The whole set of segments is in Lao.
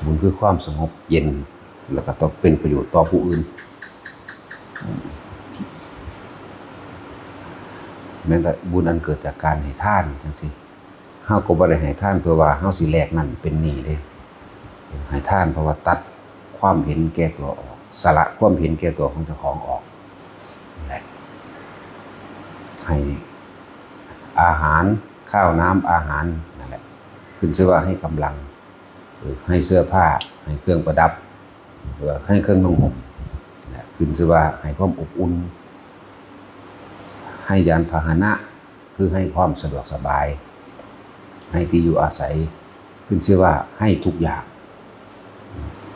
ບຸນຄືຄວາມສະຫງົບເຢັນ ແລ້ວກໍຕ້ອງເປັນປະໂຫຍດຕໍ່ຜູ້ອື່ນ. ແມ່ນແຕ່ບຸນອັນເກີດຈາກການໃຫ້ທານຈັ່ງຊີ້ ເຮົາກໍບໍ່ໄດ້ໃຫ້ທານເພື່ອວ່າເຮົາຊິແລກນັ້ນເປັນນີ້ເດ້. ໃຫ້ທານເພາະວ່າຕັດຄວາມເຫັນແກ່ຕົວອອກ, ສະຫຼະຄວາມເຫັນແກ່ຕົວຂອງເຈົ້າຂອງອອກ ແລະ ໃຫ້ອາຫານ, ຂ້າວນ້ຳອາຫານນັ້ນແຫຼະ, ຂຶ້ນຊື່ວ່າໃຫ້ກຳລັງ, ເອີ ໃຫ້ເສື້ອຜ້າ, ໃຫ້ເຄື່ອງປະດັບ ຫຼືວ່າໃຫ້ເຄື່ອງນຸ່ງຫົ່ມ ແລະ ຂຶ້ນຊື່ວ່າໃຫ້ຄວາມອົບອຸ່ນ, ໃຫ້ຍານພາຫະນະ ຄືໃຫ້ຄວາມສະດວກສະບາຍ, ໃຫ້ທີ່ຢູ່ອາໄສ, ຂຶ້ນຊື່ວ່າໃຫ້ທຸກຢ່າງ.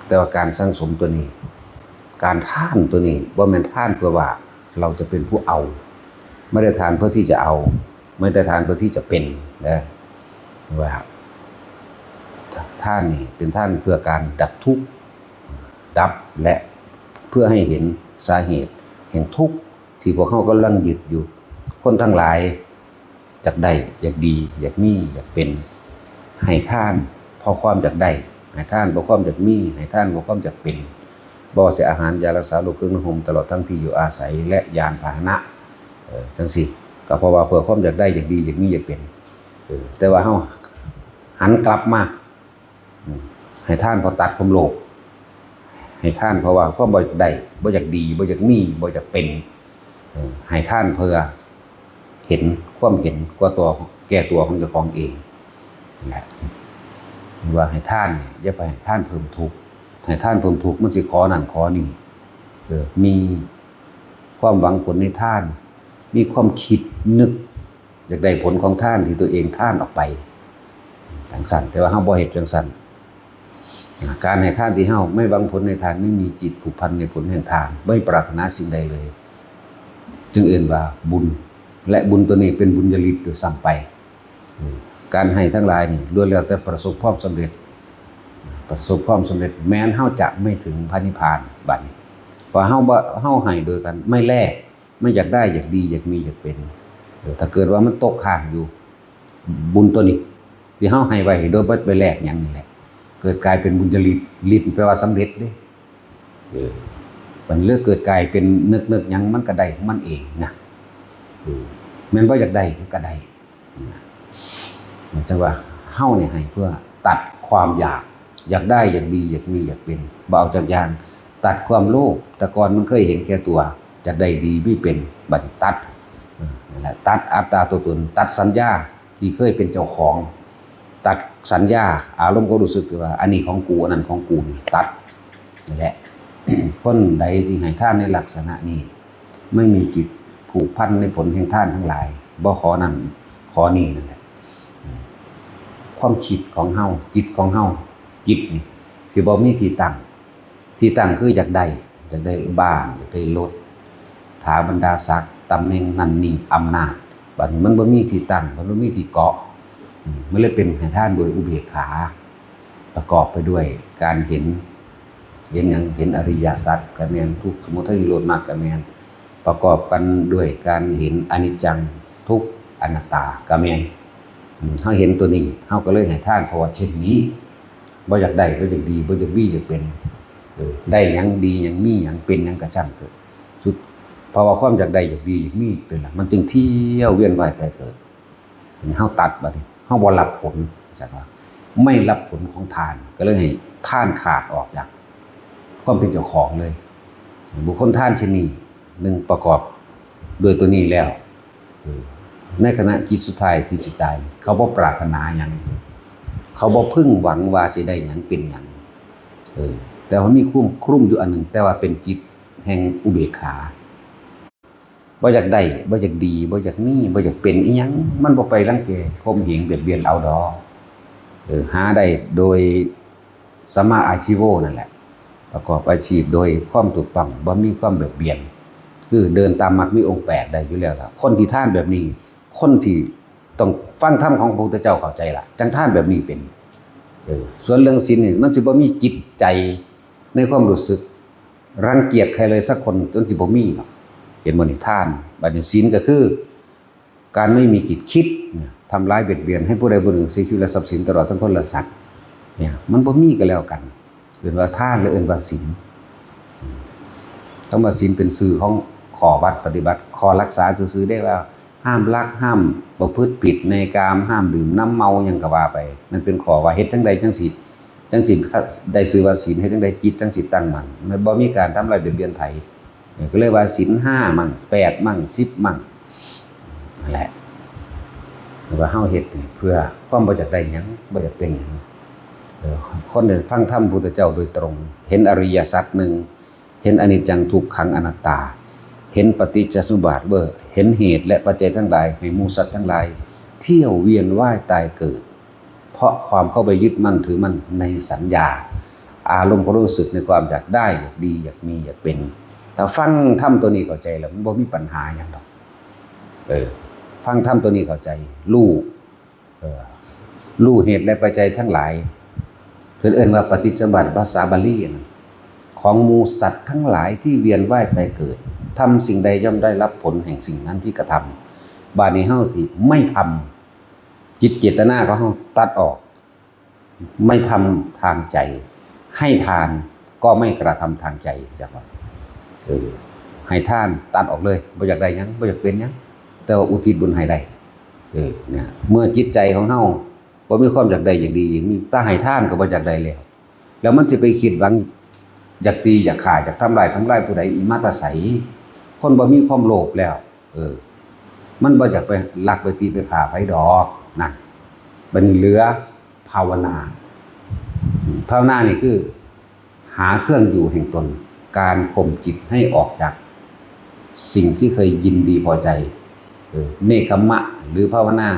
ແຕ່ວ່າການສັງສົມຕົວນີ້, ການທານຕົວນີ້ ບໍ່ແມ່ນທານເພື່ອວ່າເຮົາຈະເປັນຜູ້ເອົາ, ບໍ່ໄດ້ທານເພື່ອທີ່ຈະເອົາ, ບໍ່ໄດ້ທານເພື່ອທີ່ຈະເປັນນະ. ວ່າທານນີ້ເປັນທານເພື່ອການດັບທຸກ, ດັບ ແລະ ເພື່ອໃຫ້ເຫັນສາເຫດແຫ່ງທຸກ ທີ່ພວກເຮົາກຳລັງຍຶດຢູ່. ຄົນທັງຫຼາຍຢາກໄດ້, ຢາກດີ, ຢາກມີ, ຢາກເປັນ. ໃຫ້ທານເພາະຄວາມຢາກໄດ້, ໃຫ້ທານເພາະຄວາມຢາກມີ, ໃຫ້ທານເພາະຄວາມຢາກເປັນ. ບໍ່ວ່າຈະອາຫານ, ຢາຮັກສາໂລກ, ເຄື່ອງນຸ່ງຫົ່ມ, ຕະຫຼອດທັງທີ່ຢູ່ອາໄສ ແລະ ຍານພາຫະນະ ເອີ ຈັ່ງຊີ້. ກໍເພາະວ່າເພື່ອຄວາມຢາກໄດ້, ຢາກດີ, ຢາກມີ, ຢາກເປັນ. ເອີ ແຕ່ວ່າເຮົາຫັນກັບມາ ອືມ ໃຫ້ທານເພື່ອຕັດຄວາມໂລບ, ໃຫ້ທານເພາະວ່າຄວາມບໍ່ຢາກໄດ້, ບໍ່ຢາກດີ, ບໍ່ຢາກມີ, ບໍ່ຢາກເປັນ, ເອີ ໃຫ້ທານເພື່ອເຫັນຄວາມເຫັນກວ່າຕົວ, ແກ່ຕົວຂອງເຈົ້າຂອງເອງນັ້ນແຫຼະ. ຫຼືວ່າໃຫ້ທານນີ້ ຢ່າໄປໃຫ້ທານເພີ່ມທຸກ, ໃຫ້ທານເພີ່ມທຸກ ມັນຊິຂໍນັ້ນຂໍນີ້, ເອີ ມີຄວາມຫວັງຜົນໃນທານ, ມີຄວາມຄິດນຶກ ຢາກໄດ້ຜົນຂອງທານທີ່ຕົວເອງທານອອກໄປ ຈັ່ງຊັ້ນ, ແຕ່ວ່າເຮົາບໍ່ເຮັດຈັ່ງຊັ້ນ. ການໃຫ້ທານທີ່ເຮົາໄມ່ຫວັງຜົນໃນທານ, ໄມ່ມີຈິດຜູກພັນໃນຜົນແຫ່ງທານ, ໄມ່ປາດຖະໜາສິ່ງໃດເລີຍ, ຈຶ່ງເອີ້ນວ່າບຸນ, ແລະ ບຸນຕົວນີ້ເປັນບຸນຍະລິດດ້ວຍຊ້ຳໄປ. ການໃຫ້ທັງຫຼາຍນີ້ ລ້ວນແລ້ວແຕ່ປະສົບຄວາມສຳເລັດ, ປະສົບຄວາມສຳເລັດ, ແມ່ນເຮົາຈະໄມ່ເຖິງພະນິບພານ. ບາດນີ້ ເພາະເຮົາບໍ່, ເຮົາໃຫ້ໂດຍການໄມ່ແລກ, ມັນຢາກໄດ້, ຢາກດີ, ຢາກມີ, ຢາກເປັນ. ເອີ ຖ້າເກີດວ່າມັນຕົກຄ້າງຢູ່, ບຸນຕົວນີ້ທີ່ເຮົາໃຫ້ໄວ້ໂດຍບໍ່ໄປແລກຫຍັງນີ້ແຫຼະ ເກີດກາຍເປັນບຸນຍະລິດ, ລິດແປວ່າສຳເລັດເດ້. ເອີ ມັນເລີຍເກີດກາຍເປັນນຶກໆຫຍັງ ມັນກໍໄດ້ຂອງມັນເອງນະ. ເອີ ແມ່ນບໍ່ຢາກໄດ້ ມັນກໍໄດ້ນະ. ຈັ່ງວ່າເຮົານີ້ໃຫ້ເພື່ອຕັດຄວາມຢາກ, ຢາກໄດ້, ຢາກດີ, ຢາກມີ, ຢາກເປັນ, ບໍ່ເອົາຈັກຢ່າງ. ຕັດຄວາມໂລບ, ແຕ່ກ່ອນມັນເຄີຍເຫັນແກ່ຕົວ, ຢາກໄດ້ດີມີເປັນ, ບັດນີ້ຕັດ, ເອີ ນັ້ນແຫຼະ, ຕັດອັດຕາຕົວຕົນ, ຕັດສັນຍາທີ່ເຄີຍເປັນເຈົ້າຂອງ, ຕັດສັນຍາອາລົມຄວາມຮູ້ສຶກທີ່ວ່າ ອັນນີ້ຂອງກູ, ອັນນັ້ນຂອງກູ, ນີ້ຕັດ. ນັ້ນແຫຼະ, ຄົນໃດທີ່ໃຫ້ທານໃນລັກສະນະນີ້ ໄມ່ມີຈິດຜູກພັນໃນຜົນແຫ່ງທານທັງຫຼາຍ, ບໍ່ຂໍນັ້ນຂໍນີ້, ນັ້ນແຫຼະ ຄວາມຄິດຂອງເຮົາ, ຈິດຂອງເຮົາ, ຈິດນີ້ຊິບໍ່ມີທີ່ຕັ້ງ. ທີ່ຕັ້ງຄືຢາກໄດ້, ຢາກໄດ້ບ້ານ, ຢາກໄດ້ລົດ, ຖາບັນດາສັກ, ຕຳແໜ່ງນັ້ນນີ້, ອຳນາດ. ບາດນີ້ມັນບໍ່ມີທີ່ຕັ້ງ, ມັນບໍ່ມີທີ່ເກາະ. ອືມ ມັນເລີຍເປັນໃຫ້ທານໂດຍອຸເບກຂາ, ປະກອບໄປດ້ວຍການເຫັນ, ເຫັນຫຍັງ? ເຫັນອະລິຍະສັດກໍແມ່ນ, ທຸກ, ສະມຸໄທ, ນິໂຣດ, ມັກກໍແມ່ນ, ປະກອບກັນດ້ວຍການເຫັນອະນິດຈັງ, ທຸກ, ອະນັດຕາກໍແມ່ນ. ອືມ ເຮົາເຫັນຕົວນີ້, ເຮົາກໍເລີຍໃຫ້ທານເພາະວ່າເຊັ່ນນີ້. ບໍ່ຢາກໄດ້, ບໍ່ຢາກດີ, ບໍ່ຢາກມີ, ຢາກເປັນ. ເອີ ໄດ້ຫຍັງ, ດີຫຍັງ, ມີຫຍັງ, ເປັນຫຍັງກໍຊ່າງເຖາະ, ສຸດ, ເພາະວ່າຄວາມຢາກໄດ້, ຢາກດີ, ຢາກມີ, ເປັນລະ, ມັນຈຶ່ງທຽວວຽນວ່າຍຕາຍເກີດ. ເຮົາຕັດ, ບັດນີ້ເຮົາບໍ່ຮັບຜົນ, ຈັກວ່າໄມ່ຮັບຜົນຂອງທານ, ກໍເລີຍໃຫ້ທານຂາດອອກຈາກຄວາມເປັນເຈົ້າຂອງເລີຍ. ບຸກຄົນທານເຊັ່ນນີ້, ໜຶ່ງ ປະກອບດ້ວຍຕົວນີ້ແລ້ວ, ເອີ ໃນຂະນະຈິດສຸດທ້າຍທີ່ຊິຕາຍ, ເຂົາບໍ່ປາດຖະໜາຫຍັງ, ເຂົາບໍ່ເພິ່ງຫວັງວ່າຊິໄດ້ຫຍັງເປັນຫຍັງ, ເອີ ແຕ່ວ່າມີຄວາມຄລຸມຢູ່ອັນໜຶ່ງ, ແຕ່ວ່າເປັນຈິດແຫ່ງອຸເບກຂາ. ບໍ່ຢາກໄດ້, ບໍ່ຢາກດີ, ບໍ່ຢາກມີ, ບໍ່ຢາກເປັນອີ່ຫຍັງ, ມັນບໍ່ໄປລັງແກຂົ່ມເຫງບຽດບຽນເອົາດອກ. ເອີ ຫາໄດ້ໂດຍ ສຳມາອາຊີໂວນັ້ນແຫຼະ, ປະກອບອາຊີບໂດຍຄວາມຖືກຕ້ອງ, ບໍ່ມີຄວາມບຽດບຽນ, ຄືເດີນຕາມມັກມີອົງແປດໄດ້ຢູ່ແລ້ວລະ. ຄົນທີ່ທານແບບນີ້, ຄົນທີ່ຕ້ອງຟັງທຳຂອງພະພຸດທະເຈົ້າເຂົ້າໃຈລະ, ຈັ່ງທານແບບນີ້ເປັນ. ເອີ ສ່ວນເລື່ອງສິນນີ້, ມັນຊິບໍ່ມີຈິດໃຈໃນຄວາມຮູ້ສຶກລັງກຽດໃຜເລີຍສັກຄົນ, ຈົນຊິບໍ່ມີດອກ. ເຫັນບໍ່ນີ້? ທານ. ບັດນີ້ສິນກໍຄື ການໄມ່ມີຈິດຄິດນະ, ທຳລາຍບຽດບຽນໃຫ້ຜູ້ໃດຜູ້ໜຶ່ງເສຍຊີວິດ ແລະ ຊັບສິນ ຕະຫຼອດທັງຄົນ ແລະ ສັດເນຍ, ມັນບໍ່ມີກໍແລ້ວກັນ. ເອີ້ນວ່າທານ ຫຼືເອີ້ນວ່າສິນ. ຄຳວ່າສິນເປັນຊື່ຂອງຂໍ້ວັດປະຕິບັດ, ຂໍ້ຮັກສາຊື່ໆເດ້, ວ່າຫ້າມລັກ, ຫ້າມປະພຶດຜິດໃນກາມ, ຫ້າມດື່ມນຳເມົາ ຫຍັງກໍວ່າໄປ. ມັນເປັນຂໍ້ວ່າເຮັດຈັ່ງໃດຈັ່ງຊິ ຈັ່ງຊິໄດ້ຊື່ວ່າສິນ, ເຮັດຈັ່ງໃດຈິດຈັ່ງຊິຕັ້ງໝັ້ນ, ມັນບໍ່ມີການທຳລາຍບຽດບຽນໃຜ. ເອີ ກໍເລີຍວ່າສິນຫ້າມັ້ງ, ແປດມັ້ງ, ສິບມັ້ງ ນັ້ນແຫຼະ. ແຕ່ວ່າເຮົາເຮັດນີ້ເພື່ອຄວາມບໍ່ຢາກໄດ້ຫຍັງ, ບໍ່ຢາກເປັນຫຍັງ. ເອີ ຄົນທີ່ຟັງທຳພຸດທະເຈົ້າໂດຍຕົງ, ເຫັນອະລິຍະສັດໜຶ່ງ, ເຫັນອະນິດຈັງ ທຸກຂັງ ອະນັດຕາ, ເຫັນປະຕິດຈະສະມຸດປາດເວີ ເຫັນເຫດ ແລະ ປັດໄຈທັງຫຼາຍ ໃຫ້ໝູ່ສັດທັງຫຼາຍ ທ່ຽວວຽນວ່າຍຕາຍເກີດ ເພາະຄວາມເຂົ້າໄປຍຶດໝັ້ນຖືໝັ້ນໃນສັນຍາ, ອາລົມຄວາມຮູ້ສຶກໃນຄວາມຢາກໄດ້, ຢາກດີ, ຢາກມີ, ຢາກເປັນ. ຖ້າຟັງທຳຕົວນີ້ເຂົ້າໃຈແລ້ວ ມັນບໍ່ມີບັນຫາຫຍັງດອກ. ເອີ ຟັງທຳຕົວນີ້ເຂົ້າໃຈ, ຮູ້, ເອີ, ຮູ້ເຫດ ແລະ ປັດໄຈທັງຫຼາຍ, ເພິ່ນເອີ້ນວ່າປະຕິດຈະສະມຸດປາດ ພາສາບາລີນະ, ຂອງໝູ່ສັດທັງຫຼາຍທີ່ວຽນວ່າຍຕາຍເກີດ, ທຳສິ່ງໃດຍ່ອມໄດ້ຮັບຜົນແຫ່ງສິ່ງນັ້ນທີ່ກະທຳ. ບາດນີ້ເຮົາຊິໄມ່ທຳ, ຈິດເຈດຕະນາຂອງເຮົາຕັດອອກ, ໄມ່ທຳທາງໃຈ, ໃຫ້ທານກໍໄມ່ກະທຳທາງໃຈ, ຈັກວ່າ ເອີ ໃຫ້ທານຕັດອອກເລີຍ, ບໍ່ຢາກໄດ້ຫຍັງ, ບໍ່ຢາກເປັນຫຍັງ, ແຕ່ວ່າອຸທິດບຸນໃຫ້ໄດ້. ເອີ ເນຍ ເມື່ອຈິດໃຈຂອງເຮົາບໍ່ມີຄວາມຢາກໄດ້ຢາກດີ, ມີແຕ່ໃຫ້ທານກໍບໍ່ຢາກໄດ້ແລ້ວ, ແລ້ວມັນຊິໄປຄິດຫວັງຢາກຕີຢາກຂ້າ, ຢາກທຳລາຍ, ທຳລາຍຜູ້ໃດອີກມາແຕ່ໃສ? ຄົນບໍ່ມີຄວາມໂລບແລ້ວ, ເອີ ມັນບໍ່ຢາກໄປລັກໄປຕີໄປຂ້າໃຜດອກ. ນັ້ນ ບັດນີ້ເຫຼືອພາວະນາ. ພາວະນານີ້ຄືຫາເຄື່ອງຢູ່ແຫ່ງຕົນ, ການຂົ່ມຈິດໃຫ້ອອກຈາກສິ່ງທີ່ເຄີຍຍິນດີພໍໃຈ. ເອີ ເນກຂະມະ ຫຼື ພາວະນາ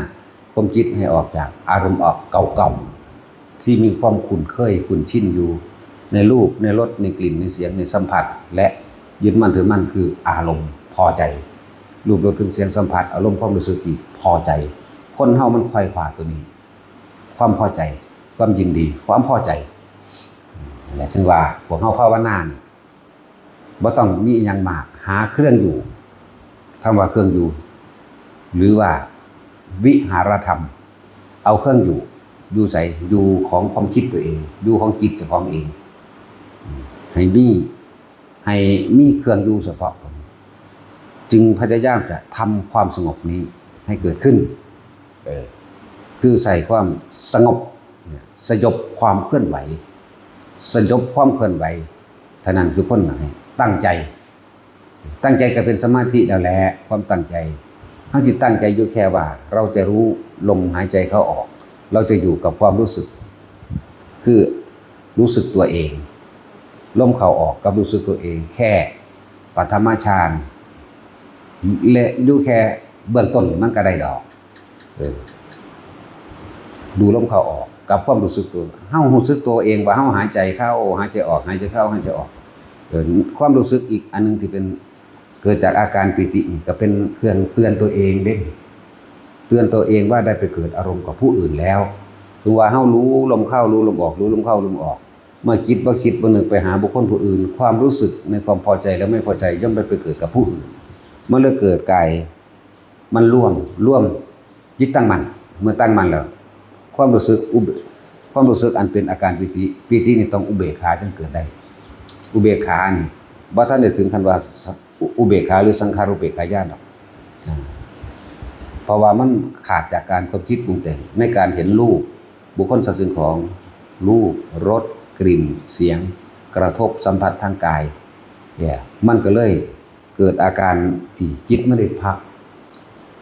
ຂົ່ມຈິດໃຫ້ອອກຈາກອາລົມອອກເກົ່າໆ ທີ່ມີຄວາມຄຸ້ນເຄີຍຄຸ້ນຊິນຢູ່ໃນຮູບ, ໃນລົດ, ໃນກິ່ນ, ໃນສຽງ, ໃນສຳຜັດ ແລະ ຍຶດໝັ້ນຖືໝັ້ນຄືອາລົມພໍໃຈ, ຮູບ, ລົດ, ກິ່ນ, ສຽງ, ສຳຜັດ, ອາລົມ, ຄວາມຮູ້ສຶກທີ່ພໍໃຈ. ຄົນເຮົາມັນໄຂວ່ຄວ້າຕົວນີ້, ຄວາມພໍໃຈ, ຄວາມຍິນດີ, ຄວາມພໍໃຈ. ແລະ ເຖິງວ່າພວກເຮົາພາວະນານີ້ ບໍ່ຕ້ອງມີອີ່ຫຍັງມາກ, ຫາເຄື່ອງຢູ່. ຄຳວ່າເຄື່ອງຢູ່ ຫຼືວ່າວິຫາລະທຳ, ເອົາເຄື່ອງຢູ່, ຢູ່ໃສ? ຢູ່ຂອງຄວາມຄິດຕົວເອງ, ຢູ່ຂອງຈິດເຈົ້າຂອງເອງ, ໃຫ້ມີ, ໃຫ້ມີເຄື່ອງຢູ່ສະເພາະຕົນ, ຈຶ່ງພະຍາຍາມຈະທຳຄວາມສະຫງົບນີ້ໃຫ້ເກີດຂຶ້ນ. ເອີ ຄືໃຊ້ຄວາມສະຫງົບ, ສະຫຍົບຄວາມເຄື່ອນໄຫວ, ສະຫຍົບຄວາມເຄື່ອນໄຫວ. ເທົ່ານັ້ນ ທຸກຄົນໃຫ້ຕັ້ງໃຈ, ຕັ້ງໃຈກໍເປັນສະມາທິແລ້ວແຫຼະ. ຄວາມຕັ້ງໃຈ, ເຮົາຊິຕັ້ງໃຈຢູ່ແຄ່ວ່າ ເຮົາຈະຮູ້ລົມຫາຍໃຈເຂົ້າອອກ, ເຮົາຈະຢູ່ກັບຄວາມຮູ້ສຶກ ຄືຮູ້ສຶກຕົວເອງ, ລົມເຂົ້າອອກກັບຮູ້ສຶກຕົວເອງ ແຄ່ປະຖະມະຊານ ແລະ ຢູ່ແຄ່ເບື້ອງຕົ້ນມັນກໍໄດ້ດອກ. ເອີ ດູລົມເຂົ້າອອກກັບຄວາມຮູ້ສຶກຕົວ, ເຮົາຮູ້ສຶກຕົວເອງວ່າເຮົາຫາຍໃຈເຂົ້າ, ຫາຍໃຈອອກ, ຫາຍໃຈເຂົ້າ, ຫາຍໃຈອອກ. ເອີ ຄວາມຮູ້ສຶກອີກອັນໜຶ່ງທີ່ເປັນ ເກີດຈາກອາການປີຕິນີ້ ກໍເປັນເຄື່ອງເຕືອນຕົວເອງເດ້, ເຕືອນຕົວເອງວ່າໄດ້ໄປເກີດອາລົມກັບຜູ້ອື່ນແລ້ວ. ສົມມຸດວ່າເຮົາຮູ້ລົມເຂົ້າ, ຮູ້ລົມອອກ, ຮູ້ລົມເຂົ້າ, ລົມອອກ, ເມື່ອຈິດບໍ່ຄິດບໍ່ນຶກໄປຫາບຸກຄົນຜູ້ອື່ນ, ຄວາມຮູ້ສຶກໃນຄວາມພໍໃຈ ແລະ ໄມ່ພໍໃຈ ຍ່ອມໄດ້ໄປເກີດກັບຜູ້ອື່ນ. ມັນເລີຍເກີດກາຍ ມັນລວມ, ລວມ, ຈິດຕັ້ງໝັ້ນ. ເມື່ອຕັ້ງໝັ້ນແລ້ວ ຄວາມຮູ້ສຶກອຸເບ, ຄວາມຮູ້ສຶກອັນເປັນອາການປີຕິ, ປີຕິນີ້ຕ້ອງອຸເບກຂາຈຶ່ງເກີດໄດ້. ອຸເບກຂານີ້ບໍ່ທັນໄດ້ເຖິງຂັ້ນວ່າ ສະ, ອຸ, ອຸເບກຂາ ຫຼື ສັງຂາຣູເປກຂາຍານດອກ. ອາ ເພາະວ່າມັນຂາດຈາກການຄວາມຄິດປຸງແຕ່ງໃນການເຫັນຮູບ, ບຸກຄົນ, ສັດ, ສິ່ງຂອງ, ຮູບ, ລົດ, ກິ່ນ, ສຽງ, ກະທົບ, ສຳຜັດທາງກາຍ, ມັນກໍເລີຍ ເກີດອາການທີ່ຈິດມັນໄດ້ພັກ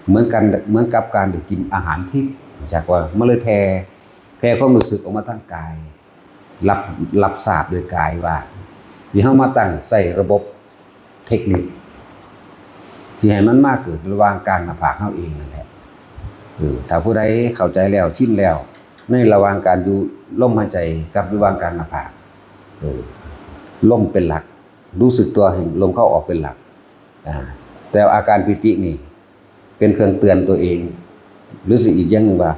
ເໝືອນກັນ, ເໝືອນກັບການໄດ້ກິນອາຫານທິບ, ຈາກວ່າມັນເລີຍແຜ່, ແຜ່ຄວາມຮູ້ສຶກອອກມາທາງກາຍ, ຮັບ, ຮັບຊາບໂດຍກາຍວ່າ ທີ່ເຮົາມາຕັ້ງໃຊ້ລະບົບເທັກນິກ ທີ່ໃຫ້ມັນມາເກີດລະຫວ່າງກາງໜ້າຜາກເຮົາເອງນັ້ນແຫຼະ. ເອີ ຖ້າຜູ້ໃດເຂົ້າໃຈແລ້ວ, ຊິນແລ້ວ ໃນລະຫວ່າງການຢູ່ລົມຫາຍໃຈກັບຢູ່ຫວ່າງກາງໜ້າຜາກ, ເອີ ລົມເປັນຫຼັກ, ຮູ້ສຶກຕົວໃຫ້ລົມເຂົ້າອອກເປັນຫຼັກ. ອາ ແຕ່ອາການປີຕິນີ້ເປັນເຄື່ອງເຕືອນຕົວເອງ ຫຼື ຊິອີກຢ່າງໜຶ່ງວ່າ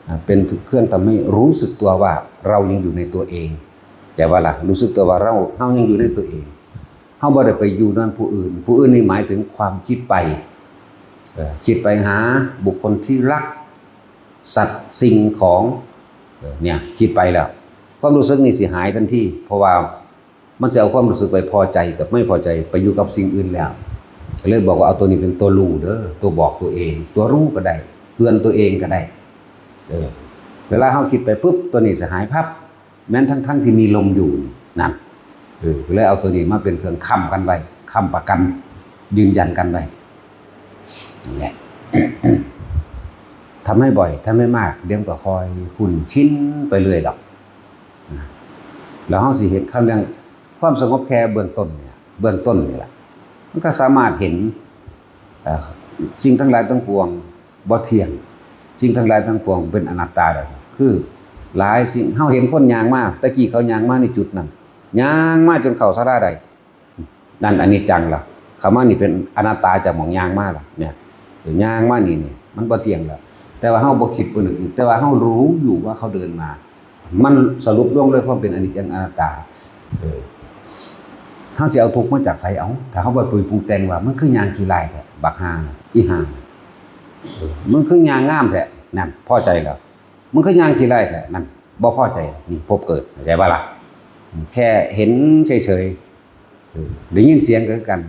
ອາ ເປັນເຄື່ອງທຳໃຫ້ຮູ້ສຶກຕົວວ່າເຮົາຍັງຢູ່ໃນຕົວເອງ. ແຕ່ວ່າລະ ຮູ້ສຶກຕົວວ່າເຮົາ, ເຮົາຍັງຢູ່ໃນຕົວເອງ. ເຮົາບໍ່ໄດ້ໄປຢູ່ນຳຜູ້ອື່ນ. ຜູ້ອື່ນນີ້ໝາຍເຖິງຄວາມຄິດໄປ, ເອີ ຄິດໄປຫາບຸກຄົນທີ່ລັກ, ສັດ, ສິ່ງຂອງ, ເອີ ເນຍ ຄິດໄປແລ້ວ. ຄວາມຮູ້ສຶກນີ້ຊິຫາຍທັນທີ ເພາະວ່າມັນຈະເອົາຄວາມຮູ້ສຶກໄປພໍໃຈກັບໄມ່ພໍໃຈ ໄປຢູ່ກັບສິ່ງອື່ນແລ້ວ. ກໍເລີຍບອກວ່າເອົາຕົວນີ້ເປັນຕົວຮູ້ເດີ ຕົວບອກຕົວເອງ ຕົວຮູ້ກໍໄດ້ ເຕືອນຕົວເອງກໍໄດ້. ເອີ ເວລາເຮົາຄິດໄປປຶບ ຕົວນີ້ຊິຫາຍພັບ ແມ່ນທັງໆທີ່ມີລົມຢູ່ນັ້ນ. ເອີ ກໍເລີຍເອົາຕົວນີ້ມາເປັນເຄື່ອງຄ້ຳກັນໄວ້ ຄ້ຳປະກັນ ຢືນຢັນກັນໄວ້. ນັ້ນແຫຼະ ທຳໃຫ້ບ່ອຍ ທຳໃຫ້ມາກ ດຽວມັນກໍຄ່ອຍຄຸ້ນຊິນໄປເລື້ອຍດອກ. ແລ້ວເຮົາຊິເຫັນຄຳເລື່ອງຄວາມສະຫງົບແຄ່ເບື້ອງຕົ້ນນີ້ ເບື້ອງຕົ້ນນີ້ລະ ມັນກໍສາມາດເຫັນ ເອີ ສິ່ງທັງຫຼາຍທັງປວງບໍ່ທ່ຽງ, ສິ່ງທັງຫຼາຍທັງປວງເປັນອະນັດຕາໄດ້. ຄືຫຼາຍສິ່ງ ເຮົາເຫັນຄົນຍ່າງມາ ແຕ່ກີ້ເຂົາຍ່າງມາໃນຈຸດນັ້ນ ຍ່າງມາຈົນເຂົ້າສາລາໄດ້ ນັ້ນອະນິດຈັງລະ ເຂົ້າມານີ້ເປັນອະນັດຕາຈາກໝ່ອງຍ່າງມາລະ ເນຍ ຍ່າງມານີ້ ນີ້ມັນບໍ່ທ່ຽງລະ. ແຕ່ວ່າເຮົາບໍ່ຄິດບໍ່ນຶກ ແຕ່ວ່າເຮົາຮູ້ຢູ່ວ່າເຂົາເດີນມາ ມັນສະຫຼຸບລົງເລີຍຄວາມເປັນອະນິດຈັງອະນັດຕາ. ເອີ ເຮົາຊິເອົາທຸກມາຈາກໃສເອົາ ຖ້າເຮົາບໍ່ໄປປຸງແຕ່ງວ່າມັນຄືຍ່າງຂີ້ລ້າຍແທ້ ບັກຫ່າ ອີຫ່າ ເອີ ມັນຄືຍ່າງງາມແທ້ ນັ້ນພໍໃຈແລ້ວ. ມັນຄືຍ່າງຂີ້ລ້າຍແທ້ ນັ້ນບໍ່ພໍໃຈ ນີ້ພົບເກີດ ເຂົ້າໃຈບໍ່ລະ? ແຄ່ເຫັນເສີຍໆ ເອີ ໄດ້ຍິນສຽງກໍຄືກັນ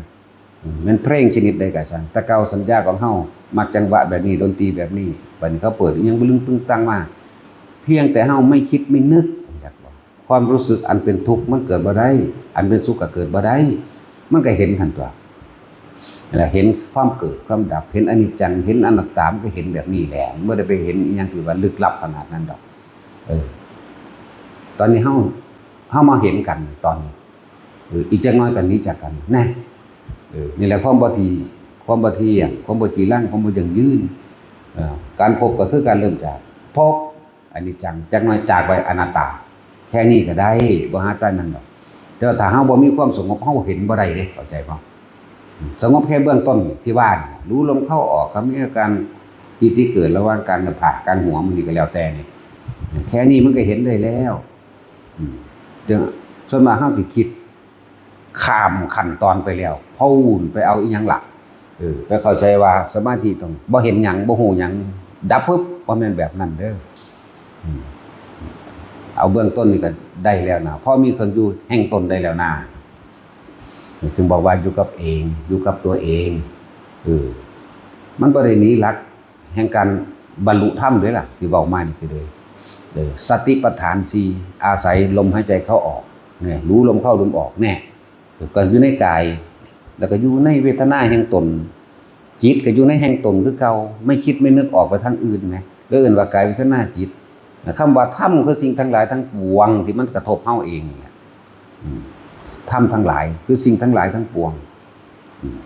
ເອີ ແມ່ນເພງຊະນິດໃດກໍຊ່າງ ແຕ່ເກົ່າສັນຍາຂອງເຮົາມັກຈັງຫວະແບບນີ້ ດົນຕີແບບນີ້ ບັດນີ້ເຂົາເປີດອີ່ຫຍັງບະລຶງຕຶງຕັງມາ ພຽງແຕ່ເຮົາໄມ່ຄິດໄມ່ນຶກ ຮູ້ຈັກບໍ່? ຄວາມຮູ້ສຶກອັນເປັນທຸກມັນເກີດບໍ່ໄດ້ ອັນເປັນສຸກກໍເກີດບໍ່ໄດ້ ມັນກໍເຫັນຫັ້ນຕົວະ ແລະ ເຫັນຄວາມເກີດຄວາມດັບ ເຫັນອະນິດຈັງ ເຫັນອະນັດຕາ ມັນກໍເຫັນແບບນີ້ແຫຼະ ບໍ່ໄດ້ໄປເຫັນອີ່ຫຍັງທີ່ວ່າລຶກລັບຂະໜາດນັ້ນດອກ. ເອີ ຕອນນີ້ເຮົາ ເຮົາມາເຫັນກັນຕອນນີ້ ເອີ ອີກຈັກໜ້ອຍກໍໜີຈາກກັນແນ່. ເອີ ນີ້ແຫຼະຄວາມບໍ່ທີ່ ຄວາມບໍ່ທ່ຽງ ຄວາມບໍ່ຈີລັງ ຄວາມບໍ່ຢັ້ງຢືນ. ເອີ ການພົບກໍຄືການເລີ່ມຈາກພົບ ອະນິດຈັງ ຈັກໜ້ອຍຈາກໄປອະນັດຕາ ແຄ່ນີ້ກໍໄດ້ ບໍ່ຫາປານນັ້ນດອກ. ແຕ່ວ່າຖ້າເຮົາບໍ່ມີຄວາມສະຫງົບ ເຮົາເຫັນບໍ່ໄດ້ເດ້ ເຂົ້າໃຈບໍ່? ສະຫງົບແຄ່ເບື້ອງຕົ້ນທີ່ວ່ານີ້ ຮູ້ລົມເຂົ້າອອກ ກໍມີອາການປີຕິເກີດລະຫວ່າງກາງໜ້າຜາກ ກາງຫົວ ມື້ນີ້ກໍແລ້ວແຕ່ນີ້ ແຄ່ນີ້ມັນກໍເຫັນໄດ້ແລ້ວ. ອືມ ແຕ່ສ່ວນມາກເຮົາຊິຄິດ ຂ້າມຂັ້ນຕອນໄປແລ້ວ ພູ້ນໄປເອົາອີ່ຫຍັງລະ ເອີ ໄປເຂົ້າໃຈວ່າສະມາທິຕ້ອງບໍ່ເຫັນຫຍັງ ບໍ່ຮູ້ຫຍັງ ດັບປຶບ ບໍ່ແມ່ນແບບນັ້ນເດີ. ອືມ ເອົາເບື້ອງຕົ້ນນີ້ກໍໄດ້ແລ້ວນະ ພໍມີເຄື່ອງຢູ່ແຫ່ງຕົນໄດ້ແລ້ວນະ ຈຶ່ງບອກວ່າຢູ່ກັບເອງ ຢູ່ກັບຕົວເອງ. ເອີ ມັນບໍ່ໄດ້ໜີຫຼັກ ແຫ່ງການບັນລຸທຳເດ້ລະ ທີ່ເວົ້າມານີ້ຄືເດ້ ເອີ ສະຕິປັດຖານສີ່ ອາໄສລົມຫາຍໃຈເຂົ້າອອກ ແນ່ ຮູ້ລົມເຂົ້າລົມອອກ ແນ່ ກໍຢູ່ໃນກາຍ ແລ້ວກໍຢູ່ໃນເວທະນາແຫ່ງຕົນ ຈິດກໍຢູ່ໃນແຫ່ງຕົນຄືເກົ່າ ໄມ່ຄິດໄມ່ນຶກອອກໄປທາງອື່ນນະ ເອີ້ນວ່າກາຍເວທະນາຈິດ. ຄຳວ່າທຳ ຄືສິ່ງທັງຫຼາຍທັງປວງທີ່ມັນກະທົບເຮົາເອງນີ້ແຫຼະ. ອືມ ທຳທັງຫຼາຍ ຄືສິ່ງທັງຫຼາຍທັງປວງ ອືມ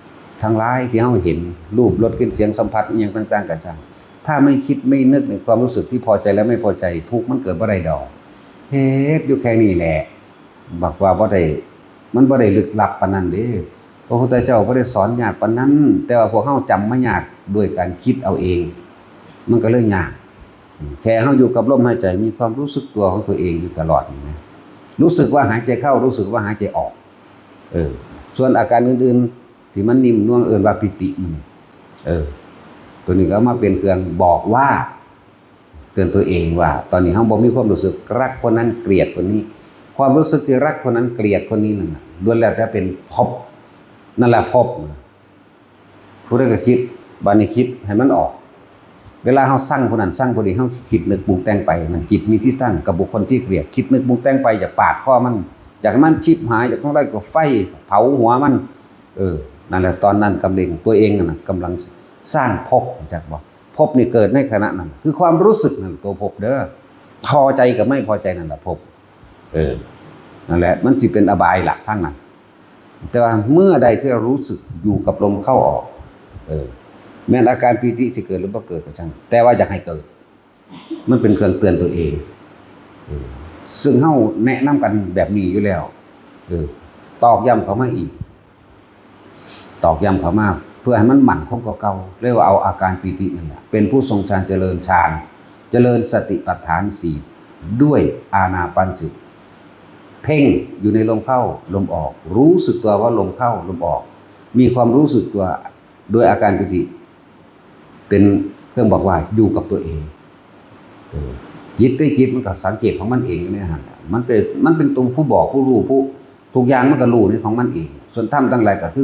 ທັງຫຼາຍທີ່ເຮົາເຫັນ ຮູບ ລົດ ກິ່ນ ສຽງ ສຳຜັດ ອີ່ຫຍັງຕ່າງໆກໍຊ່າງ ຖ້າໄມ່ຄິດໄມ່ນຶກໃນຄວາມຮູ້ສຶກທີ່ພໍໃຈ ແລະ ໄມ່ພໍໃຈ ທຸກມັນເກີດບໍ່ໄດ້ດອກ. ເຮັດຢູ່ແຄ່ນີ້ແຫຼະ ບັກວ່າບໍ່ໄດ້ ມັນບໍ່ໄດ້ລຶກລັບປານນັ້ນເດ້. ພະພຸດທະເຈົ້າບໍ່ໄດ້ສອນຍາກປານນັ້ນ ແຕ່ວ່າພວກເຮົາຈຳມາຍາກດ້ວຍການຄິດເອົາເອງ ມັນກໍເລີຍຍາກ. ແຄ່ເຮົາຢູ່ກັບລົມຫາຍໃຈ ມີຄວາມຮູ້ສຶກຕົວຂອງຕົວເອງຢູ່ຕະຫຼອດນີ້ນະ ຮູ້ສຶກວ່າຫາຍໃຈເຂົ້າ ຮູ້ສຶກວ່າຫາຍໃຈອອກ. ເອີ ສ່ວນອາການອື່ນໆທີ່ມັນນິ່ມນວນ ເອີ້ນວ່າປີຕິ ມັນ ເອີ ຕົວນີ້ກໍເອົາມາເປັນເຄື່ອງບອກວ່າ ເຕືອນຕົວເອງວ່າ ຕອນນີ້ເຮົາບໍ່ມີຄວາມຮູ້ສຶກລັກຄົນນັ້ນ ກຽດຄົນນີ້. ຄວາມຮູ້ສຶກທີ່ລັກຄົນນັ້ນ ກຽດຄົນນີ້ນັ້ນນະ ລ້ວນແລ້ວແຕ່ເປັນພົບ ນັ້ນລະພົບ. ຜູ້ໃດກໍຄິດ ບາດນີ້ຄິດໃຫ້ມັນອອກ ເວລາເຮົາຊັງຜູ້ນັ້ນຊັງຜູ້ນີ້ ເຮົາຄິດນຶກປຸງແຕ່ງໄປ ນັ້ນຈິດມີທີ່ຕັ້ງກັບບຸກຄົນທີ່ກຽດ ຄິດນຶກປຸງແຕ່ງໄປ ຢາກປາດຄໍມັນ ຢາກໃຫ້ມັນຊິບຫາຍ ຢາກເທົ່າໃດກໍໄຟເຜົາຫົວມັນ. ເອີ ນັ້ນແຫຼະ ຕອນນັ້ນກຳລັງ ຕົວເອງນັ້ນນະກຳລັງສ້າງພົບ ຮູ້ຈັກບໍ່? ພົບນີ້ເກີດໃນຂະນະນັ້ນ ຄືຄວາມຮູ້ສຶກນັ້ນ ຕົວພົບເດີ. ພໍໃຈກັບໄມ່ພໍໃຈນັ້ນລະພົບ. ເອີ ນັ້ນແຫຼະ ມັນຊິເປັນອະບາຍລະທາງນັ້ນ. ແຕ່ວ່າເມື່ອໃດທີ່ເຮົາຮູ້ສຶກຢູ່ກັບລົມເຂົ້າອອກ ເອີ ແມ່ນອາການປີຕິຊິເກີດຫຼືບໍ່ເກີດກໍຊ່າງ ແຕ່ວ່າຢາກໃຫ້ເກີດ ມັນເປັນເຄື່ອງເຕືອນຕົວເອງ. ເອີ ເຊິ່ງເຮົາແນະນຳກັນແບບນີ້ຢູ່ແລ້ວ ເອີ ຕອກຢ້ຳເຂົ້າມາອີກ ຕອກຢ້ຳເຂົ້າມາ ເພື່ອໃຫ້ມັນໝັ້ນຄົງກວ່າເກົ່າ ເລີຍວ່າເອົາອາການປີຕິນັ້ນແຫຼະ ເປັນຜູ້ຊົງຊານ ຈະເລີນຊານ ຈະເລີນສະຕິປັດຖານສີ່ ດ້ວຍອານາປານສະຕິ ເພັ່ງຢູ່ໃນລົມເຂົ້າລົມອອກ ຮູ້ສຶກຕົວວ່າລົມເຂົ້າລົມອອກ ມີຄວາມຮູ້ສຶກຕົວໂດຍອາການປີຕິ ເປັນເຄື່ອງບອກວ່າຢູ່ກັບຕົວເອງ ເອີ ຈິດເດ້ ຈິດມັນກໍສັງເກດຂອງມັນເອງຢູ່ໃນຫັ້ນ ມັນເປັນ ມັນເປັນຕົວຜູ້ບອກ ຜູ້ຮູ້ ຜູ້ ທຸກຢ່າງມັນກໍຮູ້ໃນຂອງມັນເອງ. ສ່ວນທຳທັງຫຼາຍກໍຄື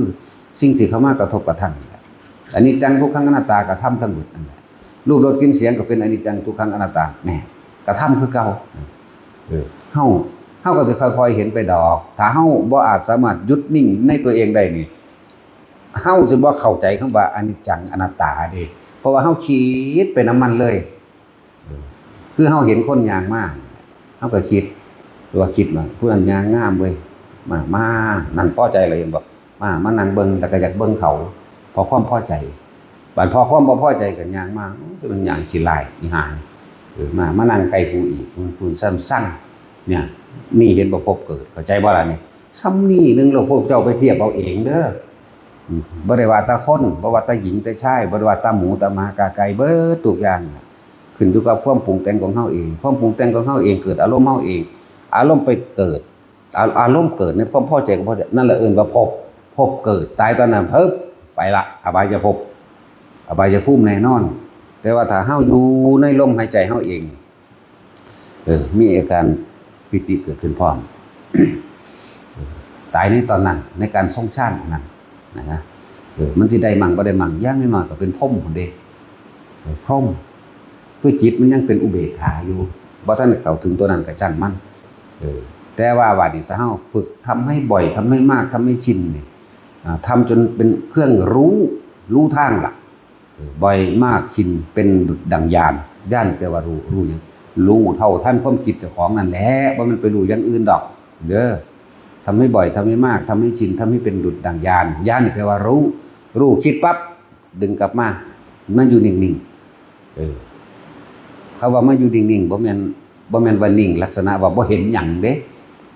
ສິ່ງທີ່ເຂົ້າມາກະທົບກະທັນນີ້ແຫຼະ. ອະນິດຈັງ ທຸກຂັງ ອະນັດຕາ ກະທຳທັງໝົດນັ້ນແຫຼະ. ຮູບ ລົດ ກິ່ນ ສຽງ ກໍເປັນອະນິດຈັງ ທຸກຂັງ ອະນັດຕາ ແນ່ ກະທຳຄືເກົ່າ. ເອີ ເຮົາ ເຮົາກໍຊິຄ່ອຍໆເຫັນໄປດອກ. ຖ້າເຮົາບໍ່ອາດສາມາດຢຸດນິ່ງໃນຕົວເອງໄດ້ນີ້ ເຮົາຊິບໍ່ເຂົ້າໃຈຄຳວ່າອະນິດຈັງ ອະນັດຕາເດ້ ເພາະວ່າເຮົາຄິດໄປນຳມັນເລີຍ. ເອີ ຄືເຮົາເຫັນຄົນຍ່າງມາ ເຮົາກໍຄິດ ຫຼືວ່າຄິດວ່າຜູ້ນັ້ນຍ່າງງາມເວີຍ ມາ ມາ ນັ້ນພໍໃຈແລ້ວເຫັນບໍ່ ມາ ມານັ່ງເບິ່ງ ແລ້ວກໍຢາກເບິ່ງເຂົາ ເພາະຄວາມພໍໃຈ. ບາດພໍຄວາມບໍ່ພໍໃຈກໍຍ່າງມາ ໂອ້ ມັນຍ່າງຂີ້ລ້າຍອີ່ຫ່າ ເອີ ມາ ມານັ່ງໃກ້ກູອີກ ຄຸນ ຄຸນ ຊັງ ຊັງ ເນີ້ຍ ນີ້ເຫັນບໍ່ ພົບເກີດ ເຂົ້າໃຈບໍ່ລະນີ້? ຊ່ຳນີ້ໜຶ່ງ ແລ້ວພວກເຈົ້າໄປທຽບເອົາເອງເດີ. ອືມ ບໍ່ໄດ້ວ່າແຕ່ຄົນ ບໍ່ວ່າແຕ່ຍິງແຕ່ຊາຍ ບໍ່ໄດ້ວ່າແຕ່ໝູແຕ່ໝາກາໄກ່ ເບິດທຸກຢ່າງ ຂຶ້ນຢູ່ກັບຄວາມປຸງແຕ່ງຂອງເຮົາເອງ. ຄວາມປຸງແຕ່ງຂອງເຮົາເອງ ເກີດອາລົມເຮົາເອງ ອາລົມໄປເກີດ ອາ ອາລົມເກີດໃນຄວາມພໍໃຈກັບບໍ່ພໍໃຈ ນັ້ນລະເອີ້ນວ່າພົບ. ພົບເກີດ ຕາຍຕອນນັ້ນ ເພີບ ໄປລະ ອະບາຍະພົບ ອະບາຍະພູມແນ່ນອນ. ແຕ່ວ່າຖ້າເຮົາຢູ່ໃນລົມຫາຍໃຈເຮົາເອງ ເອີ ມີອາການປີຕິເກີດຂຶ້ນພ້ອມ ເອີ ຕາຍໃນຕອນນັ້ນ ໃນການຊົງຊານນັ້ນນະ ເອີ ມັນຊິໄດ້ມັ່ງບໍ່ໄດ້ມັ່ງ ຢ່າງໜ້ອຍໆກໍເປັນພົມພຸ້ນເດ້ ເອີ ພົມ ຄືຈິດມັນຍັງເປັນອຸເບກຂາຢູ່ ບໍ່ທັນໄດ້ເຂົ້າເຖິງຕົວນັ້ນກໍຊ່າງມັນ ເອີ ແຕ່ວ່າບາດນີ້ຖ້າເຮົາຝຶກ ທຳໃຫ້ບ່ອຍ ທຳໃຫ້ມາກ ທຳໃຫ້ຊິນນີ້ ອ່າ ທຳຈົນເປັນເຄື່ອງຮູ້ ຮູ້ທາງລະ ເອີ ບ່ອຍມາກຊິນເປັນດຸດດັ່ງຍານ ຍານແປວ່າຮູ້ ຮູ້ຫຍັງ? ຮູ້ເທົ່າທັນຄວາມຄິດເຈົ້າຂອງນັ້ນແຫຼະ ບໍ່ແມ່ນໄປຮູ້ຢ່າງອື່ນດອກເດີ. ທຳໃຫ້ບ່ອຍ ທຳໃຫ້ມາກ ທຳໃຫ້ຊິນ ທຳໃຫ້ເປັນດຸດດັ່ງຍານ ຍານນີ້ແປວ່າຮູ້ ຮູ້ຄິດປັບ ດຶງກັບມາ ມາຢູ່ນິ່ງໆ ເອີ ຄຳວ່າມາຢູ່ນິ່ງໆ ບໍ່ແມ່ນ ບໍ່ແມ່ນວ່ານິ່ງລັກສະນະວ່າບໍ່ເຫັນຫຍັງເດ້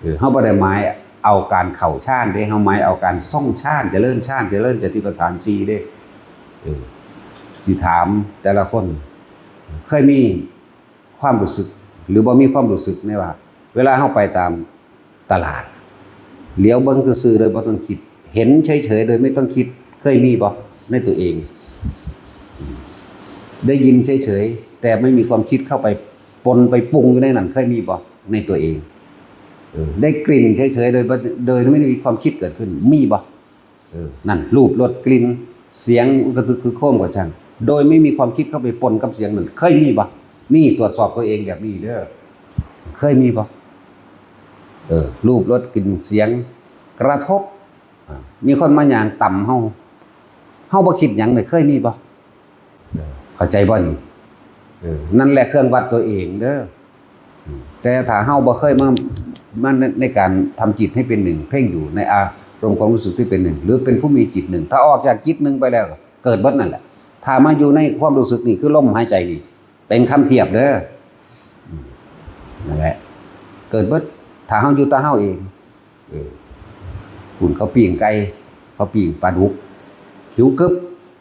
ເອີ ເຮົາບໍ່ໄດ້ໝາຍເອົາການເຂົ້າຊານເດ້ ເຮົາໝາຍເອົາການຊົງຊານ ຈະເລີນຊານ ຈະເລີນສະຕິປັດຖານສີ່ເດ້ ເອີ ຊິຖາມແຕ່ລະຄົນ ເຄີຍມີຄວາມຮູ້ສຶກ ຫຼື ບໍ່ມີຄວາມຮູ້ສຶກແນວວ່າ ເວລາເຮົາໄປຕາມຕະຫຼາດ ຫຼຽວເບິ່ງຊື່ໆໂດຍບໍ່ຕ້ອງຄິດ ເຫັນເສີຍໆໂດຍບໍ່ຕ້ອງຄິດ ເຄີຍມີບໍ່ໃນຕົວເອງ? ໄດ້ຍິນເສີຍໆ ແຕ່ໄມ່ມີຄວາມຄິດເຂົ້າໄປປົນໄປປຸງຢູ່ໃນນັ້ນ ເຄີຍມີບໍ່ໃນຕົວເອງ? ເອີ ໄດ້ກິ່ນເສີຍໆໂດຍບໍ່ ໂດຍໄມ່ໄດ້ມີຄວາມຄິດເກີດຂຶ້ນ ມີບໍ່? ເອີ ນັ້ນ ຮູບ ລົດ ກິ່ນ ສຽງ ອຶກກະຕຶກຄຶກໂຄມກໍຊ່າງ ໂດຍໄມ່ມີຄວາມຄິດເຂົ້າໄປປົນກັບສຽງນັ້ນ ເຄີຍມີບໍ່? ນີ້ ຕວດສອບຕົວເອງແບບນີ້ເດີ ເຄີຍມີບໍ່? ເອີ ຮູບ ລົດ ກິ່ນ ສຽງ ກະທົບ ອາ ມີຄົນມາຍ່າງຕຳເຮົາ ເຮົາບໍ່ຄິດຫຍັງເລີຍ ເຄີຍມີບໍ່? ເອີ ເຂົ້າໃຈບໍ່ນີ້? ເອີ ນັ້ນແຫຼະເຄື່ອງວັດຕົວເອງເດີ ອືມ ແຕ່ຖ້າເຮົາບໍ່ເຄີຍມາ ມາໃນ ໃນການທຳຈິດໃຫ້ເປັນໜຶ່ງ ເພງຢູ່ໃນອາລົມຄວາມຮູ້ສຶກທີ່ເປັນໜຶ່ງ ຫຼື ເປັນຜູ້ມີຈິດໜຶ່ງ ຖ້າອອກຈາກຈິດໜຶ່ງໄປແລ້ວ ເກີດເບິດນັ້ນແຫຼະ. ຖ້າມາຢູ່ໃນຄວາາມຮູ້ສຶກນີ້ ຄືລົມຫາຍໃຈນີ້ ເປັນຄຳທຽບເດີ ອືມ ນັ້ນແຫຼະ ເກີດເບິດ ຖ້າເຮົາຢູ່ແຕ່ເຮົາເອງ. ເອີ ພຸ້ນເຂົາປີ້ງໄກ່ ເຂົາປີ້ງປາດຸກ ຂິວກຶບ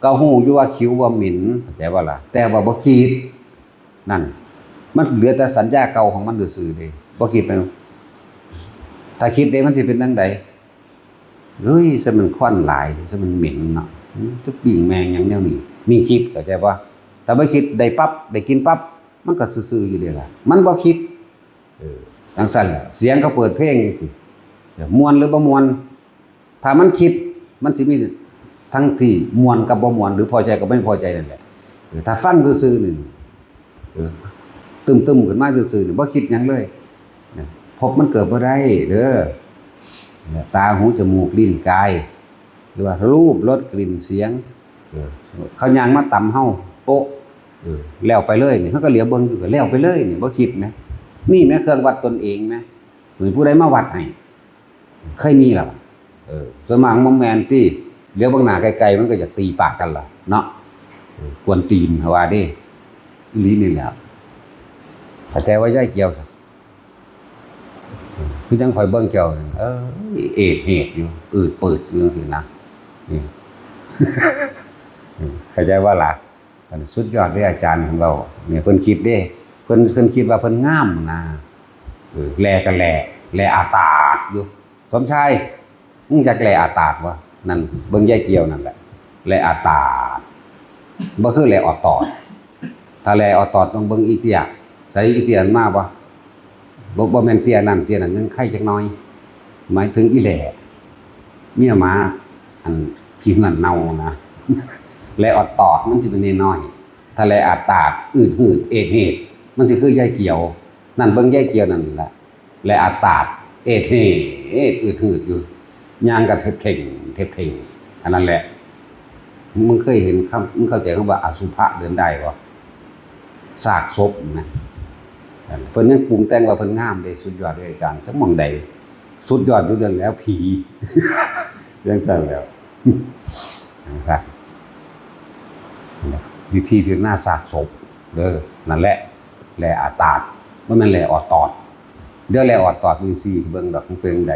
ກໍຮູ້ຢູ່ວ່າຂິວວ່າເໝັນ ເຂົ້າໃຈບໍ່ລະ? ແຕ່ວ່າບໍ່ຄິດ ນັ້ນ ມັນເຫຼືອແຕ່ສັນຍາເກົ່າຂອງມັນຊື່ໆເດ້ ບໍ່ຄິດແມ່ນ ຖ້າຄິດເດ້ ມັນຊິເປັນຈັ່ງໃດ? ເອີຍ ຊະມັນຄວັນຫຼາຍ ຊະມັນເໝັນເນາະ ຈະປີ້ງແມ່ງຫຍັງແນວນີ້ ນີ້ຄິດ ເຂົ້າໃຈບໍ່? ຖ້າບໍ່ຄິດ ໄດ້ປັບ ໄດ້ກິນປັບ ມັນກໍຊື່ໆຢູ່ເດ້ລະ ມັນບໍ່ຄິດ. ເອີ ຈັ່ງຊັ້ນແຫຼະ ສຽງເຂົາເປີດເພງຈັ່ງຊີ້ ມ່ວນຫຼືບໍ່ມ່ວນ? ຖ້າມັນຄິດ ມັນຊິມີທັງທີ່ມ່ວນກັບບໍ່ມ່ວນ ຫຼືພໍໃຈກັບບໍ່ພໍໃຈນັ້ນແຫຼະ. ເອີ ຖ້າຟັງຊື່ໆນີ້ ເອີ ຕຶ້ມໆຂຶ້ນມາຊື່ໆນີ້ ບໍ່ຄິດຫຍັງເລີຍ ພົບມັນເກີດບໍ່ໄດ້ເດີ. ຕາ ຫູ ຈະມູກ ລີ້ນ ກາຍ ຫຼືວ່າຮູບ ລົດ ກິ່ນ ສຽງ ເອີ ເຂົາຍ່າງມາຕຳເຮົາໂປະ ເອີ ແລ້ວໄປເລີຍນີ້ ເຮົາກໍຫຼຽວເບິ່ງຢູ່ ກໍແລ້ວໄປເລີຍນີ້ ບໍ່ຄິດແມ. ນີ້ແມ ເຄື່ອງວັດຕົນເອງແມ ມີຜູ້ໃດມາວັດໃຫ້? ເຄີຍມີລະ? ເອີ ສ່ວນມາກມັນແມ່ນຕິ ຫຼຽວເບິ່ງໜ້າໄກໆ ມັນກໍຢາກຕີປາກກັນລະເນາະ ເອີ ກວນຕີນ ເຂົາວ່າເດ້ ອີ່ຫຼີນີ້ແຫຼະ ເຂົ້າໃຈວ່າຍາຍກຽວ ຄືຈັ່ງຂ້ອຍເບິ່ງເຈົ້າ ເອີ ເອດເຫດຢູ່ ອືດປືດຢູ່ຈັ່ງຊີ້ນະ ນີ້ ເຂົ້າໃຈບໍ່ລະ? ອັນສຸດຍອດເດ້ອາຈານເພິ່ນເວົ້າ ນີ້ເພິ່ນຄິດເດ້ ເພິ່ນ ເພິ່ນຄິດວ່າເພິ່ນງາມນະ ເອີ ແລ່ກໍແລ່ ແລ່ອາຕາດຢູ່ ສົມຊາຍ ມຶງຈັກແລ່ອາຕາດບໍ່? ນັ້ນເບິ່ງຍາຍກຽວນັ້ນແຫຼະ ແລ່ອາຕາດ ບໍ່ຄືແລ່ອອດຕອດ ຖ້າແລ່ອອດຕອດຕ້ອງເບິ່ງອີເຕ້ຍ ໃສອີເຕ້ຍນັ້ນມາບໍ່? ບໍ່ ບໍ່ແມ່ນເຕ້ຍນັ້ນ ເຕ້ຍນັ້ນຍັງໄຄຈັກໜ້ອຍ ໝາຍເຖິງອີແຫຼ້ ເມຍໝາ ອັນຂີ້ເຫື່ອນເນົ່ານະ ແຫຼ້ອອດຕອດມັນຊິເປັນນ້ອຍໆ ຖ້າແຫຼ້ອາດຕາດ ອືດຫືດ ເອດເຫດ ມັນຊິຄືຍາຍກຽວ ນັ້ນເບິ່ງຍາຍກຽວນັ້ນລະ ແຫຼ້ອາດຕາດ ເອດເຫດ ອືດຫືດຢູ່ ຍ່າງກະເທັບເທັງ ເທັບເທັງ ອັນນັ້ນແຫຼະ ມຶງເຄີຍເຫັນຄຳ ມຶງເຂົ້າໃຈຄຳວ່າອະສຸພະເດີນໄດ້ບໍ່? ຊາກສົບນະ ເພິ່ນຍັງປຸງແຕ່ງວ່າເພິ່ນງາມເດ້ ສຸດຍອດເດ້ອາຈານ ຈັກໝ່ອງໃດ ສຸດຍອດຢູ່ນັ້ນແຫຼ້ວ ຜີ ຈັ່ງຊັ້ນແຫຼ້ວ ວິທີພິຈາລະນາຊາກສົບເດີ ນັ້ນແຫຼະ ແຫຼ້ອາດຕາດ ບໍ່ແມ່ນແຫຼ້ອອດຕອດ ດຽວແຫຼ້ອອດຕອດ ມຶງຊິເບິ່ງດອກ ມັນເປັນຈັ່ງໃດ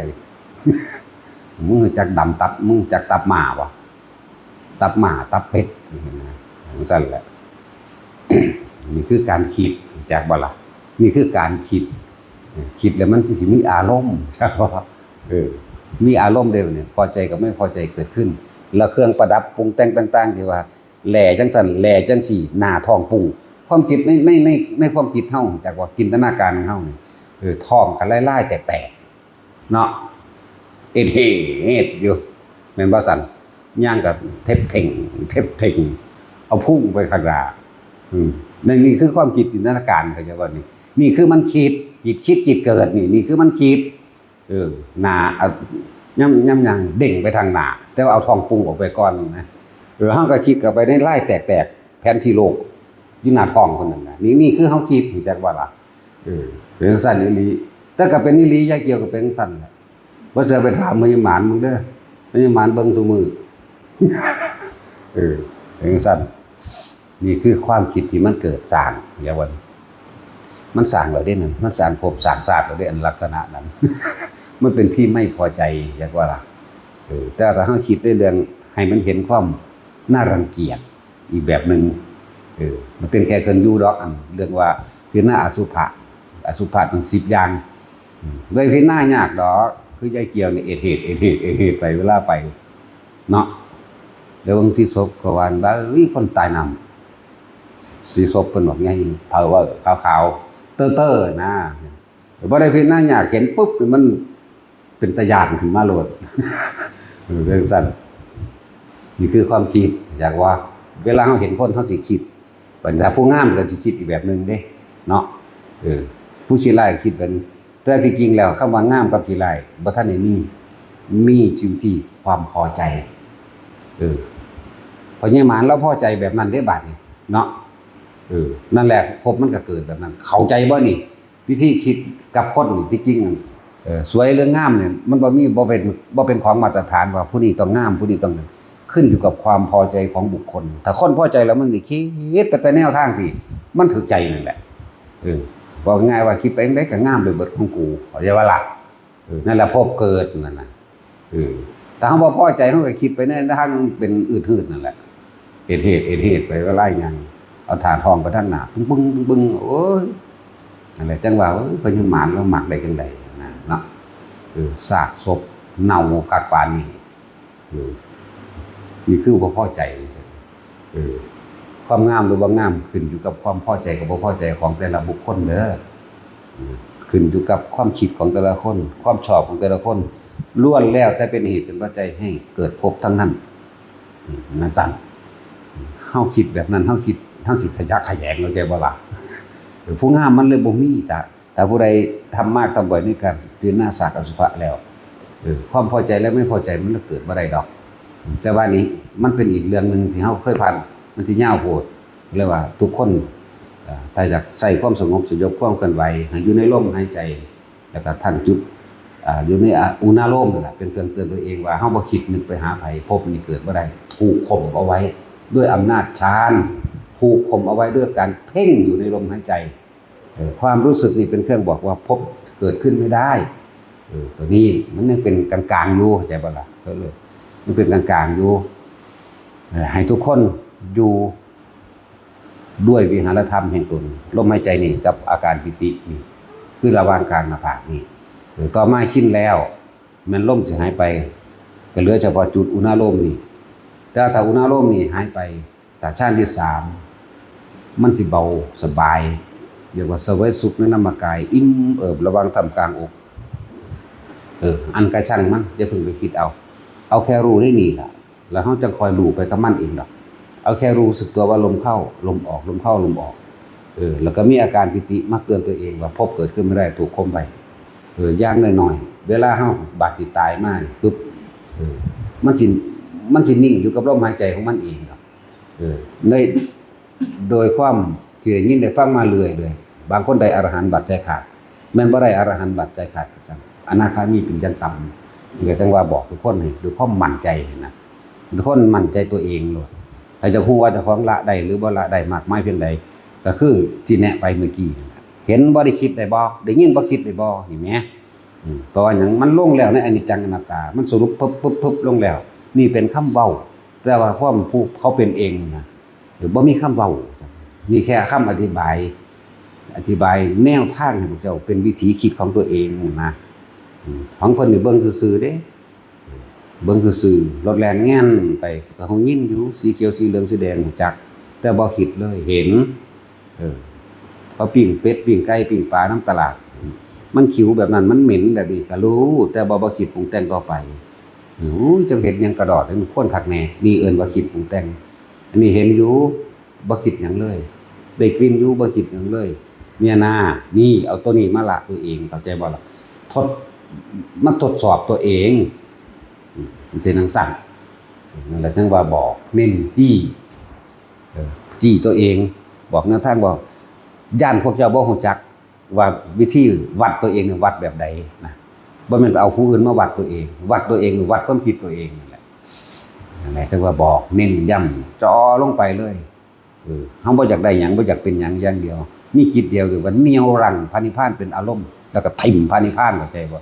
ມຶງຮູ້ຈັກດຳຕັບ ມຶງຮູ້ຈັກຕັບໝ້າບໍ່? ຕັບໝ້າ ຕັບເປັດ ຈັ່ງຊີ້ນະ ຈັ່ງຊັ້ນແຫຼະ ນີ້ຄືການຄິດ ຮູ້ຈັກບໍ່ລະ? ນີ້ຄືການຄິດ ຄິດແລ້ວມັນຊິມີອາລົມ ຈັກບໍ່? ເອີ ມີອາລົມເດ້ ບາດນີ້ພໍໃຈກັບໄມ່ພໍໃຈເກີດຂຶ້ນ ແລ້ວເຄື່ອງປະດັບປຸງແຕ່ງຕ່າງໆ ທີ່ວ່າແຫຼ້ຈັ່ງຊັ້ນ ແຫຼ້ຈັ່ງຊີ້ ໜ້າທ້ອງປຸງ ຄວາມຄິດໃນ ໃນ ໃນ ໃນຄວາມຄິດເຮົາ ຈັກວ່າຈິນຕະນາການຂອງເຮົານີ້ ເອີ ທ້ອງກະລາຍໆແຕກໆ ເນາະ ເອດເຫດຢູ່ ແມ່ນບໍ່ຊັ້ນ? ຍ່າງກະເທັບເທັງ ເທັບເທັງ ເອົາພຸ້ງໄປຂ້າງໜ້າ ອືມ ນີ້ຄືຄວາມຄິດຈິນຕະນາການ ເຂົ້າໃຈບໍ່ນີ້? ນີ້ຄືມັນຄິດ ຈິດຄິດຈິດເກີດນີ້ ນີ້ຄືມັນຄິດ ເອີ ໜ້າ ເອົາ ຍາມ ຍາມຍ່າງເດັ່ງໄປທາງໜ້າ ແຕ່ວ່າເອົາທ້ອງປຸງອອກໄປກ່ອນນະ ເອີ ເຮົາກະຄິດເຂົ້າໄປໃນລາຍແຕກໆ ແຜນທີ່ໂລກ ຢູ່ໜ້າທ້ອງເພິ່ນນັ້ນນະ ນີ້ ນີ້ຄືເຮົາຄິດ ຮູ້ຈັກບໍ່ລະ? ເອີ ເປັນຈັ່ງຊັ້ນອີ່ຫຼີ ແຕ່ກະເປັນອີ່ຫຼີ ຍາຍກຽວກະເປັນຈັ່ງຊັ້ນແຫຼະ ບໍ່ເຊື່ອໄປຖາມພະຍາໝານເບິ່ງເດີ ພະຍາໝານເບິ່ງຊຸມື້ ເອີ ເປັນຈັ່ງຊັ້ນ ນີ້ຄືຄວາມຄິດທີ່ມັນເກີດສ້າງ ຢ່າວ່າ ມັນສ້າງແລ້ວເດ້ນັ້ນ ມັນສ້າງພົບສ້າງຊາດແລ້ວເດ້ ອັນລັກສະນະນັ້ນ ມັນເປັນທີ່ໄມ່ພໍໃຈ ຈັກວ່າລະ ເອີ ແຕ່ຖ້າເຮົາຄິດໃນເລື່ອງໃຫ້ມັນເຫັນຄວາມໜ້າລັງກຽດ ອີກແບບໜຶ່ງ ເອີ ມັນເປັນແຄ່ເຄື່ອງຢູ່ດອກ ອັນເລື່ອງວ່າພິຈາລະນາອະສຸພະ ອະສຸພະຕັ້ງສິບຢ່າງ ອືມ ບໍ່ໄດ້ພິຈາລະນາຍາກດອກ ຄືຍາຍກຽວນີ້ ເອດເຫດ ເອດເຫດ ເອດເຫດໄປ ເວລາໄປເນາະ ແລ້ວເບິ່ງສີສົບກະວ່າ ບາດມີຄົນຕາຍນ້ຳ ສີສົບເພິ່ນບັກໃຫຍ່ ເຜົາເວີ ຂາວໆ ເຕີໆ ນະ ບໍ່ໄດ້ພິຈາລະນາຍາກ ເຫັນປຸບມັນ ເປັນຕາຢ້ານຂຶ້ນມາໂລດ ເອີ ເປັນຈັ່ງຊັ້ນ ນີ້ຄືຄວາມຄິດ ຢາກວ່າ ເວລາເຮົາເຫັນຄົນເຮົາຊິຄິດ ບັດນີ້ຖ້າຜູ້ງາມກະຊິຄິດອີກແບບໜຶ່ງເດ້ເນາະ ເອີ ຜູ້ຂີ້ຮ້າຍຄິດແບບ ແຕ່ທີ່ຈິງແລ້ວຄຳວ່າງາມກັບຂີ້ຮ້າຍບໍ່ທັນໄດ້ມີ ມີຢູ່ທີ່ຄວາມພໍໃຈ ເອີ ພະຍາໝານລາວພໍໃຈແບບນັ້ນເດ້ບາດນີ້ເນາະ ເອີ ນັ້ນແຫຼະ ພົບມັນກະເກີດແບບນັ້ນ ເຂົ້າໃຈບໍ່ນີ້? ວິທີຄິດກັບຄົນນີ້ ທີ່ຈິງ ເອີ ສວຍຫຼືງາມນີ້ ມັນບໍ່ມີ ບໍ່ເປັນ ບໍ່ເປັນຂອງມາດຕະຖານວ່າຜູ້ນີ້ຕ້ອງງາມ ຜູ້ນີ້ຕ້ອງ ຂຶ້ນຢູ່ກັບຄວາມພໍໃຈຂອງບຸກຄົນ ຖ້າຄົນພໍໃຈແລ້ວມັນຊິຄິດໄປແຕ່ແນວທາງທີ່ມັນຖືກໃຈນັ້ນແຫຼະ ເອີ ເວົ້າງ່າຍວ່າຄິດໄປຈັ່ງໃດກະງາມໄປເບິດຂອງກູ ເຂົ້າໃຈບໍ່ລະ? ເອີ ນັ້ນລະພົບເກີດນັ້ນນະ ເອີ ຖ້າເຮົາບໍ່ພໍໃຈ ເຮົາກະຄິດໄປໃນທາງເປັນອືດຫືດນັ້ນແຫຼະ ເອດເຫດ ເອດເຫດໄປວ່າຫຼາຍຢ່າງ ເອົາຖ້າທ້ອງໄປທາງໜ້າ ປຶ້ງໆ ປຶ້ງໆ ໂອ້ຍ ນັ້ນແຫຼະ ຈັ່ງວ່າ ເອີ ພະຍາໝານລາວມັກໄດ້ຈັ່ງໃດນະເນາະ ເອີ ຊາກສົບເນົ່າຄັກປານນີ້ ເອີ ນີ້ຄືບໍ່ພໍໃຈ ເອີ ຄວາມງາມຫຼືບໍ່ງາມ ຂຶ້ນຢູ່ກັບຄວາມພໍໃຈກັບບໍ່ພໍໃຈຂອງແຕ່ລະບຸກຄົນເດີ ຂຶ້ນຢູ່ກັບຄວາມຄິດຂອງແຕ່ລະຄົນ ຄວາມຊອບຂອງແຕ່ລະຄົນ ລ້ວນແລ້ວແຕ່ເປັນເຫດເປັນປັດໄຈໃຫ້ເກີດພົບທັງນັ້ນ ອືມ ຈັ່ງຊັ້ນ ເຮົາຄິດແບບນັ້ນ ເຮົາຄິດ ເຮົາຊິຂະຫຍະຂະແຫຍງ ເຂົ້າໃຈບໍ່ລະ? ເອີ ຜູ້ງາມມັນເລີຍບໍ່ມີ ຖ້າ ຖ້າຜູ້ໃດທຳມາກທຳບ່ອຍໃນການພິຈາລະນາຊາກອະສຸພະແລ້ວ ເອີ ຄວາມພໍໃຈແລະໄມ່ພໍໃຈມັນເກີດບໍ່ໄດ້ດອກ ແຕ່ວ່ານີ້ມັນເປັນອີກເລື່ອງໜຶ່ງທີ່ເຮົາເຄີຍຜ່ານ ມັນຊິຍາວໂພດ ເລີຍວ່າທຸກຄົນ ເອີ ຖ້າຢາກໃຊ້ຄວາມສະຫງົບສະຫຍົບຄວາມເຄື່ອນໄຫວໃຫ້ຢູ່ໃນລົມຫາຍໃຈ ແລ້ວກະທັງຈຸດ ອາ ຢູ່ໃນ ອາ ອຸນາລົມນັ້ນລະ ເປັນເຄື່ອງເຕືອນຕົວເອງວ່າເຮົາບໍ່ຄິດນຶກໄປຫາໃຜ ພົບນີ້ເກີດບໍ່ໄດ້ ຖືກຂົ່ມເອົາໄວ້ດ້ວຍອຳນາດฌານ ຖືກຂົ່ມເອົາໄວ້ດ້ວຍການເພັ່ງຢູ່ໃນລົມຫາຍໃຈ ເອີ ຄວາມຮູ້ສຶກນີ້ເປັນເຄື່ອງບອກວ່າພົບເກີດຂຶ້ນໄມ່ໄດ້ ເອີ ໂຕນີ້ມັນຍັງເປັນກາງໆຢູ່ ເຂົ້າໃຈບໍ່ລະ? ເອີ ມັນເປັນກາງໆຢູ່ ເອີ ໃຫ້ທຸກຄົນຢູ່ດ້ວຍວິຫາລະທຳແຫ່ງຕົນ ລົມຫາຍໃຈນີ້ກັບອາການປີຕິນີ້ ຄືລະຫວ່າງກາງໜ້າຜາກນີ້ ເອີ ຕໍ່ມາຊິນແລ້ວ ແມ່ນລົມຊິຫາຍໄປ ກະເຫຼືອສະເພາະຈຸດອຸນາໂລມນີ້ ແຕ່ຖ້າອຸນາໂລມນີ້ຫາຍໄປ ຕາຊານທີສາມ ມັນຊິເບົາສະບາຍ ຮຽກວ່າສະເຫວຍສຸກໃນນາມະກາຍ ອີ່ມເອີບລະຫວ່າງທ່າມກາງອົກ. ເອີ ອັນກະຊ່າງມັນ ຢ່າເພິ່ງໄປຄິດເອົາ ເອົາແຄ່ຮູ້ໃນນີ້ລະ ແລ້ວເຮົາຈະຄ່ອຍຮູ້ໄປກັບມັນເອງດອກ. ເອົາແຄ່ຮູ້ສຶກຕົວວ່າລົມເຂົ້າລົມອອກ ລົມເຂົ້າລົມອອກ. ເອີ ແລ້ວກໍມີອາການປີຕິມາເຕືອນຕົວເອງວ່າ ພົບເກີດຂຶ້ນບໍ່ໄດ້ ຖືກຂົ່ມໄວ້. ເອີ ຢ່າງໜ້ອຍໆ ເວລາເຮົາບາດຊິຕາຍມານີ້ປຶບ ເອີ ມັນຊິ ມັນຊິນິ່ງຢູ່ກັບລົມຫາຍໃຈຂອງມັນເອງດອກ. ເອີ ໃນ ໂດຍຄວາມທີ່ໄດ້ຍິນໄດ້ຟັງມາເລື້ອຍເລີຍ ບາງຄົນໄດ້ອະລະຫັນບັດໃຈຂາດ ແມ່ນບໍ່ໄດ້ອະລະຫັນບັດໃຈຂາດກໍຈັ່ງ ອະນາຄາມີເປັນຢ່າງຕ່ຳ. ນີ້ກໍຈັ່ງວ່າບອກທຸກຄົນໃຫ້ດ້ວຍຄວາມໝັ້ນໃຈນະ ທຸກຄົນໝັ້ນໃຈຕົວເອງໂລດ. ຖ້າຈະຮູ້ວ່າເຈົ້າຂອງລະໄດ້ ຫຼື ບໍ່ລະໄດ້ມາກມາຍພຽງໃດ ກໍຄືທີ່ແນະໄປເມື່ອກີ້ນັ້ນລະ ເຫັນບໍ່ໄດ້ຄິດໄດ້ບໍ່ ໄດ້ຍິນບໍ່ຄິດໄດ້ບໍ່ ນີ້ແໝ. ອືມ ເພາະວ່າຫຍັງ ມັນລົງແລ້ວໃນອະນິດຈັງອະນັດຕາ ມັນສະຫຼຸບປຶບໆໆ ລົງແລ້ວ. ນີ້ເປັນຄຳເວົ້າ ແຕ່ວ່າຄວາມຜູ້ເຂົາເປັນເອງນີ້ນະ ບໍ່ມີຄຳເວົ້າ. ນີ້ແຄ່ຄຳອະທິບາຍ ອະທິບາຍແນວທາງໃຫ້ພວກເຈົ້າເປັນວິທີຄິດຂອງຕົວເອງນະ. ອືມ ຂອງເພິ່ນນີ້ເບິ່ງຊື່ໆເດ້ ເບິ່ງຊື່ໆ ລົດແລ່ນແງນໄປ ກໍເຮົາຍິນຢູ່ ສີຂຽວ ສີເຫຼືອງ ສີແດງ ຮູ້ຈັກ ແຕ່ບໍ່ຄິດເລີຍ ເຫັນ. ເອີ ເຂົາປີ້ງເປັດ ປີ້ງໄກ່ ປີ້ງປານຳຕະຫຼາດ ມັນຂິວແບບນັ້ນ ມັນເໝັນແບບນີ້ກໍຮູ້ ແຕ່ວ່າບໍ່ຄິດປຸງແຕ່ງຕໍ່ໄປ. ໂອ້ຍ ຈັກເຮັດຫຍັງກະດອດ ມັນຄວນຄັກແນ່ ນີ້ເອີ້ນວ່າຄິດປຸງແຕ່ງ. ອັນນີ້ເຫັນຢູ່ ບໍ່ຄິດຫຍັງເລີຍ ໄດ້ກິ່ນຢູ່ ບໍ່ຄິດຫຍັງເລີຍ. ເມຍນາ ນີ້ ເອົາຕົວນີ້ມາລະຕົວເອງ ເຂົ້າໃຈບໍ່ລະ? ທົດ ມາທົດສອບຕົວເອງ. ອືມ ມັນເປັນຈັ່ງຊັ້ນ ນັ້ນແຫຼະ ຈັ່ງວ່າບອກເນັ້ນ ຈີ້ ເອີ ຈີ້ຕົວເອງ ບອກແນວທາງ ບອກ ຢ້ານພວກເຈົ້າບໍ່ຮູ້ຈັກວ່າວິທີວັດຕົວເອງນີ້ວັດແບບໃດນະ. ບໍ່ແມ່ນໄປເອົາຜູ້ອື່ນມາວັດຕົວເອງ ວັດຕົວເອງ ວັດຄວາມຄິດຕົວເອງນັ້ນແຫຼະ. ນັ້ນແຫຼະ ຈັ່ງວ່າບອກເນັ້ນຢ້ຳ ເຈາະລົງໄປເລີຍ. ເອີ ເຮົາບໍ່ຢາກໄດ້ຫຍັງ ບໍ່ຢາກເປັນຫຍັງ ຢ່າງດຽວ ມີຈິດດຽວ ຄືວ່າໜ່ຽວຄັ້ງພະນິບພານເປັນອາລົມ ແລ້ວກໍຖິ້ມພະນິບພານ ເຂົ້າໃຈບໍ່?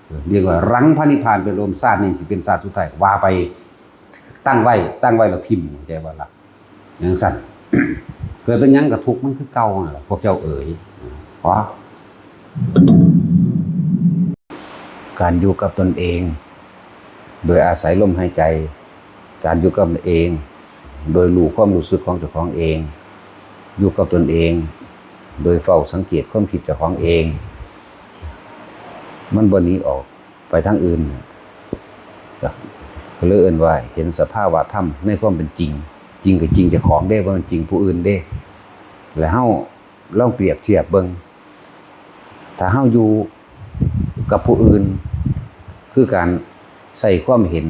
ເອີ ຮຽກວ່າຄັ້ງພະນິບພານເປັນອາລົມ ຊາດນີ້ຊິເປັນຊາດສຸດທ້າຍ ວ່າໄປ ຕັ້ງໄວ້ ຕັ້ງໄວ້ແລ້ວຖິ້ມ ເຂົ້າໃຈບໍ່ລະ? ຈັ່ງຊັ້ນ ເກີດເປັນຫຍັງກໍທຸກມັນຄືເກົ່ານັ້ນລະ ພວກເຈົ້າເອີຍ. ເພາະ ການຢູ່ກັບຕົນເອງ ໂດຍອາໄສລົມຫາຍໃຈ, ການຢູ່ກັບຕົນເອງ ໂດຍຮູ້ຄວາມຮູ້ສຶກຂອງເຈົ້າຂອງເອງ, ຢູ່ກັບຕົນເອງ ໂດຍເຝົ້າສັງເກດຄວາມຄິດເຈົ້າຂອງເອງ, ມັນບໍ່ໜີອອກໄປທາງອື່ນ, ກໍເລີຍເອີ້ນວ່າເຫັນສະພາວະທຳໃນຄວາມເປັນຈິງ, ຈິງກໍຈິງເຈົ້າຂອງເດ້ ບໍ່ແມ່ນຈິງຜູ້ອື່ນເດ້. ແລະເຮົາລອງປຽບທຽບເບິ່ງ, ຖ້າເຮົາຢູ່ ກັບຜູ້ອື່ນ ຄືການໃຊ້ຄວາມເຫັນ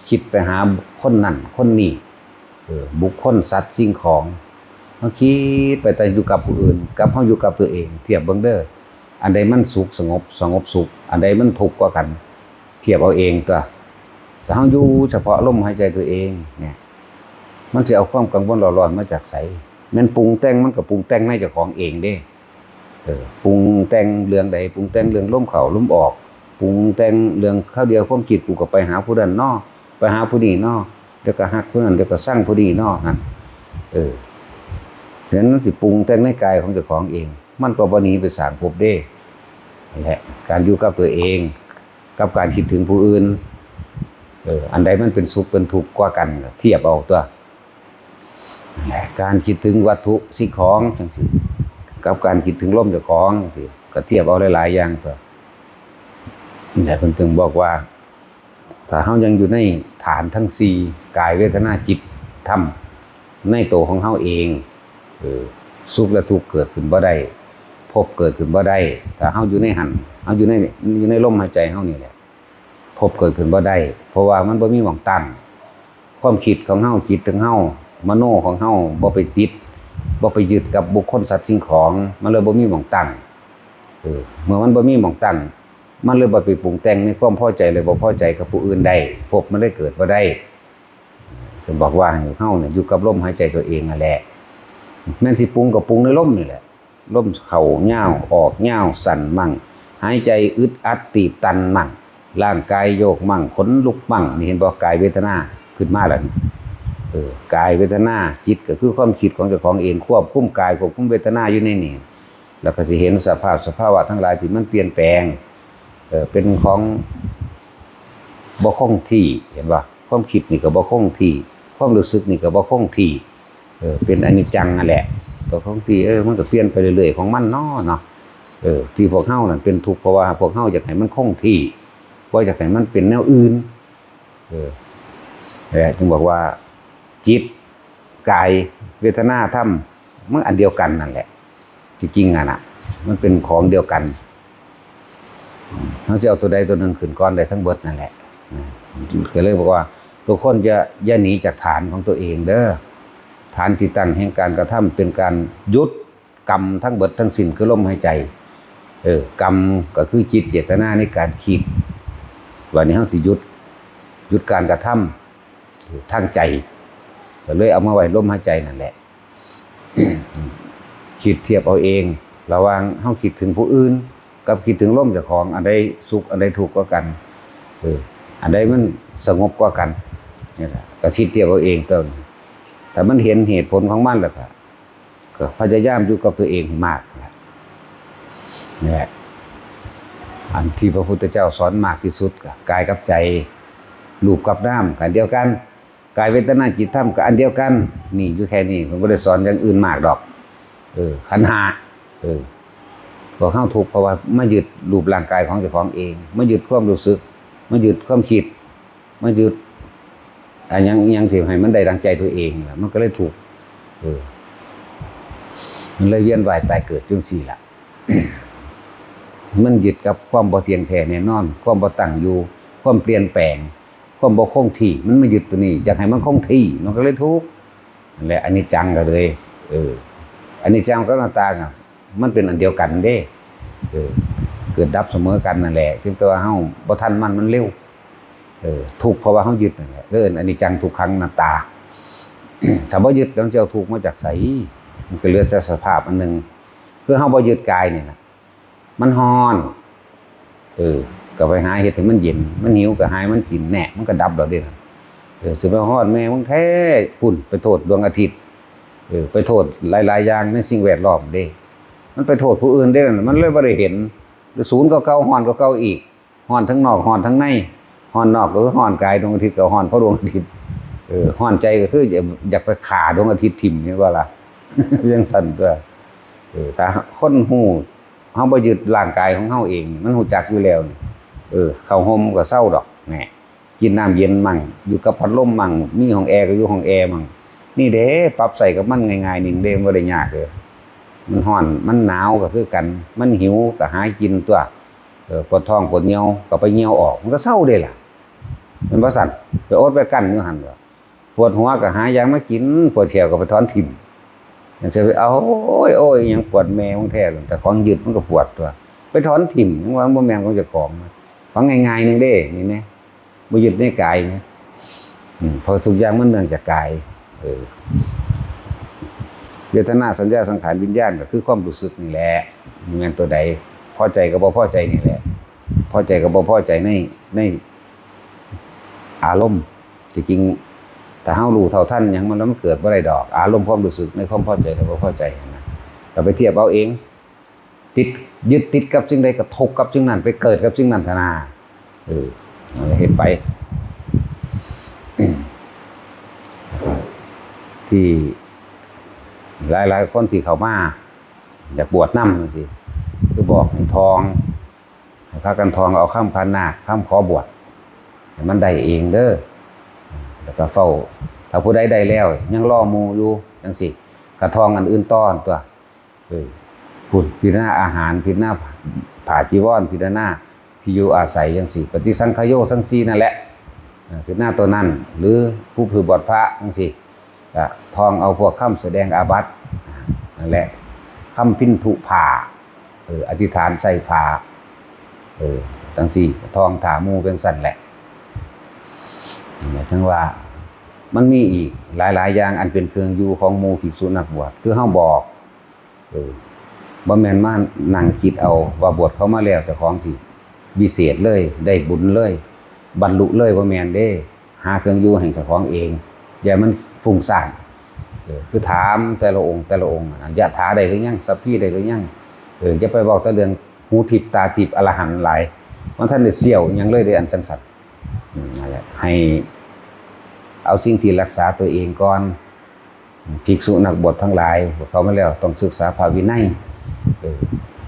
ຄິດໄປຫາຄົນນັ້ນຄົນນີ້, ເອີ ບຸກຄົນ ສັດ ສິ່ງຂອງ, ເຮົາຄິດໄປແຕ່ຢູ່ກັບຜູ້ອື່ນ ກັບເຮົາຢູ່ກັບຕົວເອງ. ທຽບເບິ່ງເດີ ອັນໃດມັນສຸກສະຫງົບ ສະຫງົບສຸກ, ອັນໃດມັນທຸກກວ່າກັນ, ທຽບເອົາເອງຕົວະ. ແຕ່ເຮົາຢູ່ສະເພາະລົມຫາຍໃຈຕົວເອງເນຍ ມັນຊິເອົາຄວາມກັງວົນເຫຼົ່າຮ້ອນມາຈາກໃສ? ແມ່ນປຸງແຕ່ງ ມັນກໍປຸງແຕ່ງໃນເຈົ້າຂອງເອງເດ້. ເອີ ປຸງແຕ່ງເລື່ອງໃດ? ປຸງແຕ່ງເລື່ອງລົມເຂົ້າລົມອອກ, ປຸງແຕ່ງເລື່ອງຄາວດຽວຄວາມຄິດ ກູກໍໄປຫາຜູ້ນັ້ນເນາະ ໄປຫາຜູ້ນີ້ເນາະ, ດຽວກໍຮັກຜູ້ນັ້ນ ດຽວກໍຊັງຜູ້ນີ້ເນາະ ຫັ້ນ. ເອີ ເຫັນມັນຊິປຸງແຕ່ງໃນກາຍຂອງເຈົ້າຂອງເອງ, ມັນກໍບໍ່ໜີໄປສ້າງພົບເດ້. ນັ້ນແຫຼະ ການຢູ່ກັບຕົວເອງ ກັບການຄິດເຖິງຜູ້ອື່ນ, ເອີ ອັນໃດມັນເປັນສຸກເປັນທຸກກວ່າກັນ ທຽບເອົາຕົວະ. ແລະ ການຄິດເຖິງວັດຖຸສິ່ງຂອງຈັ່ງຊີ້ ກັບການຄິດເຖິງລົມເຈົ້າຂອງຈັ່ງຊີ້ ກໍທຽບເອົາຫຼາຍໆຢ່າງຕົວະ. ແລະ ເພິ່ນຈຶ່ງບອກວ່າ ຖ້າເຮົາຍັງຢູ່ໃນຖານທັງສີ່ ກາຍ ເວທະນາ ຈິດ ທຳ ໃນໂຕຂອງເຮົາເອງ, ເອີ ສຸກ ແລະ ທຸກເກີດຂຶ້ນບໍ່ໄດ້, ພົບເກີດຂຶ້ນບໍ່ໄດ້. ຖ້າເຮົາຢູ່ໃນຫັ້ນ ເຮົາຢູ່ໃນ ຢູ່ໃນລົມຫາຍໃຈເຮົານີ້ແຫຼະ ພົບເກີດຂຶ້ນບໍ່ໄດ້, ເພາະວ່າມັນບໍ່ມີໝ່ອງຕັ້ງ. ຄວາມຄິດຂອງເຮົາ ຈິດຂອງເຮົາ ມະໂນຂອງເຮົາ ບໍ່ໄປຕິດ ບໍ່ໄປຍຶດກັບບຸກຄົນ ສັດ ສິ່ງຂອງ, ມັນເລີຍບໍ່ມີໝ່ອງຕັ້ງ. ເອີ ເມື່ອມັນບໍ່ມີໝ່ອງຕັ້ງ ມັນເລີຍບໍ່ໄປປຸງແຕ່ງໃນຄວາມພໍໃຈ ແລະ ບໍ່ພໍໃຈກັບຜູ້ອື່ນໄດ້, ພົບມັນເລີຍເກີດບໍ່ໄດ້. ເພິ່ນບອກວ່າໃຫ້ເຮົານີ້ຢູ່ກັບລົມຫາຍໃຈຕົວເອງນັ້ນແຫຼະ, ແມ່ນຊິປຸງກໍປຸງໃນລົມນີ້ແຫຼະ. ລົມເຂົ້າຍາວ ອອກຍາວ ສັ້ນໝັ່ງ, ຫາຍໃຈອຶດອັດ ຕີບຕັນໝັ່ງ, ຮ່າງກາຍໂຍກໝັ່ງ ຂົນລຸກໝັ່ງ. ນີ້ເຫັນບໍ່? ກາຍເວທະນາຂຶ້ນມາແລ້ວນີ້. ເອີ ກາຍເວທະນາ, ຈິດກໍຄືຄວາມຄິດຂອງເຈົ້າຂອງເອງ ຄວບຄຸມກາຍ ຄວບຄຸມເວທະນາຢູ່ໃນນີ້, ແລ້ວກໍຊິເຫັນສະພາບ ສະພາວະທັງຫຼາຍທີ່ມັນປ່ຽນແປງ, ເອີ ເປັນຂອງບໍ່ຄົງທີ່. ເຫັນບໍ່? ຄວາມຄິດນີ້ກໍບໍ່ຄົງທີ່, ຄວາມຮູ້ສຶກນີ້ກໍບໍ່ຄົງທີ່. ເອີ ເປັນອະນິດຈັງນັ້ນແຫຼະ. ກໍຄົງທີ່ ເອີ ມັນກໍປ່ຽນໄປເລື້ອຍໆຂອງມັນເນາະ ເນາະ. ເອີ ທີ່ພວກເຮົານັ້ນເປັນທຸກ ເພາະວ່າພວກເຮົາຢາກໃຫ້ມັນຄົງທີ່ ບໍ່ຢາກໃຫ້ມັນເປັນແນວອື່ນ. ເອີ ແຫຼະ ຈຶ່ງບອກວ່າ ຈິດ ກາຍ ເວທະນາ ທຳ ມັນອັນດຽວກັນນັ້ນແຫຼະ. ທີ່ຈິງຫັ້ນນະ ມັນເປັນຂອງດຽວກັນ. ເຮົາຊິເອົາຕົວໃດຕົວໜຶ່ງຂຶ້ນກ່ອນໄດ້ທັງເບິດນັ້ນແຫຼະ. ກໍເລີຍບອກວ່າ ທຸກຄົນຈະ ຢ່າໜີຈາກຖານຂອງຕົວເອງເດີ້. ຖານທີ່ຕັ້ງແຫ່ງການກະທຳເປັນການຢຸດກຳທັງເບິດທັງສິ້ນ ຄືລົມຫາຍໃຈ. ເອີ ກຳກໍຄືຈິດເຈດຕະນາໃນການຄິດ. ບາດນີ້ເຮົາຊິຢຸດ ຢຸດການກະທຳທາງໃຈ ກໍເລີຍເອົາມາໄວ້ລົມຫາຍໃຈນັ້ນແຫຼະ. ຄິດທຽບເອົາເອງ ລະຫວ່າງເຮົາຄິດເຖິງຜູ້ອື່ນກັບຄິດເຖິງລົມເຈົ້າຂອງ ອັນໃດສຸກ ອັນໃດທຸກກວ່າກັນ? ເອີ ອັນໃດມັນສະຫງົບກວ່າກັນ? ນີ້ລະ ກໍຄິດທຽບເອົາເອງຕົວນີ້. ຖ້າມັນເຫັນເຫດຜົນຂອງມັນແລ້ວກໍ ກໍພະຍາຍາມຢູ່ກັບຕົວເອງໃຫ້ມາກນະ. ນີ້ແຫຼະ ອັນທີ່ພະພຸດທະເຈົ້າສອນມາກທີ່ສຸດ ກໍກາຍກັບໃຈ ຮູບກັບນາມອັນດຽວກັນ. ກາຍເວທະນາຈິດທຳກໍອັນດຽວກັນ. ນີ້ຢູ່ແຄ່ນີ້ ເພິ່ນບໍ່ໄດ້ສອນຢ່າງອື່ນມາກດອກ. ເອີ ຂັນຫ້າ ເອີ ພວກເຮົາທຸກ ເພາະວ່າມາຍຶດຮູບຮ່າງກາຍຂອງເຈົ້າຂອງເອງ ມາຍຶດຄວາມຮູ້ສຶກ ມາຍຶດຄວາມຄິດ ມາຍຶດ ອາ ຫຍັງ ຫຍັງທີ່ໃຫ້ມັນໄດ້ດັ່ງໃຈຕົວເອງລະ ມັນກໍເລີຍທຸກ. ເອີ ມັນເລີຍວຽນວ່າຍຕາຍເກີດຈັ່ງຊີ້ລະ. ມັນຍຶດກັບຄວາມບໍ່ທ່ຽງແທ້ແນ່ນອນ ຄວາມບໍ່ຕັ້ງຢູ່ ຄວາມປ່ຽນແປງ ຄວາມບໍ່ຄົງທີ່ ມັນມາຍຶດຕົວນີ້ ຢາກໃຫ້ມັນຄົງທີ່ ມັນກໍເລີຍທຸກ. ນັ້ນແຫຼະ ອະນິດຈັງກໍເລີຍ ເອີ ອະນິດຈັງກັບອະນັດຕາກໍ ມັນເປັນອັນດຽວກັນເດ້. ເອີ ເກີດດັບສະເໝີກັນນັ້ນແຫຼະ ພຽງແຕ່ວ່າເຮົາບໍ່ທັນມັນ ມັນເລັວ. ເອີ ທຸກເພາະວ່າເຮົາຍຶດນັ້ນແຫຼະ ເອີ້ນອະນິດຈັງ ທຸກຂັງ ອະນັດຕາ. ຖ້າບໍ່ຍຶດແລ້ວມັນຈະເອົາທຸກມາຈາກໃສ? ມັນກໍເຫຼືອແຕ່ສະພາບອັນໜຶ່ງ ຄືເຮົາບໍ່ຍຶດກາຍນີ້ນະ ມັນຮ້ອນ ເອີ ກໍໄປຫາເຮັດໃຫ້ມັນເຢັນ ມັນຫິວກໍຫາໃຫ້ມັນກິນ ແນ່ ມັນກໍດັບແລ້ວເດ້. ເອີ ຊິໄປຮ້ອນແມ່ມຶງແທ້ ພຸ້ນ ໄປໂທດດວງອາທິດ ເອີ ໄປໂທດຫຼາຍໆຢ່າງໃນສິ່ງແວດລ້ອມເດ້. ມັນໄປໂທດຜູ້ອື່ນເດ້ ມັນເລີຍບໍ່ໄດ້ເຫັນ. ສູນກໍເກົ່າ ຮ້ອນກໍເກົ່າອີກ ຮ້ອນທັງນອກ ຮ້ອນທັງໃນ. ຮ້ອນນອກກໍຄືຮ້ອນກາຍ ດວງອາທິດກໍຮ້ອນເພາະດວງອາທິດ. ເອີ ຮ້ອນໃຈກໍຄືຢາກ ຢາກໄປຂ້າດວງອາທິດຖິ້ມ ເຫັນບໍ່ລະ? ຈັ່ງຊັ້ນຕົວະ. ເອີ ຖ້າຄົນຮູ້ ເຮົາບໍ່ຍຶດຮ່າງກາຍຂອງເຮົາເອງ ມັນຮູ້ຈັກຢູ່ແລ້ວນີ້ ເອີ ເຂົ້າຮົ່ມກໍເຊົາດອກ ແນ່ ກິນນ້ຳເຢັນໝັ່ງ ຢູ່ກັບພັດລົມໝັ່ງ ມີຫ້ອງແອກໍຢູ່ຫ້ອງແອໝັ່ງ. ນີ້ເດ້ ປັບໃຊ້ກັບມັນງ່າຍໆໜຶ່ງເດ້ ມັນບໍ່ໄດ້ຍາກເດ້. ມັນຮ້ອນ ມັນໜາວກໍຄືກັນ ມັນຫິວກໍຫາກິນຕົວະ. ເອີ ປວດທ້ອງປວດຍ່ຽວກໍໄປຍ່ຽວອອກ ມັນກໍເຊົາເດ້ລະ ແມ່ນບໍ່ຊັ້ນ? ໄປອົດໄປກັ້ນຢູ່ຫັ້ນ ປວດຫົວກໍຫາຢາມາກິນ ປວດແຂ້ວກໍໄປຖອນຖິ້ມ. ຈັ່ງຊິໄປເອົາ ໂອ້ຍ ໂອ້ຍ ອີຫຍັງປວດແມ່ຂອງແທ້ ແຕ່ຂອງຍຶດມັນກໍປວດຕົວະ ໄປຖອນຖິ້ມ ຍັງວ່າມັນບໍ່ແມ່ນຂອງເຈົ້າຂອງ. ຂອງງ່າຍໆໜຶ່ງເດ້ ນີ້ແນ່ ບໍ່ຍຶດໃນກາຍນະ. ອືມ ເພາະທຸກຢ່າງມັນເນື່ອງຈາກກາຍ. ເອີ ເວທະນາ ສັນຍາ ສັງຂານ ວິນຍານ ກໍຄືຄວາມຮູ້ສຶກນີ້ແຫຼະ ແມ່ນຕົວໃດ ພໍໃຈກັບບໍ່ພໍໃຈນີ້ແຫຼະ ພໍໃຈກັບບໍ່ພໍໃຈໃນ ໃນອາລົມ. ທີ່ຈິງ ຖ້າເຮົາຮູ້ເທົ່າທັນຫຍັງມັນແລ້ວ ມັນເກີດບໍ່ໄດ້ດອກ ອາລົມຄວາມຮູ້ສຶກໃນຄວາມພໍໃຈ ແລະ ບໍ່ພໍໃຈຫັ້ນນະ. ກໍໄປທຽບເອົາເອງ ຕິດ ຍຶດຕິດກັບສິ່ງໃດກໍທຸກກັບສິ່ງນັ້ນ ໄປເກີດກັບສິ່ງນັ້ນຊະນາ. ເອີ ເຮັດໄປ ທີ່ຫຼາຍໆຄົນທີ່ເຂົ້າມາຢາກບວດນຳຈັ່ງຊີ້ ຄືບອກໃຫ້ທ່ອງ ໃຫ້ພາກັນທ່ອງເອົາຄຳຂວັນນາກ ຄຳຂໍບວດ ໃຫ້ມັນໄດ້ເອງເດີ້. ແລ້ວກໍເຝົ້າ ຖ້າຜູ້ໃດໄດ້ແລ້ວ ຍັງລໍໝູ່ຢູ່ຈັ່ງຊີ້ ກໍທ່ອງອັນອື່ນຕໍ່ຕົວະ. ເອີ ພຸ້ນ ພິຈາລະນາອາຫານ ພິຈາລະນາຜ້າຈີວອນ ພິຈາລະນາທີ່ຢູ່ອາໄສຈັ່ງຊີ້ ປະຕິສັງຂະໂຍທັງສີ່ນັ້ນແຫຼະ. ເອີ ພິຈາລະນາຕົວນັ້ນ ຫຼື ຜູ້ຜືບອດພະຈັ່ງຊີ້ ກະທ່ອງເອົາພວກຄຳສະແດງອາບັດ ນັ້ນແຫຼະ ຄຳພິນທຸຜ້າ ເອີ ອະທິຖານໃສ່ຜ້າ ເອີ ຈັ່ງຊີ້ ທ່ອງຖ້າໝູ່ເປັນຊັ້ນແຫຼະ. ຈັ່ງວ່າ ມັນມີອີກຫຼາຍໆຢ່າງ ອັນເປັນເຄື່ອງຢູ່ຂອງໝູ່ພິກສຸນັກບວດ ຄືເຮົາບອກ ເອີ ບໍ່ແມ່ນມານັ່ງຄິດເອົາວ່າບວດເຂົ້າມາແລ້ວ ເຈົ້າຂອງຊິວິເສດເລີຍ ໄດ້ບຸນເລີຍ ບັນລຸເລີຍ ບໍ່ແມ່ນເດ້. ຫາເຄື່ອງຢູ່ໃຫ້ເຈົ້າຂອງເອງ ຢ່າໃຫ້ມັນຟຸ້ງສ້ານ. ເອີ ຄືຖາມແຕ່ລະອົງ ແຕ່ລະອົງ ອະ ຍະຖາໄດ້ຫຼືຍັງ? ສັບພີໄດ້ຫຼືຍັງ? ເອີ ຢ່າໄປເວົ້າແຕ່ເລື່ອງຫູທິບຕາທິບ ອະລະຫັນຫຼາຍ ມັນທັນໄດ້ສ່ຽວອີ່ຫຍັງເລີຍເດ້ ອັນຈັ່ງຊັ້ນ. ອືມ ນັ້ນແຫຼະ ໃຫ້ເອົາສິ່ງທີ່ລັກສາຕົວເອງກ່ອນ. ພິກສຸນັກບວດທັງຫຼາຍ ເຂົ້າມາແລ້ວຕ້ອງສຶກສາພະວິໄນ. ເອີ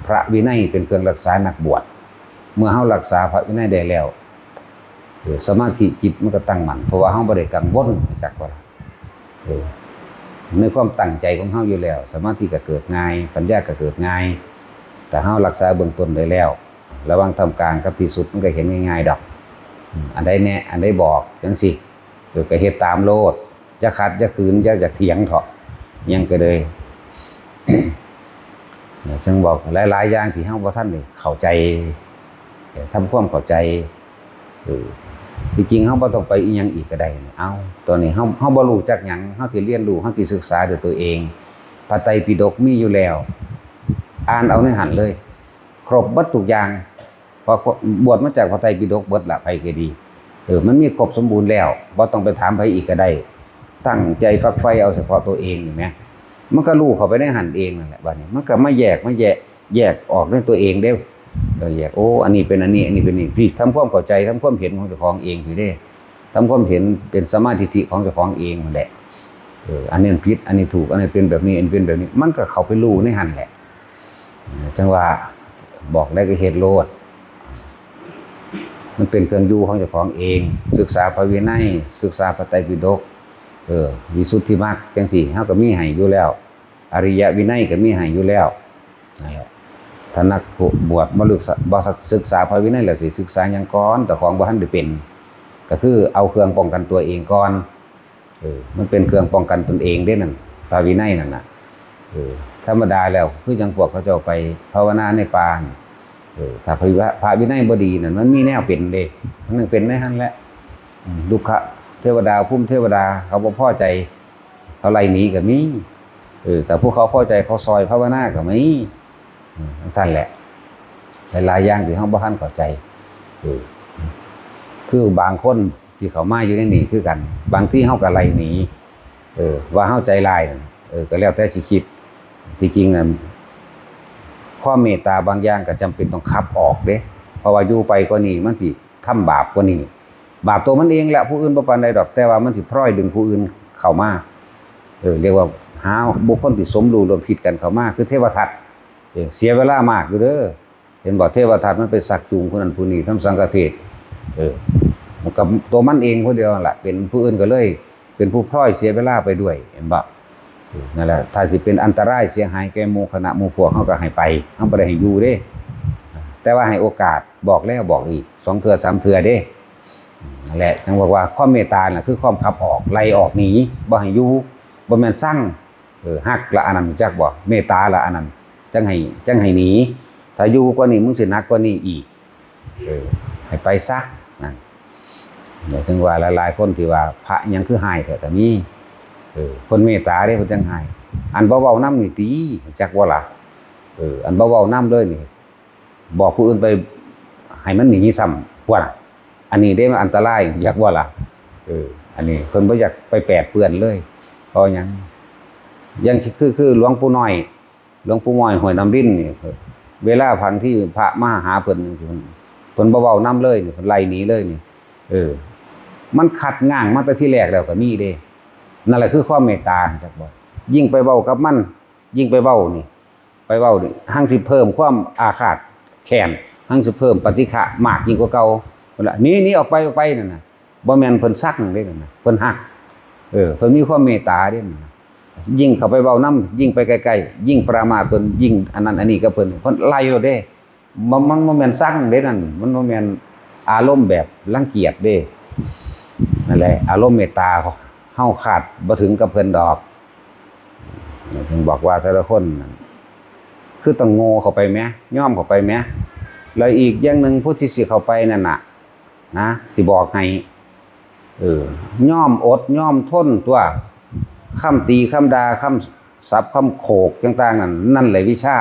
ພະວິໄນເປັນເຄື່ອງຮັກສານັກບວດ. ເມື່ອເຮົາຮັກສາພະວິໄນໄດ້ແລ້ວ ເອີ ສະມາທິຈິດມັນກໍຕັ້ງໝັ້ນ ເພາະວ່າເຮົາບໍ່ໄດ້ກັງວົນ ຮູ້ຈັກບໍ່ລະ? ເອີ ໃນຄວາມຕັ້ງໃຈຂອງເຮົາຢູ່ແລ້ວ ສະມາທິກໍເກີດງ່າຍ ປັນຍາກໍເກີດງ່າຍ ຖ້າເຮົາຮັກສາເບື້ອງຕົ້ນໄດ້ແລ້ວ ລະຫວ່າງທ່າມກາງກັບທີ່ສຸດ ມັນກໍເຫັນງ່າຍໆດອກ. ອັນໃດແນະ ອັນໃດບອກ ຈັ່ງຊີ້ ເອີ ກໍເຮັດຕາມໂລດ ຢ່າຂັດ ຢ່າຂືນ ຢ່າ ຢ່າຖຽງເຖາະ ຫຍັງກໍເລີຍ. ຈັ່ງບອກ ຫຼາຍໆຢ່າງທີ່ເຮົາບໍ່ທັນໄດ້ເຂົ້າໃຈ ເອີ ທຳຄວາມເຂົ້າໃຈ ເອີ ທີ່ຈິງເຮົາບໍ່ຕ້ອງໄປອີ່ຫຍັງອີກກໍໄດ້. ເອົ້າ ຕອນນີ້ເຮົາ ເຮົາບໍ່ຮູ້ຈັກຫຍັງ ເຮົາຊິຮຽນຮູ້ ເຮົາຊິສຶກສາດ້ວຍຕົວເອງ. ພະໄຕປິດົກມີຢູ່ແລ້ວ ອ່ານເອົາໃນຫັ້ນເລີຍ ຄົບເບິດທຸກຢ່າງ ເພາະບວດມາຈາກພະໄຕປິດົກເບິດລະ ໃຜກໍດີ. ເອີ ມັນມີຄົບສົມບູນແລ້ວ ບໍ່ຕ້ອງໄປຖາມໃຜອີກກໍໄດ້. ຕັ້ງໃຈຝັກໃຝ່ເອົາສະເພາະຕົວເອງນີ້ແໝ ມັນກໍຮູ້ເຂົ້າໄປໃນຫັ້ນເອງນັ້ນແຫຼະ. ບາດນີ້ມັນກໍມາແຍກ ມາແຍກ ແຍກອອກໃນຕົວເອງເດ້. ເອີ ແຍກ ໂອ້ ອັນນີ້ເປັນອັນນີ້ ອັນນີ້ເປັນນີ້ ທີ່ທຳຄວາມເຂົ້າໃຈ ທຳຄວາມເຫັນຂອງເຈົ້າຂອງເອງພີ້ເດ້. ທຳຄວາມເຫັນເປັນສຳມາທິດຖິຂອງເຈົ້າຂອງເອງຫັ້ນແຫຼະ. ເອີ ອັນນີ້ຜິດ ອັນນີ້ຖືກ ອັນນີ້ເປັນແບບນີ້ ອັນນີ້ເປັນແບບນີ້ ມັນກໍເຂົ້າໄປຮູ້ໃນຫັ້ນແຫຼະ. ຈັ່ງວ່າບອກໄດ້ກໍເຮັດໂລດ ມັນເປັນເຄື່ອງຢູ່ຂອງເຈົ້າຂອງເອງ. ສຶກສາພະວິໄນ ສຶກສາພະໄຕປິດົກ ເອີ ວິສຸດທິມັກ ຈັ່ງຊີ້ ເຮົາກໍມີໃຫ້ຢູ່ແລ້ວ. ອະລິຍະວິໄນກໍມີໃຫ້ຢູ່ແລ້ວ. ນັ້ນແຫຼະ ຖ້ານັກບວດບໍ່ສຶກສາ ບໍ່ສຶກສາພະວິໄນແລ້ວ ຊິສຶກສາຫຍັງກ່ອນ? ເຈົ້າຂອງບໍ່ທັນໄດ້ເປັນ ກໍຄືເອົາເຄື່ອງປ້ອງກັນຕົວເອງກ່ອນ. ເອີ ມັນເປັນເຄື່ອງປ້ອງກັນຕົນເອງເດ້ນັ້ນ ພະວິໄນນັ້ນນະ. ເອີ ທຳມະດາແລ້ວ ຄືຈັ່ງພວກເຂົາເຈົ້າໄປພາວະນາໃນປ່າ ເອີ ຖ້າພະວິ ພະວິໄນບໍ່ດີນັ້ນ ມັນມີແນວເປັນເດ້ ມັນຍັງເປັນໃນຫັ້ນແຫຼະ. ອືມ ລຸກຂະເທວະດາ ພູມເທວະດາ ເຂົາບໍ່ພໍໃຈ ເຂົາໄລ່ໜີກໍມີ. ເອີ ແຕ່ຜູ້ເຂົາພໍໃຈ ເຂົາຊ່ອຍພາວະນາກໍມີ. ເອີ ຈັ່ງຊັ້ນແຫຼະ ຫຼາຍໆຢ່າງທີ່ເຮົາບໍ່ທັນເຂົ້າໃຈ. ເອີ ຄືບາງຄົນທີ່ເຂົ້າມາຢູ່ໃນນີ້ຄືກັນ ບາງທີເຮົາກໍໄລ່ໜີ ເອີ ວ່າເຮົາໃຈຮ້າຍ. ເອີ ກໍແລ້ວແຕ່ຊິຄິດ. ທີ່ຈິງນັ້ນ ຄວາມເມດຕາບາງຢ່າງກໍຈຳເປັນຕ້ອງຂັບອອກເດ້ ເພາະວ່າຢູ່ໄປກວ່ານີ້ ມັນຊິທຳບາບກວ່ານີ້. ບາບຕົວມັນເອງແຫຼະ ຜູ້ອື່ນບໍ່ປານໃດດອກ ແຕ່ວ່າມັນຊິພລອຍດຶງຜູ້ອື່ນເຂົ້າມາ. ເອີ ຮຽກວ່າຫາບຸກຄົນທີ່ສົມຮູ້ຮ່ວມຄິດກັນເຂົ້າມາ ຄືເທວະທັດ. ເອີ ເສຍເວລາມາກຢູ່ເດີ. ເຫັນບໍ່? ເທວະທັດມັນໄປຊັກຈູງຜູ້ນັ້ນຜູ້ນີ້ ທຳສັງກະເພດ. ເອີ ມັນກໍຕົວມັນເອງຜູ້ດຽວນັ້ນລະ ເປັນຜູ້ອື່ນກໍເລີຍເປັນຜູ້ພລອຍເສຍເວລາໄປດ້ວຍ ເຫັນບໍ່? ເອີ ນັ້ນແຫຼະ ຖ້າຊິເປັນອັນຕະລາຍເສຍຫາຍແກ່ໝູ່ຄະນະໝູ່ພວກ ເຮົາກໍໃຫ້ໄປ ເຮົາບໍ່ໄດ້ໃຫ້ຢູ່ເດ້. ແຕ່ວ່າໃຫ້ໂອກາດ ບອກແລ້ວບອກອີກ ສອງເທື່ອສາມເທື່ອເດ້. ນັ້ນແຫຼະ ຈັ່ງບອກວ່າຄວາມເມດຕານະ ຄືຄວາມຂັບອອກ ໄລ່ອອກໜີ ບໍ່ໃຫ້ຢູ່ ບໍ່ແມ່ນຊັງ. ເອີ ຮັກລະອັນນັ້ນ ຮູ້ຈັກບໍ່? ເມດຕາລະອັນນັ້ນ ຈັ່ງໃຫ້ ຈັ່ງໃຫ້ໜີ. ຖ້າຢູ່ກວ່ານີ້ ມຶງຊິໜັກກວ່ານີ້ອີກ. ເອີ ໃຫ້ໄປຊະ ນັ້ນ. ເຖິງວ່າຫຼາຍໆຄົນທີ່ວ່າ ພະຫຍັງຄືຮ້າຍແທ້ກໍມີ. ເອີ ເພິ່ນເມດຕາເດ້ ເພິ່ນຈັ່ງຮ້າຍ. ອັນບໍ່ເວົ້ານຳນີ້ຕິ ຮູ້ຈັກບໍ່ລະ? ເອີ ອັນບໍ່ເວົ້ານຳເລີຍນີ້ ບອກຜູ້ອື່ນໄປໃຫ້ມັນໜີຊ້ຳ ວ່າ ອັນນີ້ເດ້ມັນອັນຕະລາຍ ຢາກວ່າລະ. ເອີ ອັນນີ້ເພິ່ນບໍ່ຢາກໄປແປດເປື້ອນເລີຍ. ເພາະຫຍັງ? ຢ່າງຄື ຄື ຄືຫຼວງປູ່ນ້ອຍ ຫຼວງປູ່ນ້ອຍຫ້ວຍນ້ຳລິນນີ້ ເວລາບາງທີພະມາຫາເພິ່ນຈັ່ງຊີ້ ເພິ່ນບໍ່ເວົ້ານຳເລີຍນີ້ ເພິ່ນໄລ່ໜີເລີຍນີ້. ເອີ ມັນຄັດງາງມາແຕ່ທີແລກແລ້ວກໍມີເດ້. ນັ້ນແຫຼະຄືຄວາມເມດຕາ ຮູ້ຈັກບໍ່? ຍິ່ງໄປເວົ້າກັບມັນ ຍິ່ງໄປເວົ້ານີ້ ໄປເວົ້ານີ້ ຮັ່ງຊິເພີ່ມຄວາມອາຄາດແຄ້ນ ຮັ່ງຊິເພີ່ມປະຕິຄະມາກຍິ່ງກວ່າເກົ່າ. ພຸ້ນລະ ໜີ ໜີອອກໄປ ອອກໄປນັ້ນນະ. ບໍ່ແມ່ນເພິ່ນຊັງເດ້ນັ້ນນະ ເພິ່ນຮັກ. ເອີ ເພິ່ນມີຄວາມເມດຕາເດ້ນັ້ນນະ. ຍິ່ງເຂົ້າໄປເວົ້ານຳ ຍິ່ງໄປໃກ້ໆ ຍິ່ງປະມາດເພິ່ນ ຍິ່ງອັນນັ້ນອັນນີ້ກັບເພິ່ນ ເພິ່ນໄລ່ໂລດເດ້. ມັນ ມັນບໍ່ແມ່ນຊັງເດ້ນັ້ນ ມັນບໍ່ແມ່ນອາລົມແບບລັງກຽດເດ້. ນັ້ນແຫຼະ ອາລົມເມດຕາເຮົາຄາດບໍ່ເຖິງກັບເພິ່ນດອກ. ເພິ່ນບອກວ່າແຕ່ລະຄົນນັ້ນ ຄືຕ້ອງໂງ່ເຂົ້າໄປແໝ ຍອມເຂົ້າໄປແໝ. ແລ້ວອີກຢ່າງໜຶ່ງ ຜູ້ທີ່ຊິເຂົ້າໄປນັ້ນນະ ນະ ຊິບອກໃຫ້ ເອີ ຍອມອົດຍອມທົນຕົວະ ຄຳຕີຄຳດ່າ ຄຳສັບຄຳໂຂກຕ່າງໆນັ້ນ ນັ້ນແຫຼະວິຊາ.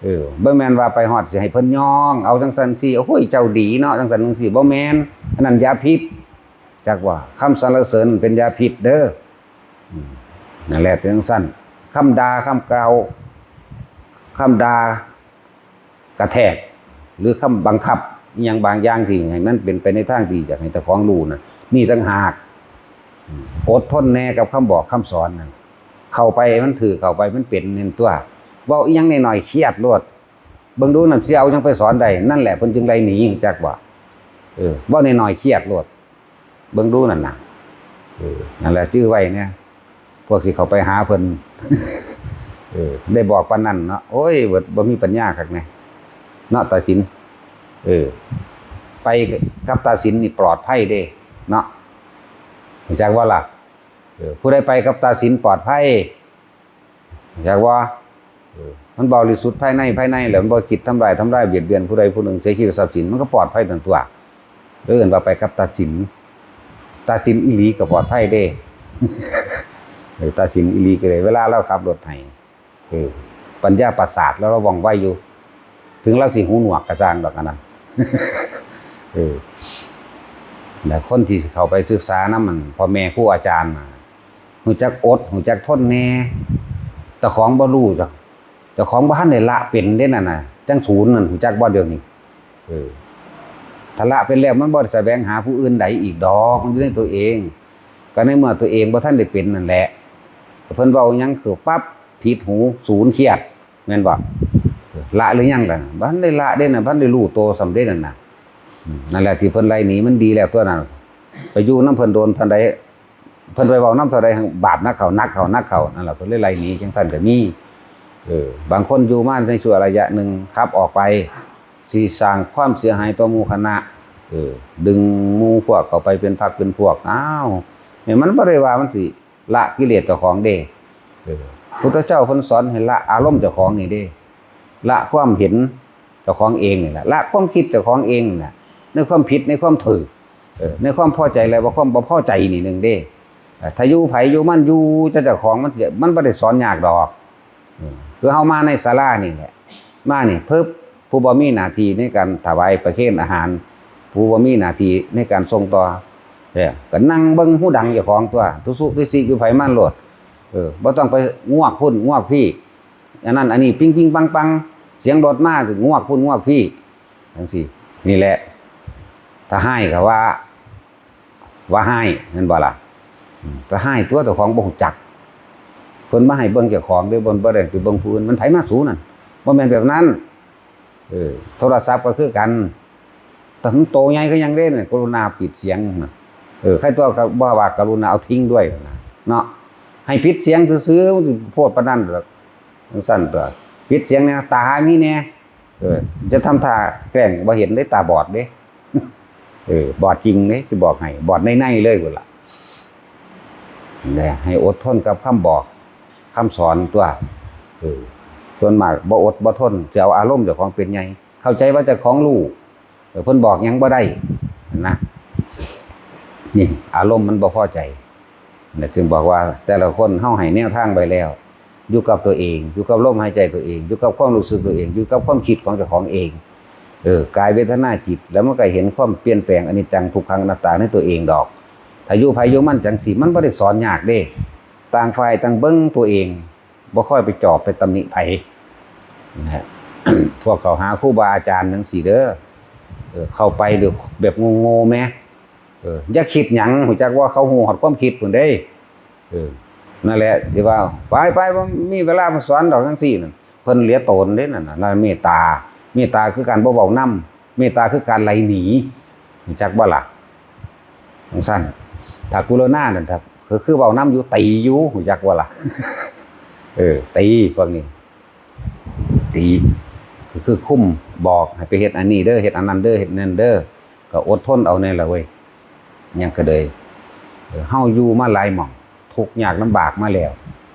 ເອີ ບໍ່ແມ່ນວ່າໄປຮອດຊິໃຫ້ເພິ່ນຍ້ອງເອົາຈັ່ງຊັ້ນຊີ້ ໂອ້ຍ ເຈົ້າດີເນາະ ຈັ່ງຊັ້ນຈັ່ງຊີ້ ບໍ່ແມ່ນ. ອັນນັ້ນຢາພິດ ຈັກວ່າ ຄຳສັນລະເສີນເປັນຢາພິດເດີ. ອືມ ນັ້ນແຫຼະ ເປັນຈັ່ງຊັ້ນ. ຄຳດ່າ ຄຳກ່າວ ຄຳດ່າ ກະແທກ ຫຼື ຄຳບັງຄັບອີ່ຫຍັງບາງຢ່າງທີ່ໃຫ້ມັນເປັນໄປໃນທາງທີ່ຢາກໃຫ້ເຈົ້າຂອງຮູ້ນະ ນີ້ຕ່າງຫາກ. ອືມ ອົດທົນແດ່ກັບຄຳບອກຄຳສອນນັ້ນ. ເຂົ້າໄປມັນຖືກ ເຂົ້າໄປມັນເປັນແມ່ນຕົວະ. ເວົ້າອີ່ຫຍັງໜ້ອຍໆຄຽດໂລດ. ເບິ່ງດູນັ້ນ ຊິເອົາຫຍັງໄປສອນໄດ້? ນັ້ນແຫຼະເພິ່ນຈຶ່ງໄລ່ໜີ ຮູ້ຈັກບໍ່? ເອີ ເວົ້າໜ້ອຍໆຄຽດໂລດ. ເບິ່ງດູນັ້ນນະ. ເອີ ນັ້ນແຫຼະ ຈື່ໄວ້ແດ່ ພວກຊິເຂົ້າໄປຫາເພິ່ນ. ເອີ ໄດ້ບອກປານນັ້ນເນາະ. ໂອ້ຍ ບໍ່ ບໍ່ມີປັນຍາຄັກແດ່ເນາະ ຕາສິນ. ເອີ ໄປກັບຕາສິນນີ້ປອດໄພເດ້ເນາະ ຮູ້ຈັກບໍ່ລະ? ເອີ ຜູ້ໃດໄປກັບຕາສິນປອດໄພ ຮູ້ຈັກບໍ່? ເອີ ມັນບໍລິສຸດພາຍໃນ ພາຍໃນ ແລ້ວມັນບໍ່ຄິດທຳລາຍ ທຳລາຍບຽດບຽນຜູ້ໃດຜູ້ໜຶ່ງ ເສຍຊີວິດຊັບສິນ ມັນກໍປອດໄພນັ້ນຕົວະ. ເອີ້ນວ່າໄປກັບຕາສິນ. ຕາສິນອີ່ຫຼີກໍປອດໄພເດ້. ເອີ ຕາສິນອີ່ຫຼີກໍເດ້ ເວລາລາວຂັບລົດໃຫ້ ເອີ ປັນຍາປະສາດລາວ ລາວວ່ອງໄວຢູ່ ເຖິງລາວຊິຫູໜວກກໍຊ່າງດອກອັນນັ້ນ. ເອີ ແລະຄົນທີ່ເຂົ້າໄປສຶກສານຳ ອັນ ພໍ່ແມ່ຄູອາຈານນະ ຮູ້ຈັກອົດ ຮູ້ຈັກທົນແດ່. ເຈົ້າຂອງບໍ່ຮູ້ ເຈົ້າ ເຈົ້າຂອງບໍ່ທັນໄດ້ລະເປັນເດ້ນັ້ນນະ ຈັ່ງສູນນັ້ນ ຮູ້ຈັກບໍ່ດຽວນີ້? ເອີ ຖ້າລະເປັນແລ້ວ ມັນບໍ່ໄດ້ສະແຫວງຫາຜູ້ອື່ນໃດອີກດອກ ມັນຢູ່ໃນຕົວເອງ. ກໍໃນເມື່ອຕົວເອງບໍ່ທັນໄດ້ເປັນນັ້ນແຫຼະ ເພິ່ນເວົ້າຫຍັງຄືປັບ ຜິດຫູ ສູນ ຄຽດ ແມ່ນບໍ່? ລະຫຼືຍັງລະ? ບໍ່ທັນໄດ້ລະເດ້ນະ ບໍ່ທັນໄດ້ຮູ້ໂຕສ່ຳເດ້ນັ້ນນະ. ອືມ ນັ້ນແຫຼະທີ່ເພິ່ນໄລ່ໜີ ມັນດີແລ້ວຕົວະນັ້ນ. ໄປຢູ່ນຳເພິ່ນໂດນປານໃດ ເພິ່ນໄປເວົ້ານຳເທົ່າໃດ ຫັ້ນບາບໜັກເຂົ້າ ໜັກເຂົ້າ ໜັກເຂົ້າ ນັ້ນລະ ເພິ່ນເລີຍໄລ່ໜີ ຈັ່ງຊັ້ນກໍມີ. ເອີ ບາງຄົນຢູ່ມາໃນຊົ່ວໄລຍະໜຶ່ງ ຂັບອອກໄປ ຊິສ້າງຄວາມເສຍຫາຍຕໍ່ໝູ່ຄະນະ ເອີ ດຶງໝູ່ພວກເຂົ້າໄປເປັນພັກເປັນພວກ. ອ້າວ ນີ້ມັນບໍ່ໄດ້ວ່າມັນຊິລະກິເລດເຈົ້າຂອງເດ້. ເອີ ພຸດທະເຈົ້າເພິ່ນສອນໃຫ້ລະອາລົມເຈົ້າຂອງນີ້ເດ້ ລະຄວາມເຫັນເຈົ້າຂອງເອງນີ້ແຫຼະ ລະຄວາມຄິດເຈົ້າຂອງເອງນີ້ແຫຼະ ໃນຄວາມຜິດ ໃນຄວາມຖືກ ເອີ ໃນຄວາມພໍໃຈ ແລະ ບໍ່ ຄວາມບໍ່ພໍໃຈນີ້ໜຶ່ງເດ້. ເອີ ຖ້າຢູ່ໃຜຢູ່ມັນ ຢູ່ແຕ່ເຈົ້າຂອງ ມັນຊິ ມັນບໍ່ໄດ້ສອນຍາກດອກ. ເອີ ຄືເຮົາມາໃນສາລານີ້ແຫຼະ ມານີ້ປຶບ ຜູ້ບໍ່ມີໜ້າທີ່ໃນການຖວາຍປະເຄນອາຫານ ຜູ້ບໍ່ມີໜ້າທີ່ໃນການສົ່ງຕໍ່ ເອີ ກໍນັ່ງເບິ່ງຫູດັງເຈົ້າຂອງຕົວະ ຕຸສຸຕຸຊິຢູ່ໃຜມັນໂລດ. ເອີ ບໍ່ຕ້ອງໄປງວກພຸ້ນງວກພີ້ ອັນນັ້ນອັນນີ້ ປິງໆປັງໆ ສຽງລົດມາກໍງວກພຸ້ນງວກພີ້ ຈັ່ງຊີ້. ນີ້ແຫຼະ ຖ້າຮ້າຍກໍວ່າ ວ່າຮ້າຍແມ່ນບໍ່ລະ? ອືມ ກໍຮ້າຍຕົວະ ເຈົ້າຂອງບໍ່ຮູ້ຈັກ. ເພິ່ນມາໃຫ້ເບິ່ງເຈົ້າຂອງເດ້ ບໍ່ ບໍ່ໄດ້ໄປເບິ່ງຜູ້ອື່ນ. ມັນໃຜມາສູນັ້ນ? ບໍ່ແມ່ນແບບນັ້ນ. ເອີ ໂທລະສັບກໍຄືກັນ ແຕ່ມັນໂຕໃຫຍ່ຄືຫຍັງເດ້ ກະລຸນາປິດສຽງນະ. ເອີ ໃຄຕົວະກໍບໍ່ວ່າກະລຸນາເອົາຖິ້ມດ້ວຍນະເນາະ ໃຫ້ປິດສຽງຊື່ໆ ມັນຊິໂພດປານນັ້ນດອກ. ຈັ່ງຊັ້ນຕົວະ ປິດສຽງແດ່ ຕາມີແດ່. ເອີ ຈະທຳທ່າແກ້ງບໍ່ເຫັນເດ້ ຕາບອດເດ້. ເອີ ບອດຈິງເດ້ ຊິບອກໃຫ້ ບອດໃນໆເລີຍພຸ້ນລະ. ແລະ ໃຫ້ອົດທົນກັບຄຳບອກຄຳສອນຕົວະ. ເອີ ສ່ວນມາກບໍ່ອົດບໍ່ທົນ ຊິເອົາອາລົມເຈົ້າຂອງເປັນໃຫຍ່ ເຂົ້າໃຈວ່າເຈົ້າຂອງຮູ້ ເອີ ເພິ່ນບອກຫຍັງບໍ່ໄດ້ນະ. ນີ້ອາລົມມັນບໍ່ພໍໃຈ. ແລະ ຈຶ່ງບອກວ່າແຕ່ລະຄົນເຮົາໃຫ້ແນວທາງໄວ້ແລ້ວ ຢູ່ກັບຕົວເອງ ຢູ່ກັບລົມຫາຍໃຈຕົວເອງ ຢູ່ກັບຄວາມຮູ້ສຶກຕົວເອງ ຢູ່ກັບຄວາມຄິດຂອງເຈົ້າຂອງເອງ. ເອີ ກາຍ ເວທະນາ ຈິດ ແລ້ວມັນກໍເຫັນຄວາມປ່ຽນແປງ ອະນິດຈັງ ທຸກຂັງ ອະນັດຕາ ໃນຕົວເອງດອກ. ຖ້າຢູ່ໃຜຢູ່ມັນຈັ່ງຊີ້ ມັນບໍ່ໄດ້ສອນຍາກເດ້. ຕ່າງຝ່າຍຕ່າງເບິ່ງຕົວເອງ ບໍ່ຄ່ອຍໄປຈອບໄປຕຳໜິໃຜນະ. ພວກເຂົ້າຫາຄູບາອາຈານຈັ່ງຊີ້ເດີ ເອີ ເຂົ້າໄປແບບໂງ່ໆແມ. ເອີ ຢ່າຄິດຫຍັງ ຮູ້ຈັກບໍ່ ເຂົາຮູ້ຮອດຄວາມຄິດພຸ້ນເດ້. ເອີ ນັ້ນແຫຼະທີ່ວ່າ ໄປໆ ບໍ່ມີເວລາມາສອນດອກ ຈັ່ງຊີ້ນັ້ນ. ເພິ່ນເຫຼືອໂຕນເດ້ນັ້ນນະ ນັ້ນເມດຕາ ເມດຕາຄືການບໍ່ເວົ້ານຳ ເມດຕາຄືການໄລ່ໜີ ຮູ້ຈັກບໍ່ລະ? ຈັ່ງຊັ້ນ ຖ້າກະລຸນານັ້ນ ກໍຄືເວົ້ານຳຢູ່ ຕີຢູ່ ຮູ້ຈັກບໍ່ລະ? ເອີ ຕີພວກນີ້ ຕີ ກໍຄືຄຸມ ບອກໃຫ້ໄປເຮັດອັນນີ້ເດີ ເຮັດອັນນັ້ນເດີ ເຮັດນັ້ນເດີ. ກໍອົດທົນເອົາແດ່ລະເວີຍ ຫຍັງກໍເລີຍ ເອີ ເຮົາຢູ່ມາຫຼາຍໝ່ອງ ທຸກຍາກລຳບາກມາແລ້ວ.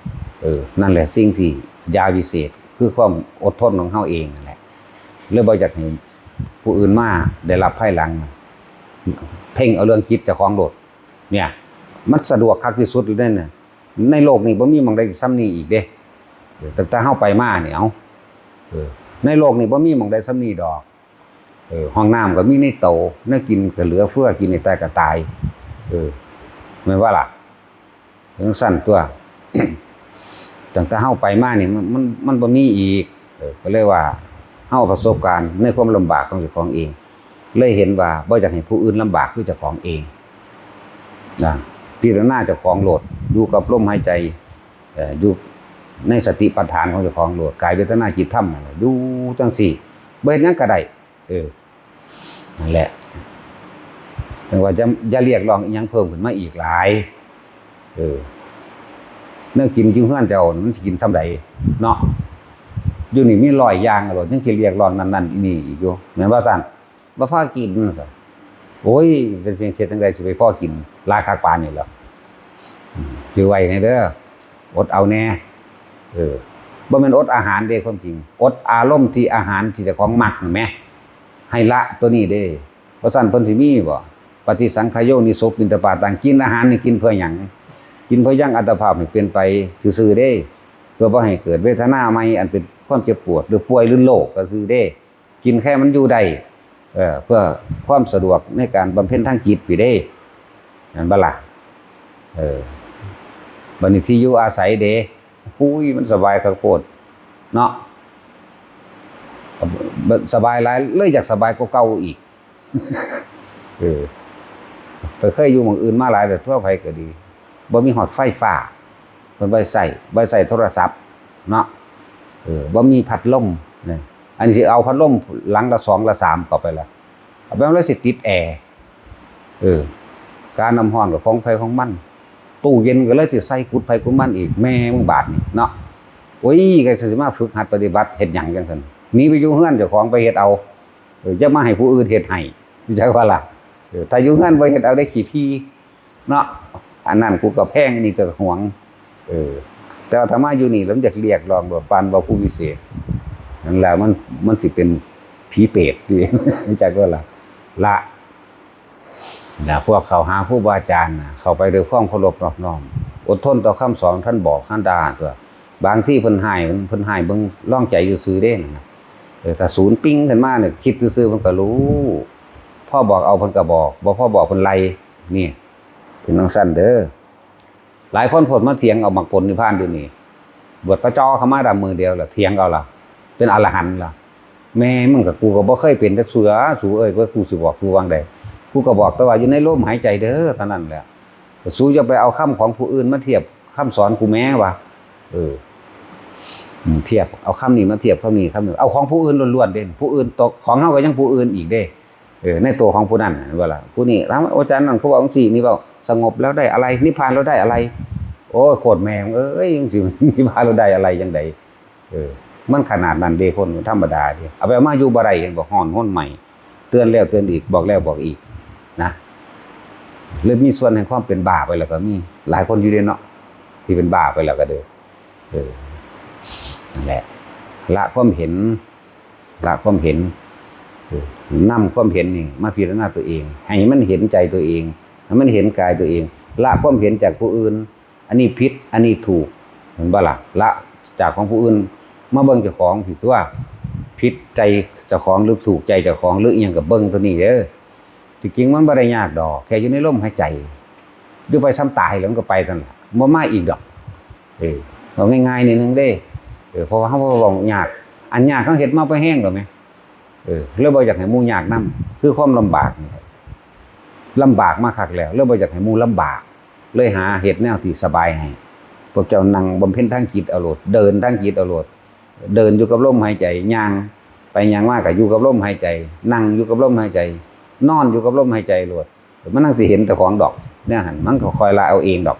ເອີ ນັ້ນແຫຼະສິ່ງທີ່ຢາວິເສດ ຄືຄວາມອົດທົນຂອງເຮົາເອງນັ້ນແຫຼະ ເລີຍບໍ່ຢາກໃຫ້ຜູ້ອື່ນມາໄດ້ຮັບພາຍຫຼັງ. ເພັ່ງເອົາເລື່ອງຈິດເຈົ້າຂອງໂລດ ເນຍ ມັນສະດວກຄັກທີ່ສຸດເລີຍເດ້. ໃນໂລກນີ້ບໍ່ມີໝ່ອງໃດສ່ຳນີ້ອີກເດ້. ເອີ ຕັ້ງແຕ່ເຮົາໄປມານີ້ ເອົາ ເອີ ໃນໂລກນີ້ບໍ່ມີໝ່ອງໃດສ່ຳນີ້ດອກ. ເອີ ຫ້ອງນ້ຳກໍມີໃນໂຕ ແນວກິນກໍເຫຼືອເຟືອ ກິນໃຫ້ຕາຍກໍຕາຍ. ເອີ ແມ່ນບໍ່ລະ? ຈັ່ງຊັ້ນຕົວະ ຕັ້ງແຕ່ເຮົາໄປມານີ້ ມັນ ມັນ ມັນບໍ່ມີອີກ. ເອີ ກໍເລີຍວ່າເຮົາປະສົບການໃນຄວາມລຳບາກຂອງເຈົ້າຂອງເອງ ເລີຍເຫັນວ່າບໍ່ຢາກໃຫ້ຜູ້ອື່ນລຳບາກຄືເຈົ້າຂອງເອງນະ. ພິຈາລະນາເຈົ້າຂອງໂລດ ຢູ່ກັບລົມຫາຍໃຈ ເອີ ຢູ່ໃນສະຕິປັດຖານຂອງເຈົ້າຂອງໂລດ ກາຍເວທະນາຈິດທຳນັ້ນແຫຼະ ຢູ່ຈັ່ງຊີ້ ບໍ່ເຮັດຫຍັງກໍໄດ້. ເອີ ນັ້ນແຫຼະ ຈັ່ງວ່າຢ່າ ຢ່າຮຽກຮ້ອງອີ່ຫຍັງເພີ່ມຂຶ້ນມາອີກຫຼາຍ. ເອີ ແນວກິນຢູ່ເຮືອນເຈົ້າມັນຊິກິນສ່ຳໃດເນາະ? ຢູ່ນີ້ມີຮ້ອຍຢ່າງໂລດ ຍັງຊິຮຽກຮ້ອງນັ້ນໆ ອີ່ນີ້ອີກຢູ່ ແມ່ນບໍ່ຊັ້ນ? ບໍ່ພໍກິນ. ໂອ້ຍ ຈະເຮັດຈັ່ງໃດຊິໄປພໍກິນຫຼາຍຄັກປານນີ້ລະ? ອືມ ຈື່ໄວ້ແດ່ເດີ ອົດເອົາແດ່. ເອີ ບໍ່ແມ່ນອົດອາຫານເດ້ ຄວາມຈິງ ອົດອາລົມທີ່ອາຫານທີ່ເຈົ້າຂອງມັກນັ້ນແໝ ໃຫ້ລະໂຕນີ້ເດ້. ບໍ່ຊັ້ນເພິ່ນຊິມີບໍ່? ປະຕິສັງຂະໂຍນິໂສປິນທະປາຕັງ ກິນອາຫານນີ້ກິນເພື່ອຫຍັງ? ກິນເພື່ອຍັງອັດຕະພາບໃຫ້ເປັນໄປຊື່ໆເດ້ ເພື່ອບໍ່ໃຫ້ເກີດເວທະນາໃໝ່ອັນເປັນຄວາມເຈັບປວດ ຫຼື ປ່ວຍ ຫຼື ໂລກກໍຊື່ເດ້. ກິນແຄ່ມັນຢູ່ໄດ້ ເອີ ເພື່ອຄວາມສະດວກໃນການບຳເພັນທາງຈິດພີ້ເດ້ ແມ່ນບໍ່ລະ? ເອີ ບັດນີ້ທີ່ຢູ່ອາໄສເດ້? ອຸ້ຍ ມັນສະບາຍຄັກໂພດເນາະ ສະບາຍຫຼາຍ ເລີຍຢາກສະບາຍກວ່າເກົ່າອີກ. ເອີ ໄປເຄີຍຢູ່ໝ່ອງອື່ນມາຫຼາຍແລ້ວ ທົ່ວໃຜກໍດີ ບໍ່ມີຮອດໄຟຟ້າ ເພິ່ນບໍ່ໃຊ້ ບໍ່ໃຊ້ໂທລະສັບເນາະ. ເອີ ບໍ່ມີພັດລົມ ອັນນີ້ຊິເອົາພັດລົມຫຼັງລະສອງລະສາມເຂົ້າໄປລະ ເອົາໄປແລ້ວຊິຕິດແອ. ເອີ ການ້ຳຮ້ອນກໍຂອງໃຜຂອງມັນ ຕູ້ເຢັນກໍເລີຍຊິໃສ່ກຸດໃຜກຸດມັນອີກ ແມ່ມຶງບາດນີ້ເນາະ. ໂອ້ຍ ກໍຊິມາຝຶກຫັດປະຕິບັດເຮັດຫຍັງຈັ່ງຊັ້ນ? ໜີໄປຢູ່ເຮືອນເຈົ້າຂອງໄປເຮັດເອົາ ເອີ ຢ່າມາໃຫ້ຜູ້ອື່ນເຮັດໃຫ້ ຮູ້ຈັກບໍ່ລະ? ເອີ ຖ້າຢູ່ເຮືອນບໍ່ເຮັດເອົາໄດ້ຂີ້ຜີເນາະ ອັນນັ້ນກູກໍແພງ ອັນນີ້ກໍຫວງ. ເອີ ແຕ່ວ່າຖ້າມາຢູ່ນີ້ແລ້ວມັນຢາກຮຽກຮ້ອງແບບປານວ່າຜູ້ວິເສດ ນັ້ນແຫຼະ ມັນ ມັນຊິເປັນຜີເປດຕິ ຮູ້ຈັກບໍ່ລະ? ລະ ນະ ພວກເຂົ້າຫາຄູບາອາຈານນະ ເຂົ້າໄປດ້ວຍຄວາມເຄົາລົບນອບນ້ອມ ອົດທົນຕໍ່ຄຳສອນທ່ານບອກທ່ານດ່າຕົວະ. ບາງທີເພິ່ນຮ້າຍ ເພິ່ນຮ້າຍເບິ່ງລອງໃຈຊື່ໆເດ້ນະ. ເອີ ຖ້າສູນປິງຂຶ້ນມານີ້ ຄິດຊື່ໆເພິ່ນກໍຮູ້ ພໍບອກເອົາເພິ່ນກໍບອກ ບໍ່ພໍບອກເພິ່ນໄລ່. ນີ້ ເປັນຈັ່ງຊັ້ນເດີ. ຫຼາຍຄົນໂພດມາຖຽງເອົາມັກຜົນນິບພານຢູ່ນີ້ ບວດກະຈໍ່ເຂົ້າມາດຳມື້ດຽວລະຖຽງເອົາລະ ເປັນອະລະຫັນລະ. ແມ່ມຶງກະ ກູກໍບໍ່ເຄີຍເປັນຈັກເທື່ອ ສູເອີຍ ວ່າກູຊິບອກສູວ່າງໃດ? ກູກໍບອກແຕ່ວ່າຢູ່ໃນລົມຫາຍໃຈເດີ ເທົ່ານັ້ນແຫຼະ. ສູຢ່າໄປເອົາຄຳຂອງຜູ້ອື່ນມາທຽບຄຳສອນກູແມ້ວ່າ ເອີ ທຽບ ເອົາຄຳນີ້ມາທຽບຄຳນີ້ ຄຳນີ້ ເອົາຂອງຜູ້ອື່ນລ້ວນໆເດ້. ຜູ້ອື່ນຕົກ ຂອງເຮົາກໍຍັງຜູ້ອື່ນອີກເດ້. ເອີ ໃນໂຕຂອງຜູ້ນັ້ນ ເຫັນບໍ່ລະ? ຜູ້ນີ້ຖາມວ່າ ອາຈານນັ້ນເຂົາເວົ້າຈັ່ງຊີ້ ນີ້ເວົ້າສະຫງົບແລ້ວໄດ້ອະໄລ? ນິບພານແລ້ວໄດ້ອະໄລ? ໂອ້ຍ ໂຄດແມ່ງເອີຍ ຈັ່ງຊິນິບພານແລ້ວໄດ້ອະໄລຈັ່ງໃດ? ເອີ ມັນຂະໜາດນັ້ນເດ້ ຄົນມັນທຳມະດາເດ້. ເອົາໄປເອົາມາຢູ່ບໍ່ໄດ້ ເຫັນບໍ່? ຮ້ອນຮົນໄໝ້ ເຕືອນແລ້ວເຕືອນອີກ ບອກແລ້ວບອກອີກນະ. ເລີຍມີສ່ວນແຫ່ງຄວາມເປັນບ້າໄປແລ້ວກໍມີ ຫຼາຍຄົນຢູ່ເດ້ເນາະ ທີ່ເປັນບ້າໄປແລ້ວກໍເດີ. ເອີ ນັ້ນແຫຼະ ລະຄວາມເຫັນ ລະຄວາມເຫັນ ເອີ ນຳຄວາມເຫັນນີ້ມາພິຈາລະນາຕົວເອງ ໃຫ້ມັນເຫັນໃຈຕົວເອງ ໃຫ້ມັນເຫັນກາຍຕົວເອງ ລະຄວາມເຫັນຈາກຜູ້ອື່ນ ອັນນີ້ຜິດ ອັນນີ້ຖືກ ເຫັນບໍ່ລະ? ລະຈາກຂອງຜູ້ອື່ນ ມາເບິ່ງເຈົ້າຂອງຊິຕົວະ ຜິດໃຈເຈົ້າຂອງ ຫຼື ຖືກໃຈເຈົ້າຂອງ ຫຼື ອີ່ຫຍັງ ກໍເບິ່ງຕົວນີ້ເດີ. ທີ່ຈິງມັນບໍ່ໄດ້ຍາກດອກ ແຄ່ຢູ່ໃນລົມຫາຍໃຈ ຢູ່ໄປສ່ຳຕາຍແລ້ວມັນກໍໄປນັ້ນລະ ບໍ່ມາອີກດອກ. ເອີ ເວົ້າງ່າຍໆໜ້ອຍໜຶ່ງເດ້. ເອີ ເພາະວ່າເຮົາບໍ່ເວົ້າຍາກ ອັນຍາກເຮົາເຮັດມາພໍແຮງແລ້ວແໝ ເອີ ເລີຍບໍ່ຢາກໃຫ້ໝູ່ຍາກນຳ ຄືຄວາມລຳບາກນີ້ແຫຼະ. ລຳບາກມາຄັກແລ້ວ ເລີຍບໍ່ຢາກໃຫ້ໝູ່ລຳບາກ ເລີຍຫາເຮັດແນວທີ່ສະບາຍໃຫ້. ພວກເຈົ້ານັ່ງບຳເພັນທາງຈິດເອົາໂລດ ເດີນທາງຈິດເອົາໂລດ ເດີນຢູ່ກັບລົມຫາຍໃຈ ຍ່າງໄປຍ່າງມາກໍຢູ່ກັບລົມຫາຍໃຈ ນັ່ງຢູ່ກັບລົມຫາຍໃຈ ນອນຢູ່ກັບລົມຫາຍໃຈໂລດ. ມັນຈັ່ງຊິເຫັນເຈົ້າຂອງດອກ ແນວຫັ້ນມັນກໍຄ່ອຍລະເອົາເອງດອກ.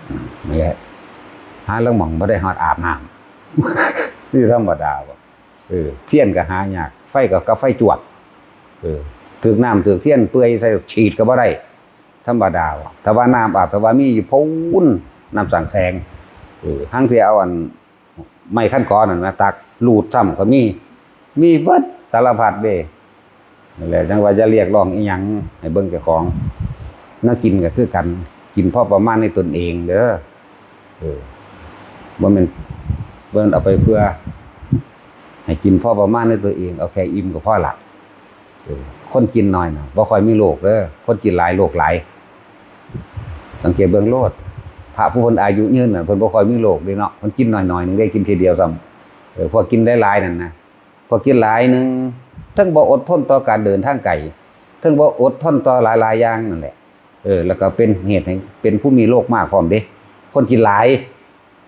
ອືມ ນັ້ນແຫຼະ ຫາລາງໝ່ອງບໍ່ໄດ້ຮອດອາບນ້ຳ ນີ້ທຳມະດາບໍ່? ເອີ ທຽນກໍຫາຍາກ ໄຟກໍກັບໄຟຈວດ ເອີ ຖືກນ້ຳຖືກທຽນເປື່ອຍໃສ່ສີດກໍບໍ່ໄດ້ ທຳມະດາບໍ່? ຖ້າວ່ານ້ຳອາບ ຖ້າວ່າມີຢູ່ພຸ້ນ ນ້ຳສ້າງແສງ ເອີ ຫາງຊິເອົາອັນ ໄມ້ຄັນກອນັ້ນມາຕັກ ລູດຊ້ຳກໍມີ ມີເບິດສາລະພັດເດ້. ນັ້ນແຫຼະ ຈັ່ງວ່າຢ່າຮຽກຮ້ອງອີ່ຫຍັງ ໃຫ້ເບິ່ງເຈົ້າຂອງ. ແນວກິນກໍຄືກັນ ກິນພໍປະມານໃນຕົນເອງເດີ. ເອີ ບໍ່ແມ່ນ ບໍ່ແມ່ນເອົາໄປເພື່ອ ໃຫ້ກິນພໍປະມານໃນຕົວເອງ ເອົາແຄ່ອີ່ມກໍພໍລະ. ເອີ ຄົນກິນໜ້ອຍນະ ບໍ່ຄ່ອຍມີໂລກເດີ ຄົນກິນຫຼາຍໂລກຫຼາຍ. ສັງເກດເບິ່ງໂລດ ພະຜູ້ເພິ່ນອາຍຸຍືນນະ ເພິ່ນບໍ່ຄ່ອຍມີໂລກເດ້ເນາະ ເພິ່ນກິນໜ້ອຍໆໜຶ່ງເດ້ ກິນທີດຽວຊ້ຳ. ເອີ ພວກກິນຫຼາຍໆນັ້ນນະ ພວກກິນຫຼາຍໜຶ່ງ ເທິງບໍ່ອົດທົນຕໍ່ການເດີນທາງໄກ ເທິງບໍ່ອົດທົນຕໍ່ຫຼາຍໆຢ່າງນັ້ນແຫຼະ. ເອີ ແລ້ວກໍເປັນເຫດໃຫ້ເປັນຜູ້ມີໂລກມາກພ້ອມເດ້ ຄົນກິນຫຼາຍ.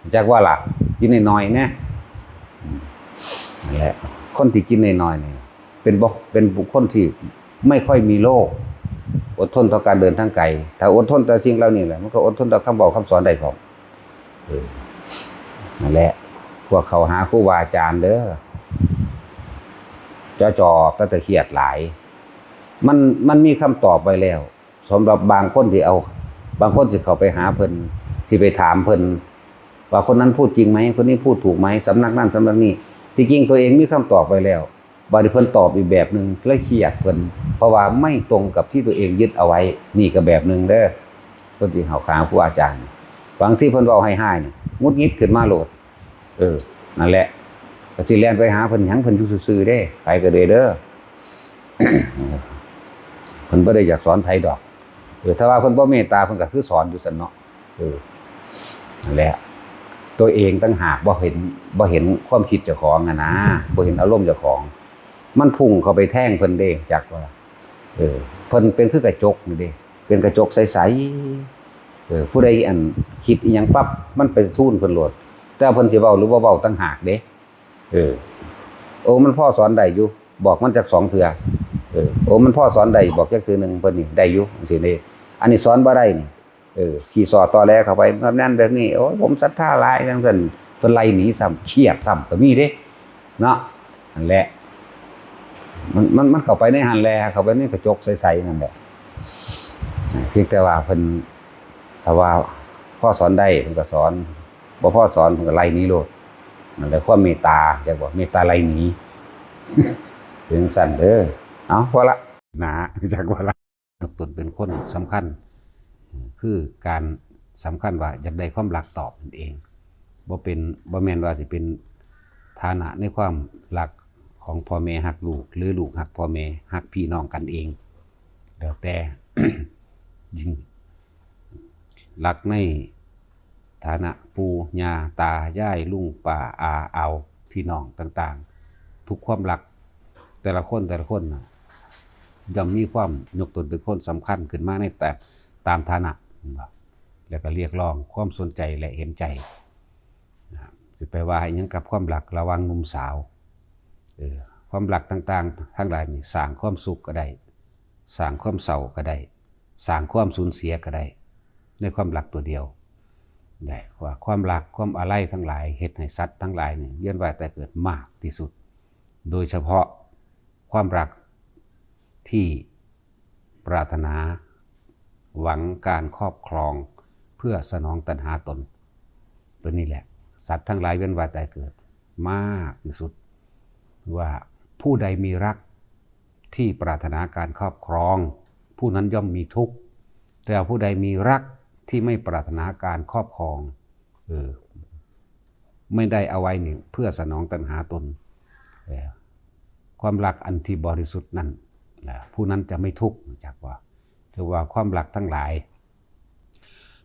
ຮູ້ຈັກບໍ່ລະ? ກິນໜ້ອຍໆແດ່. ອືມ ນັ້ນແຫຼະ ຄົນທີ່ກິນໜ້ອຍໆນີ້ ເປັນບໍ່ ເປັນບຸກຄົນທີ່ໄມ່ຄ່ອຍມີໂລກ ອົດທົນຕໍ່ການເດີນທາງໄກ. ຖ້າອົດທົນຕໍ່ສິ່ງເຫຼົ່ານີ້ແຫຼະ ມັນກໍອົດທົນຕໍ່ຄຳເວົ້າຄຳສອນໄດ້ພ້ອມ. ເອີ ນັ້ນແຫຼະ ພວກເຂົ້າຫາຄູບາອາຈານເດີ ຈໍ້ໆ ແຕ່ຄຽດຫຼາຍ. ມັນ ມັນມີຄຳຕອບໄວ້ແລ້ວ ສຳລັບບາງຄົນທີ່ເອົາ ບາງຄົນຊິເຂົ້າໄປຫາເພິ່ນ ຊິໄປຖາມເພິ່ນວ່າ ຄົນນັ້ນພູດຈິງໄໝ? ຄົນນີ້ພູດຖືກໄໝ? ສຳນັກນັ້ນສຳນັກນີ້ ທີ່ຈິງຕົວເອງມີຄຳຕອບໄວ້ແລ້ວ ບາດນີ້ເພິ່ນຕອບອີກແບບໜຶ່ງ ເລີຍຄຽດເພິ່ນ ເພາະວ່າໄມ່ຕົງກັບທີ່ຕົວເອງຍຶດເອົາໄວ້. ນີ້ກໍແບບໜຶ່ງເດີ ຄົນທີ່ເຂົ້າຫາຄູອາຈານ ບາງທີເພິ່ນເວົ້າຮ້າຍໆນີ້ ຫງຸດຫງິດຂຶ້ນມາໂລດ. ເອີ ນັ້ນແຫຼະ ກໍຊິແລ່ນໄປຫາເພິ່ນຫຍັງ? ເພິ່ນຢູ່ຊື່ໆເດ້ ໃຜກໍໄດ້ເດີ ເພິ່ນບໍ່ໄດ້ຢາກສອນໃຜດອກ. ເອີ ຖ້າວ່າເພິ່ນບໍ່ເມດຕາ ເພິ່ນກໍຄືສອນຢູ່ຊັ້ນເນາະ. ເອີ ນັ້ນແຫຼະ ຕົວເອງຕ່າງຫາກບໍ່ເຫັນ ບໍ່ເຫັນຄວາມຄິດເຈົ້າຂອງຫັ້ນນາ ບໍ່ເຫັນອາລົມເຈົ້າຂອງ ມັນພຸ່ງເຂົ້າໄປແທງເພິ່ນເດ້ ຈັກວ່າ ເອີ ເພິ່ນເປັນຄືກະຈົກນີ້ເດ້ ເປັນກະຈົກໃສໆ. ເອີ ຜູ້ໃດ ອັນ ຄິດອີ່ຫຍັງປັບ ມັນໄປຊູນເພິ່ນໂລດ ແຕ່ເພິ່ນຊິເວົ້າຫຼືບໍ່ເວົ້າຕ່າງຫາກເດ້. ເອີ ໂອ້ ມັນພໍສອນໄດ້ຢູ່ ບອກມັນຈັກສອງເທື່ອ. ເອີ ໂອ້ ມັນພໍສອນໄດ້ ບອກຈັກເທື່ອໜຶ່ງ ເພິ່ນນີ້ໄດ້ຢູ່ ຈັ່ງຊີ້ເດ້. ອັນນີ້ສອນບໍ່ໄດ້ນີ້ ເອີ ຂີ້ສໍ້ຕໍແຫຼເຂົ້າໄປ ແບບນັ້ນແບບນີ້ ໂອ້ຍ ຜົມສັດທາຫຼາຍ ຈັ່ງຊັ້ນ ເພິ່ນໄລ່ໜີຊ້ຳ ຄຽດຊ້ຳກໍມີເດ້ເນາະ. ນັ້ນແຫຼະ ມັນ ມັນ ມັນເຂົ້າໄປໃນຫັ້ນແຫຼະ ເຂົ້າໄປໃນກະຈົກໃສໆນັ້ນແຫຼະ. ພຽງແຕ່ວ່າເພິ່ນ ຖ້າວ່າພໍສອນໄດ້ເພິ່ນກໍສອນ ບໍ່ພໍສອນເພິ່ນກໍໄລ່ໜີໂລດ. ນັ້ນແຫຼະ ຄວາມເມດຕາ ຈັກບໍ່ ເມດຕາໄລ່ໜີ ເປັນຈັ່ງຊັ້ນເດີ. ເອົາ ພໍລະ ໜາ ຈັກວ່າລະ ຍົກຕົນເປັນຄົນສຳຄັນ ຄືການສຳຄັນວ່າຢາກໄດ້ຄວາມຮັກຕອບນັ້ນເອງ. ບໍ່ເປັນ ບໍ່ແມ່ນວ່າຊິເປັນຖານະໃນຄວາມຮັກຂອງພໍ່ແມ່ຮັກລູກ ຫຼື ລູກຮັກພໍ່ແມ່ ຮັກພີ່ນ້ອງກັນເອງ ແລ້ວແຕ່ ຍິ່ງຮັກໃນ ຖານະປູ່ຍ່າຕາຍາຍ ລຸງປ້າອາອາວ ພີ່ນ້ອງຕ່າງໆ ທຸກຄວາມຮັກແຕ່ລະຄົນ ແຕ່ລະຄົນນະ ຍ່ອມມີຄວາມຍົກຕົນເປັນຄົນສຳຄັນຂຶ້ນມາໃນແຕ່ ຕາມຖານະ ແມ່ນບໍ່? ແລ້ວກໍຮຽກຮ້ອງຄວາມສົນໃຈ ແລະ ເຫັນໃຈນະ. ຊິໄປວ່າອີ່ຫຍັງກັບຄວາມຮັກລະຫວ່າງໜຸ່ມສາວ? ເອີ ຄວາມຮັກຕ່າງໆທັງຫຼາຍນີ້ ສ້າງຄວາມສຸກກໍໄດ້ ສ້າງຄວາມເສົ້າກໍໄດ້ ສ້າງຄວາມສູນເສຍກໍໄດ້ ໃນຄວາມຮັກຕົວດຽວ. ໄດ້ວ່າຄວາມຮັກ ຄວາມອາໄລທັງຫຼາຍ ເຮັດໃຫ້ສັດທັງຫຼາຍນີ້ ວຽນວ່າຍຕາຍເກີດມາກທີ່ສຸດ, ໂດຍສະເພາະຄວາມຮັກທີ່ປາດຖະໜາ ຫວັງການຄອບຄອງເພື່ອສະໜອງຕັນຫາຕົນ. ຕົວນີ້ແຫຼະ ສັດທັງຫຼາຍວຽນວ່າຍຕາຍເກີດ ມາກທີ່ສຸດ ວ່າຜູ້ໃດມີຮັກທີ່ປາດຖະໜາການຄອບຄອງ ຜູ້ນັ້ນຍ່ອມມີທຸກ, ແຕ່ຜູ້ໃດມີຮັກທີ່ໄມ່ປາດຖະໜາການຄອບຄອງ ເອີ ໄມ່ໄດ້ເອົາໄວ້ນີ້ເພື່ອສະໜອງຕັນຫາຕົນ ເອີ ຄວາມຮັກອັນທີ່ບໍລິສຸດນັ້ນ ນະ ຜູ້ນັ້ນຈະໄມ່ທຸກ ຮູ້ຈັກບໍ່? ຖືວ່າຄວາມຮັກທັງຫຼາຍ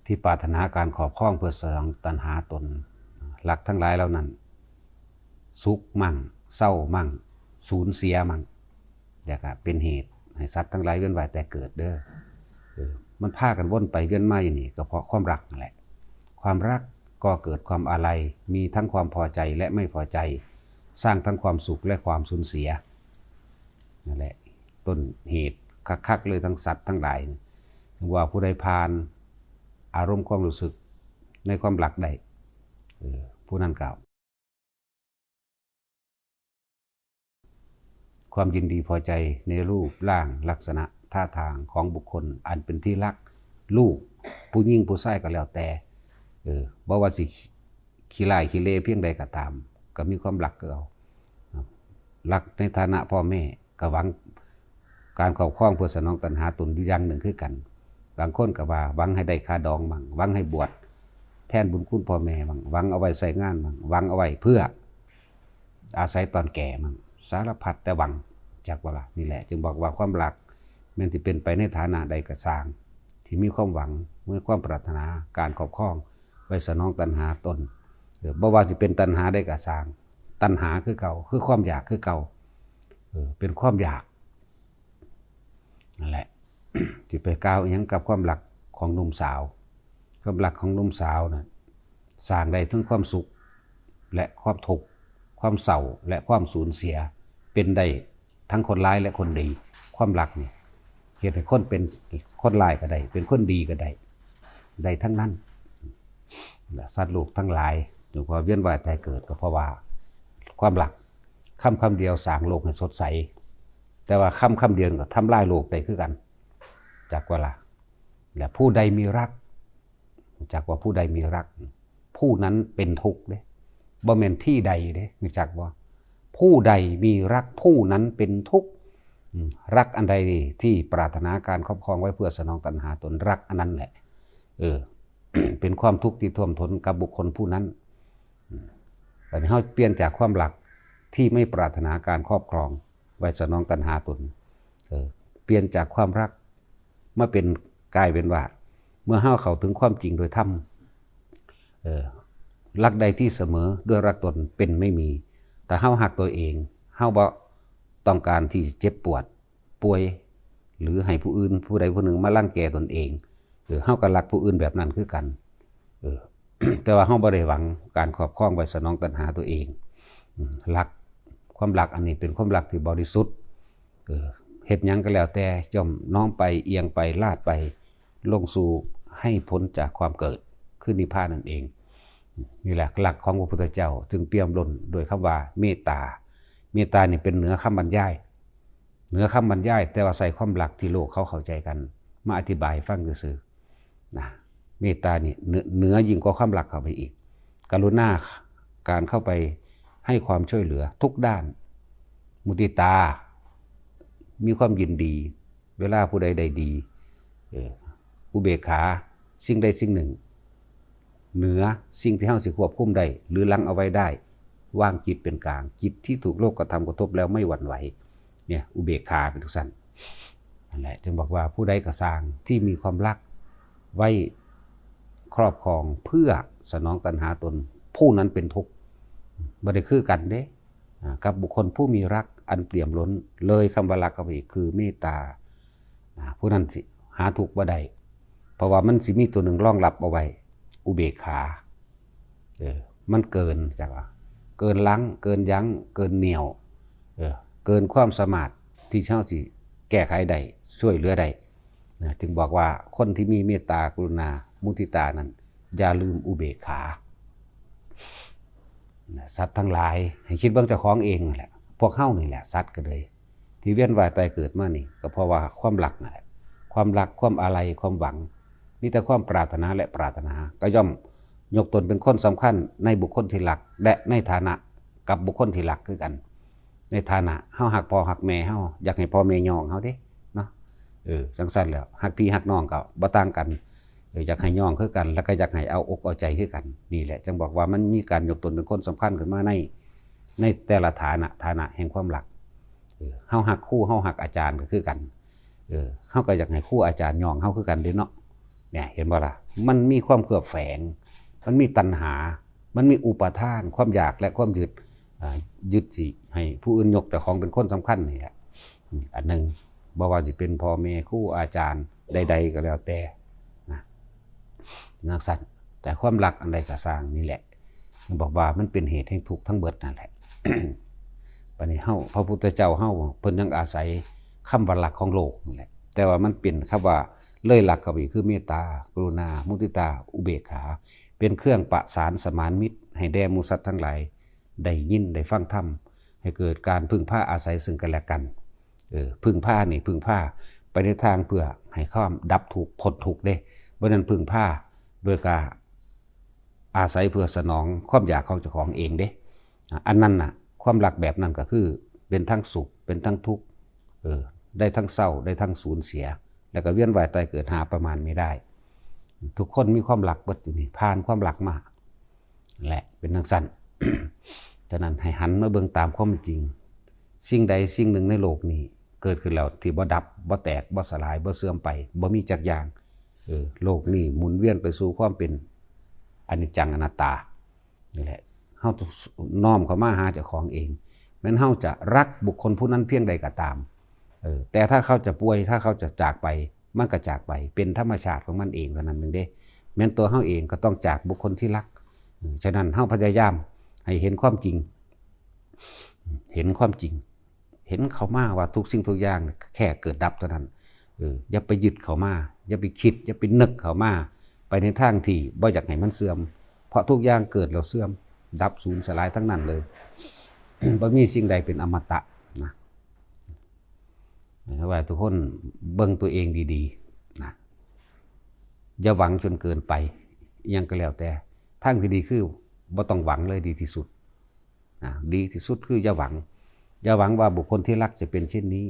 ທີ່ປາດຖະໜາການຄອບຄອງເພື່ອສະໜອງຕັນຫາຕົນ, ລັກທັງຫຼາຍເຫຼົ່ານັ້ນ ສຸກມັ່ງ ເສົ້າມັ່ງ ສູນເສຍມັ່ງ ແລ້ວກະເປັນເຫດໃຫ້ສັດທັງຫຼາຍວຽນວ່າຍແຕ່ເກີດເດີ. ເອີ ມັນພາກັນວົນໄປວຽນມາຢູ່ນີ້ ກໍເພາະຄວາມລັກນັ້ນແຫຼະ. ຄວາມລັກກໍ່ເກີດຄວາມອາໄລ, ມີທັງຄວາມພໍໃຈ ແລະ ໄມ່ພໍໃຈ, ສ້າງທັງຄວາມສຸກ ແລະ ຄວາມສູນເສຍ. ນັ້ນແຫຼະ ຕົ້ນເຫດຄັກໆເລີຍ ທັງສັດທັງຫຼາຍ. ເຖິງວ່າຜູ້ໃດຜ່ານອາລົມຄວາມຮູ້ສຶກໃນຄວາມລັກໄດ້ ເອີ ຜູ້ນັ້ນກໍ ຄວາມຍິນດີພໍໃຈໃນຮູບຮ່າງລັກສະນະທ່າທາງຂອງບຸກຄົນອັນເປັນທີ່ຮັກ, ລູກ ຜູ້ຍິງຜູ້ຊາຍກໍແລ້ວແຕ່ ເອີ ບໍ່ວ່າຊິຂີ້ຮ້າຍຂີ້ເລພຽງໃດກໍຕາມ ກໍມີຄວາມລັກຄືເກົ່າ. ລັກໃນຖານະພໍ່ແມ່ ກໍຫວັງການຄອບຄອງເພື່ອສະໜອງຕັນຫາຕົນຢູ່ຢ່າງໜຶ່ງຄືກັນ. ບາງຄົນກໍວ່າຫວັງໃຫ້ໄດ້ຄ່າດອງໝັ່ງ, ຫວັງໃຫ້ບວດແທນບຸນຄຸນພໍ່ແມ່ໝັ່ງ, ຫວັງເອົາໄວ້ໃຊ້ງານໝັ່ງ, ຫວັງເອົາໄວ້ເພື່ອອາໄສຕອນແກ່ໝັ່ງ, ສາລະພັດແຕ່ຫວັງ ຈັກວ່າລະ. ນີ້ແຫຼະ ຈຶ່ງບອກວ່າຄວາມລັກແມ່ນຊິເປັນໄປໃນຖານະໃດກໍຊ່າງ ທີ່ມີຄວາມຫວັງ, ມີຄວາມປາດຖະໜາການຄອບຄອງໄວ້ສະໜອງຕັນຫາຕົນ. ເອີ ບໍ່ວ່າຊິເປັນຕັນຫາໃດກໍຊ່າງ, ຕັນຫາຄືເກົ່າ ຄືຄວາມຢາກຄືເກົ່າ. ເອີ ເປັນຄວາມຢາກ. ນັ້ນແຫຼະ ຊິໄປກ່າວອີ່ຫຍັງກັບຄວາມລັກຂອງໜຸ່ມສາວ? ຄວາມລັກຂອງໜຸ່ມສາວນະ ສ້າງໄດ້ເຖິງຄວາມສຸກ ແລະ ຄວາມທຸກ, ຄວາມເສົ້າ ແລະ ຄວາມສູນເສຍ, ເປັນໄດ້ທັງຄົນຮ້າຍ ແລະ ຄົນດີ. ຄວາມລັກນີ້ເຮັດໃຫ້ຄົນເປັນຄົນຮ້າຍກໍໄດ້, ເປັນຄົນດີກໍໄດ້, ໄດ້ທັງນັ້ນ. ແລະ ສັດໂລກທັງຫຼາຍ ຈຶ່ງວ່າວຽນວ່າຍຕາຍເກີດ ກໍເພາະວ່າຄວາມລັກ. ຄຳຄຳດຽວສ້າງໂລກໃຫ້ສົດໃສ, ແຕ່ວ່າຄຳຄຳດຽວກໍທຳລາຍໂລກໄດ້ຄືກັນ. ຈັກວ່າລະ? ແລະ ຜູ້ໃດມີລັກ, ຮູ້ຈັກວ່າຜູ້ໃດມີລັກ, ຜູ້ນັ້ນເປັນທຸກເດ້, ບໍ່ແມ່ນທີ່ໃດເດ້, ຮູ້ຈັກບໍ່? ຜູ້ໃດມີລັກ ຜູ້ນັ້ນເປັນທຸກ. ອືມ ລັກອັນໃດທີ່ປາດຖະໜາການຄອບຄອງໄວ້ເພື່ອສະໜອງຕັນຫາຕົນ, ລັກອັນນັ້ນແຫຼະ ເອີ ເປັນຄວາມທຸກທີ່ຖ້ວມທົນກັບບຸກຄົນຜູ້ນັ້ນ. ອືມ ບັດນີ້ເຮົາປ່ຽນຈາກຄວາມລັກທີ່ໄມ່ປາດຖະໜາການຄອບຄອງໄວ້ສະໜອງຕັນຫາຕົນ, ເອີ ປ່ຽນຈາກຄວາມລັກມາເປັນ ກາຍເປັນວ່າ ເມື່ອເຮົາເຂົ້າເຖິງຄວາມຈິງໂດຍທຳ, ເອີ ລັກໃດທີ່ສະເໝີດ້ວຍລັກຕົນເປັນໄມ່ມີ. ຖ້າເຮົາຮັກຕົວເອງ, ເຮົາບໍ່ຕ້ອງການທີ່ຈະເຈັບປວດ, ປ່ວຍ ຫຼື ໃຫ້ຜູ້ອື່ນ, ຜູ້ໃດຜູ້ໜຶ່ງມາລັງແກຕົນເອງ, ເອີ ເຮົາກໍລັກຜູ້ອື່ນແບບນັ້ນຄືກັນ. ເອີ ແຕ່ວ່າເຮົາບໍ່ໄດ້ຫວັງການຄອບຄອງໄວ້ສະໜອງຕັນຫາຕົວເອງ. ອືມ ລັກ, ຄວາມລັກອັນນີ້ເປັນຄວາມລັກທີ່ບໍລິສຸດ. ເອີ ເຮັດຫຍັງກໍແລ້ວແຕ່ ຍ່ອມນ້ອມໄປ, ອຽງໄປ, ລາດໄປ ລົງສູ່ໃຫ້ພົ້ນຈາກຄວາມເກີດ ຄືນິບພານນັ້ນເອງ. ນີ້ແຫຼະຫຼັກຂອງພະພຸດທະເຈົ້າ ຈຶ່ງປ່ຽມລົ້ນດ້ວຍຄຳວ່າເມດຕາ. ເມດຕານີ້ເປັນເໜືອຄຳບັນຍາຍ, ເໜືອຄຳບັນຍາຍ, ແຕ່ວ່າໃຊ້ຄວາມຫຼັກທີ່ໂລກເຂົາເຂົ້າໃຈກັນ ມາອະທິບາຍໃຫ້ຟັງຊື່ໆນະ. ເມດຕານີ້ເໜືອ, ເໜືອຍິ່ງກວ່າຄວາມລັກເຂົ້າໄປອີກ. ກະລຸນາ, ການເຂົ້າໄປໃຫ້ຄວາມຊ່ວຍເຫຼືອທຸກດ້ານ. ມຸທິຕາ, ມີຄວາມຍິນດີ ເວລາຜູ້ໃດໄດ້ດີ. ເອີ ອຸເບກຂາ, ສິ່ງໃດສິ່ງໜຶ່ງເໜືອສິ່ງທີ່ເຮົາຊິຄວບຄຸມໄດ້ ຫຼື ລັງເອົາໄວ້ໄດ້, ວາງຈິດເປັນກາງ, ຈິດທີ່ຖືກໂລກກະທຳກະທົບແລ້ວໄມ່ຫວັ່ນໄຫວ. ເນຍ ອຸເບກຂາເປັນຈັ່ງຊັ້ນ. ນັ້ນແຫຼະ ຈຶ່ງບອກວ່າຜູ້ໃດກໍຊ່າງທີ່ມີຄວາມລັກໄວ້ຄອບຄອງເພື່ອສະໜອງຕັນຫາຕົນ, ຜູ້ນັ້ນເປັນທຸກ. ບໍ່ໄດ້ຄືກັນເດ້ ອາ ກັບບຸກຄົນຜູ້ມີລັກອັນປ່ຽມລົ້ນເລີຍຄຳວ່າລັກເຂົ້າໄປອີກ ຄືເມດຕາ. ອາ ຜູ້ນັ້ນຊິຫາທຸກບໍ່ໄດ້ ເພາະວ່າມັນຊິມີຕົວໜຶ່ງລອງຮັບເອົາໄວ້ ອຸເບກຂາ. ເອີ ມັນເກີນ ຈັກວ່າເກີນລັງ, ເກີນຍັງ, ເກີນໜ່ຽວ, ເອີ ເກີນຄວາມສາມາດທີ່ເຮົາຊິແກ້ໄຂໄດ້, ຊ່ວຍເຫຼືອໄດ້ນະ. ຈຶ່ງບອກວ່າຄົນທີ່ມີເມດຕາ, ກະລຸນາ, ມຸທິຕານັ້ນ ຢ່າລືມອຸເບກຂາ. ນະ ສັດທັງຫຼາຍ ໃຫ້ຄິດເບິ່ງເຈົ້າຂອງເອງນັ້ນແຫຼະ, ພວກເຮົານີ້ແຫຼະ ສັດກໍເລີຍ ທີ່ວຽນວ່າຍຕາຍເກີດມານີ້ ກໍເພາະວ່າຄວາມລັກນັ້ນແຫຼະ. ຄວາມລັກ, ຄວາມອາໄລ, ຄວາມຫວັງ, ມີແຕ່ຄວາມປາດຖະໜາ ແລະ ປາດຖະໜາ, ກໍຍ່ອມຍົກຕົນເປັນຄົນສຳຄັນໃນບຸກຄົນທີ່ລັກ ແລະ ໃນຖານະກັບບຸກຄົນທີ່ລັກຄືກັນ. ໃນຖານະເຮົາຮັກພໍ່ຮັກແມ່ເຮົາ, ຢາກໃຫ້ພໍ່ແມ່ຍ້ອງເຮົາເດ້ເນາະ. ເອີ ຈັ່ງຊັ້ນແລ້ວ ຮັກພີ່ຮັກນ້ອງກໍບໍ່ຕ່າງກັນ, ເອີ ຢາກໃຫ້ຍ້ອງຄືກັນ ແລ້ວກໍຢາກໃຫ້ເອົາອົກເອົາໃຈຄືກັນ. ນີ້ແຫຼະ ຈຶ່ງບອກວ່າມັນມີການຍົກຕົນເປັນຄົນສຳຄັນຂຶ້ນມາໃນ, ໃນແຕ່ລະຖານະ, ຖານະແຫ່ງຄວາມລັກ. ເອີ ເຮົາຮັກຄູ, ເຮົາຮັກອາຈານກໍຄືກັນ. ເອີ ເຮົາກໍຢາກໃຫ້ຄູອາຈານຍ້ອງເຮົາຄືກັນເດ້ເນາະ. ເນຍ ເຫັນບໍ່ລະ? ມັນມີຄວາມເຄືອບແຝງ, ມັນມີຕັນຫາ, ມັນມີອຸປາທານ, ຄວາມຢາກ ແລະ ຄວາມຍຶດ, ອາ, ຍຶດຊິໃຫ້ຜູ້ອື່ນຍົກເຈົ້າຂອງເປັນຄົນສຳຄັນນີ້ແຫຼະ. ອາ, ອັນໜຶ່ງ, ບໍ່ວ່າຊິເປັນພໍ່ແມ່, ຄູອາຈານໃດໆກໍແລ້ວແຕ່ນະ, ຈັ່ງຊັ້ນ. ແຕ່ຄວາມລັກອັນໃດກໍຊ່າງ, ນີ້ແຫຼະ ບອກວ່າມັນເປັນເຫດແຫ່ງທຸກທັງເບິດນັ້ນແຫຼະ. ບັດນີ້ເຮົາ, ພະພຸດທະເຈົ້າເຮົາ ເພິ່ນຍັງອາໄສຄຳວ່າລັກຂອງໂລກນີ້ແຫຼະ, ແຕ່ວ່າມັນເປັນຄຳວ່າເລີຍຫຼັກເຂົ້າໄປ ຄືເມດຕາ, ກະລຸນາ, ມຸທິຕາ, ອຸເບກຂາ ເປັນເຄື່ອງປະສານສະໝານມິດ ໃຫ້ແດ່ໝູ່ສັດທັງຫຼາຍໄດ້ຍິນໄດ້ຟັງທຳ, ໃຫ້ເກີດການເພິ່ງພາອາໄສເຊິ່ງກັນແລະກັນ. ເອີ, ເພິ່ງພານີ້ ເພິ່ງພາໄປໃນທາງເພື່ອໃຫ້ຄວາມດັບທຸກ, ພົ້ນທຸກເດ້. ບໍ່ແມ່ນເພິ່ງພາໂດຍກາ ອາໄສເພື່ອສະໜອງຄວາມຢາກຂອງເຈົ້າຂອງເອງເດ້. ອາ, ອັນນັ້ນນະ, ຄວາມລັກແບບນັ້ນກໍຄືເປັນທັງສຸກ, ເປັນທັງທຸກ, ເອີ, ໄດ້ທັງເສົ້າ, ໄດ້ທັງສູນເສຍ, ແລ້ວກໍວຽນວ່າຍຕາຍເກີດຫາປະມານໄມ່ໄດ້. ທຸກຄົນມີຄວາມລັກເບິດຢູ່ນີ້, ຜ່ານຄວາມລັກມາແຫຼະ, ເປັນຈັ່ງຊັ້ນ. ສະນັ້ນ ໃຫ້ຫັນມາເບິ່ງຕາມຄວາມເປັນຈິງ. ສິ່ງໃດສິ່ງໜຶ່ງໃນໂລກນີ້ເກີດຂຶ້ນແລ້ວທີ່ບໍ່ດັບ, ບໍ່ແຕກ, ບໍ່ສະຫຼາຍ, ບໍ່ເສື່ອມໄປ, ບໍ່ມີຈັກຢ່າງ. ເອີ, ໂລກນີ້ໝູນວຽນໄປສູ່ຄວາມເປັນອະນິດຈັງອະນັດຕາ. ນີ້ແຫຼະ, ເຮົາຕ້ອງນ້ອມເຂົ້າມາຫາເຈົ້າຂອງເອງ. ແມ່ນເຮົາຈະຮັກບຸກຄົນຜູ້ນັ້ນພຽງໃດກໍຕາມ, ເອີ, ແຕ່ຖ້າເຂົາຈະປ່ວຍ, ຖ້າເຂົາຈະຈາກໄປ, ມັນກໍຈາກໄປ, ເປັນທຳມະຊາດຂອງມັນເອງເທົ່ານັ້ນໜຶ່ງເດ້. ແມ່ນຕົວເຮົາເອງກໍຕ້ອງຈາກບຸກຄົນທີ່ຮັກ, ສະນັ້ນເຮົາພະຍາຍາມໃຫ້ເຫັນຄວາມຈິງ ເຫັນຄວາມຈິງ ເຫັນເຂົ້າມາວ່າທຸກສິ່ງທຸກຢ່າງແຄ່ເກີດດັບເທົ່ານັ້ນ. ເອີ ຢ່າໄປຍຶດເຂົ້າມາ, ຢ່າໄປຄິດ, ຢ່າໄປນຶກເຂົ້າມາ ໄປໃນທາງທີ່ບໍ່ຢາກໃຫ້ມັນເສື່ອມ, ເພາະທຸກຢ່າງເກີດແລ້ວເສື່ອມ, ດັບ, ສູນສະຫຼາຍທັງນັ້ນເລີຍ. ບໍ່ມີສິ່ງໃດເປັນອະມະຕະນະ. ໃຫ້ວ່າທຸກຄົນເບິ່ງຕົວເອງດີໆນະ, ຢ່າຫວັງຈົນເກີນໄປ. ອີ່ຫຍັງກໍແລ້ວແຕ່, ທາງທີ່ດີຄືບໍ່ຕ້ອງຫວັງເລີຍ ດີທີ່ສຸດນະ. ດີທີ່ສຸດຄືຢ່າຫວັງ, ຢ່າຫວັງວ່າບຸກຄົນທີ່ຮັກຈະເປັນເຊັ່ນນີ້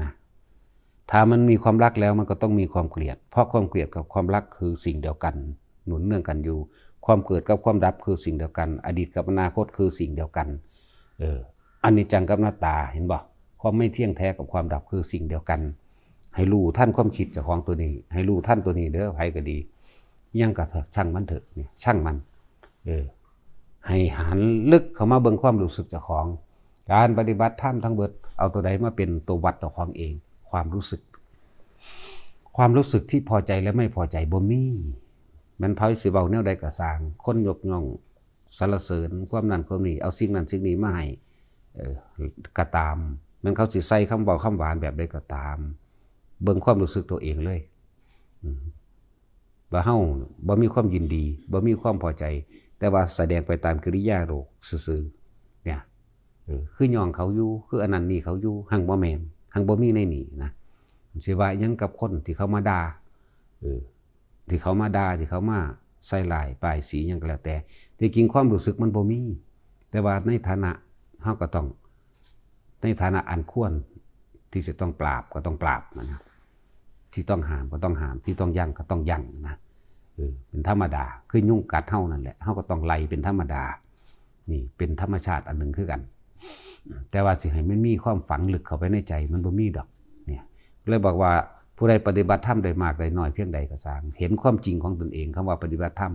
ນະ. ຖ້າມັນມີຄວາມຮັກແລ້ວ ມັນກໍຕ້ອງມີຄວາມເກລີຍດ, ເພາະຄວາມເກລີຍດກັບຄວາມຮັກຄືສິ່ງດຽວກັນ, ໜູນເນື່ອງກັນຢູ່. ຄວາມເກີດກັບຄວາມດັບຄືສິ່ງດຽວກັນ, ອະດີດກັບອະນາຄົດຄືສິ່ງດຽວກັນ. ເອີ ອະນິດຈັງກັບອະນັດຕາ ເຫັນບໍ່? ຄວາມໄມ່ທ່ຽງແທ້ກັບຄວາມດັບຄືສິ່ງດຽວກັນ. ໃຫ້ຮູ້ທັນຄວາມຄິດເຈົ້າຂອງຕົວນີ້, ໃຫ້ຮູ້ທັນຕົວນີ້ເດີ, ໃຜກໍດີ. ຫຍັງກໍເຖາະ, ຊ່າງມັນເຖາະ, ນີ້ ຊ່າງມັນ. ເອີ ໃຫ້ຫັນເລິກເຂົ້າມາເບິ່ງຄວາມຮູ້ສຶກເຈົ້າຂອງ. ການປະຕິບັດທຳທັງເບິດ ເອົາຕົວໃດມາເປັນຕົວວັດເຈົ້າຂອງເອງ? ຄວາມຮູ້ສຶກ. ຄວາມຮູ້ສຶກທີ່ພໍໃຈ ແລະ ໄມ່ພໍໃຈບໍ່ມີ. ແມ່ນໃຜຊິເວົ້າແນວໃດກໍຊ່າງ, ຄົນຍົກຍ້ອງ ສັນລະເສີນຄວາມນັ້ນຄວາມນີ້, ເອົາສິ່ງນັ້ນສິ່ງນີ້ມາໃຫ້ ເອີ ກໍຕາມ, ແມ່ນເຂົາຊິໃສ່ຄຳເວົ້າຄຳຫວານແບບໃດກໍຕາມ, ເບິ່ງຄວາມຮູ້ສຶກຕົວເອງເລີຍ ອືມ ວ່າເຮົາບໍ່ມີຄວາມຍິນດີ, ບໍ່ມີຄວາມພໍໃຈ, ແຕ່ວ່າສະແດງໄປຕາມກິລິຍາໂລກຊື່ໆ ເນຍ. ເອີ ຄືຍ້ອງເຂົາຢູ່, ຄືອັນນັ້ນນີ້ເຂົາຢູ່, ຮັ່ງບໍ່ແມ່ນ, ຮັ່ງບໍ່ມີໃນນີ້ນະ. ຊິວ່າຫຍັງກັບຄົນທີ່ເຂົາມາດ່າ? ເອີ ທີ່ເຂົາມາດ່າ, ທີ່ເຂົາມາໃສ່ຮ້າຍປ້າຍສີຫຍັງກໍແລ້ວແຕ່, ທີ່ຈິງຄວາມຮູ້ສຶກມັນບໍ່ມີ, ແຕ່ວ່າໃນຖານະເຮົາກໍຕ້ອງ, ໃນຖານະອັນຄວນທີ່ຈະຕ້ອງປາບກໍຕ້ອງປາບນະ, ທີ່ຕ້ອງຫ້າມກໍຕ້ອງຫ້າມ, ທີ່ຕ້ອງຢັ້ງກໍຕ້ອງຢັ້ງນະ. ເອີ ເປັນທຳມະດາ, ຄືຍຸງກັດເຮົານັ້ນແຫຼະ, ເຮົາກໍຕ້ອງໄລ່ເປັນທຳມະດາ. ນີ້ເປັນທຳມະຊາດອັນໜຶ່ງຄືກັນ, ແຕ່ວ່າຊິໃຫ້ມັນມີຄວາມຝັງເລິກເຂົ້າໄປໃນໃຈ ມັນບໍ່ມີດອກ. ເນຍ ເລີຍບອກວ່າ ຜູ້ໃດປະຕິບັດທຳໄດ້ມາກໄດ້ໜ້ອຍພຽງໃດກໍຊ່າງ, ເຫັນຄວາມຈິງຂອງຕົນເອງ, ຄຳວ່າປະຕິບັດທຳ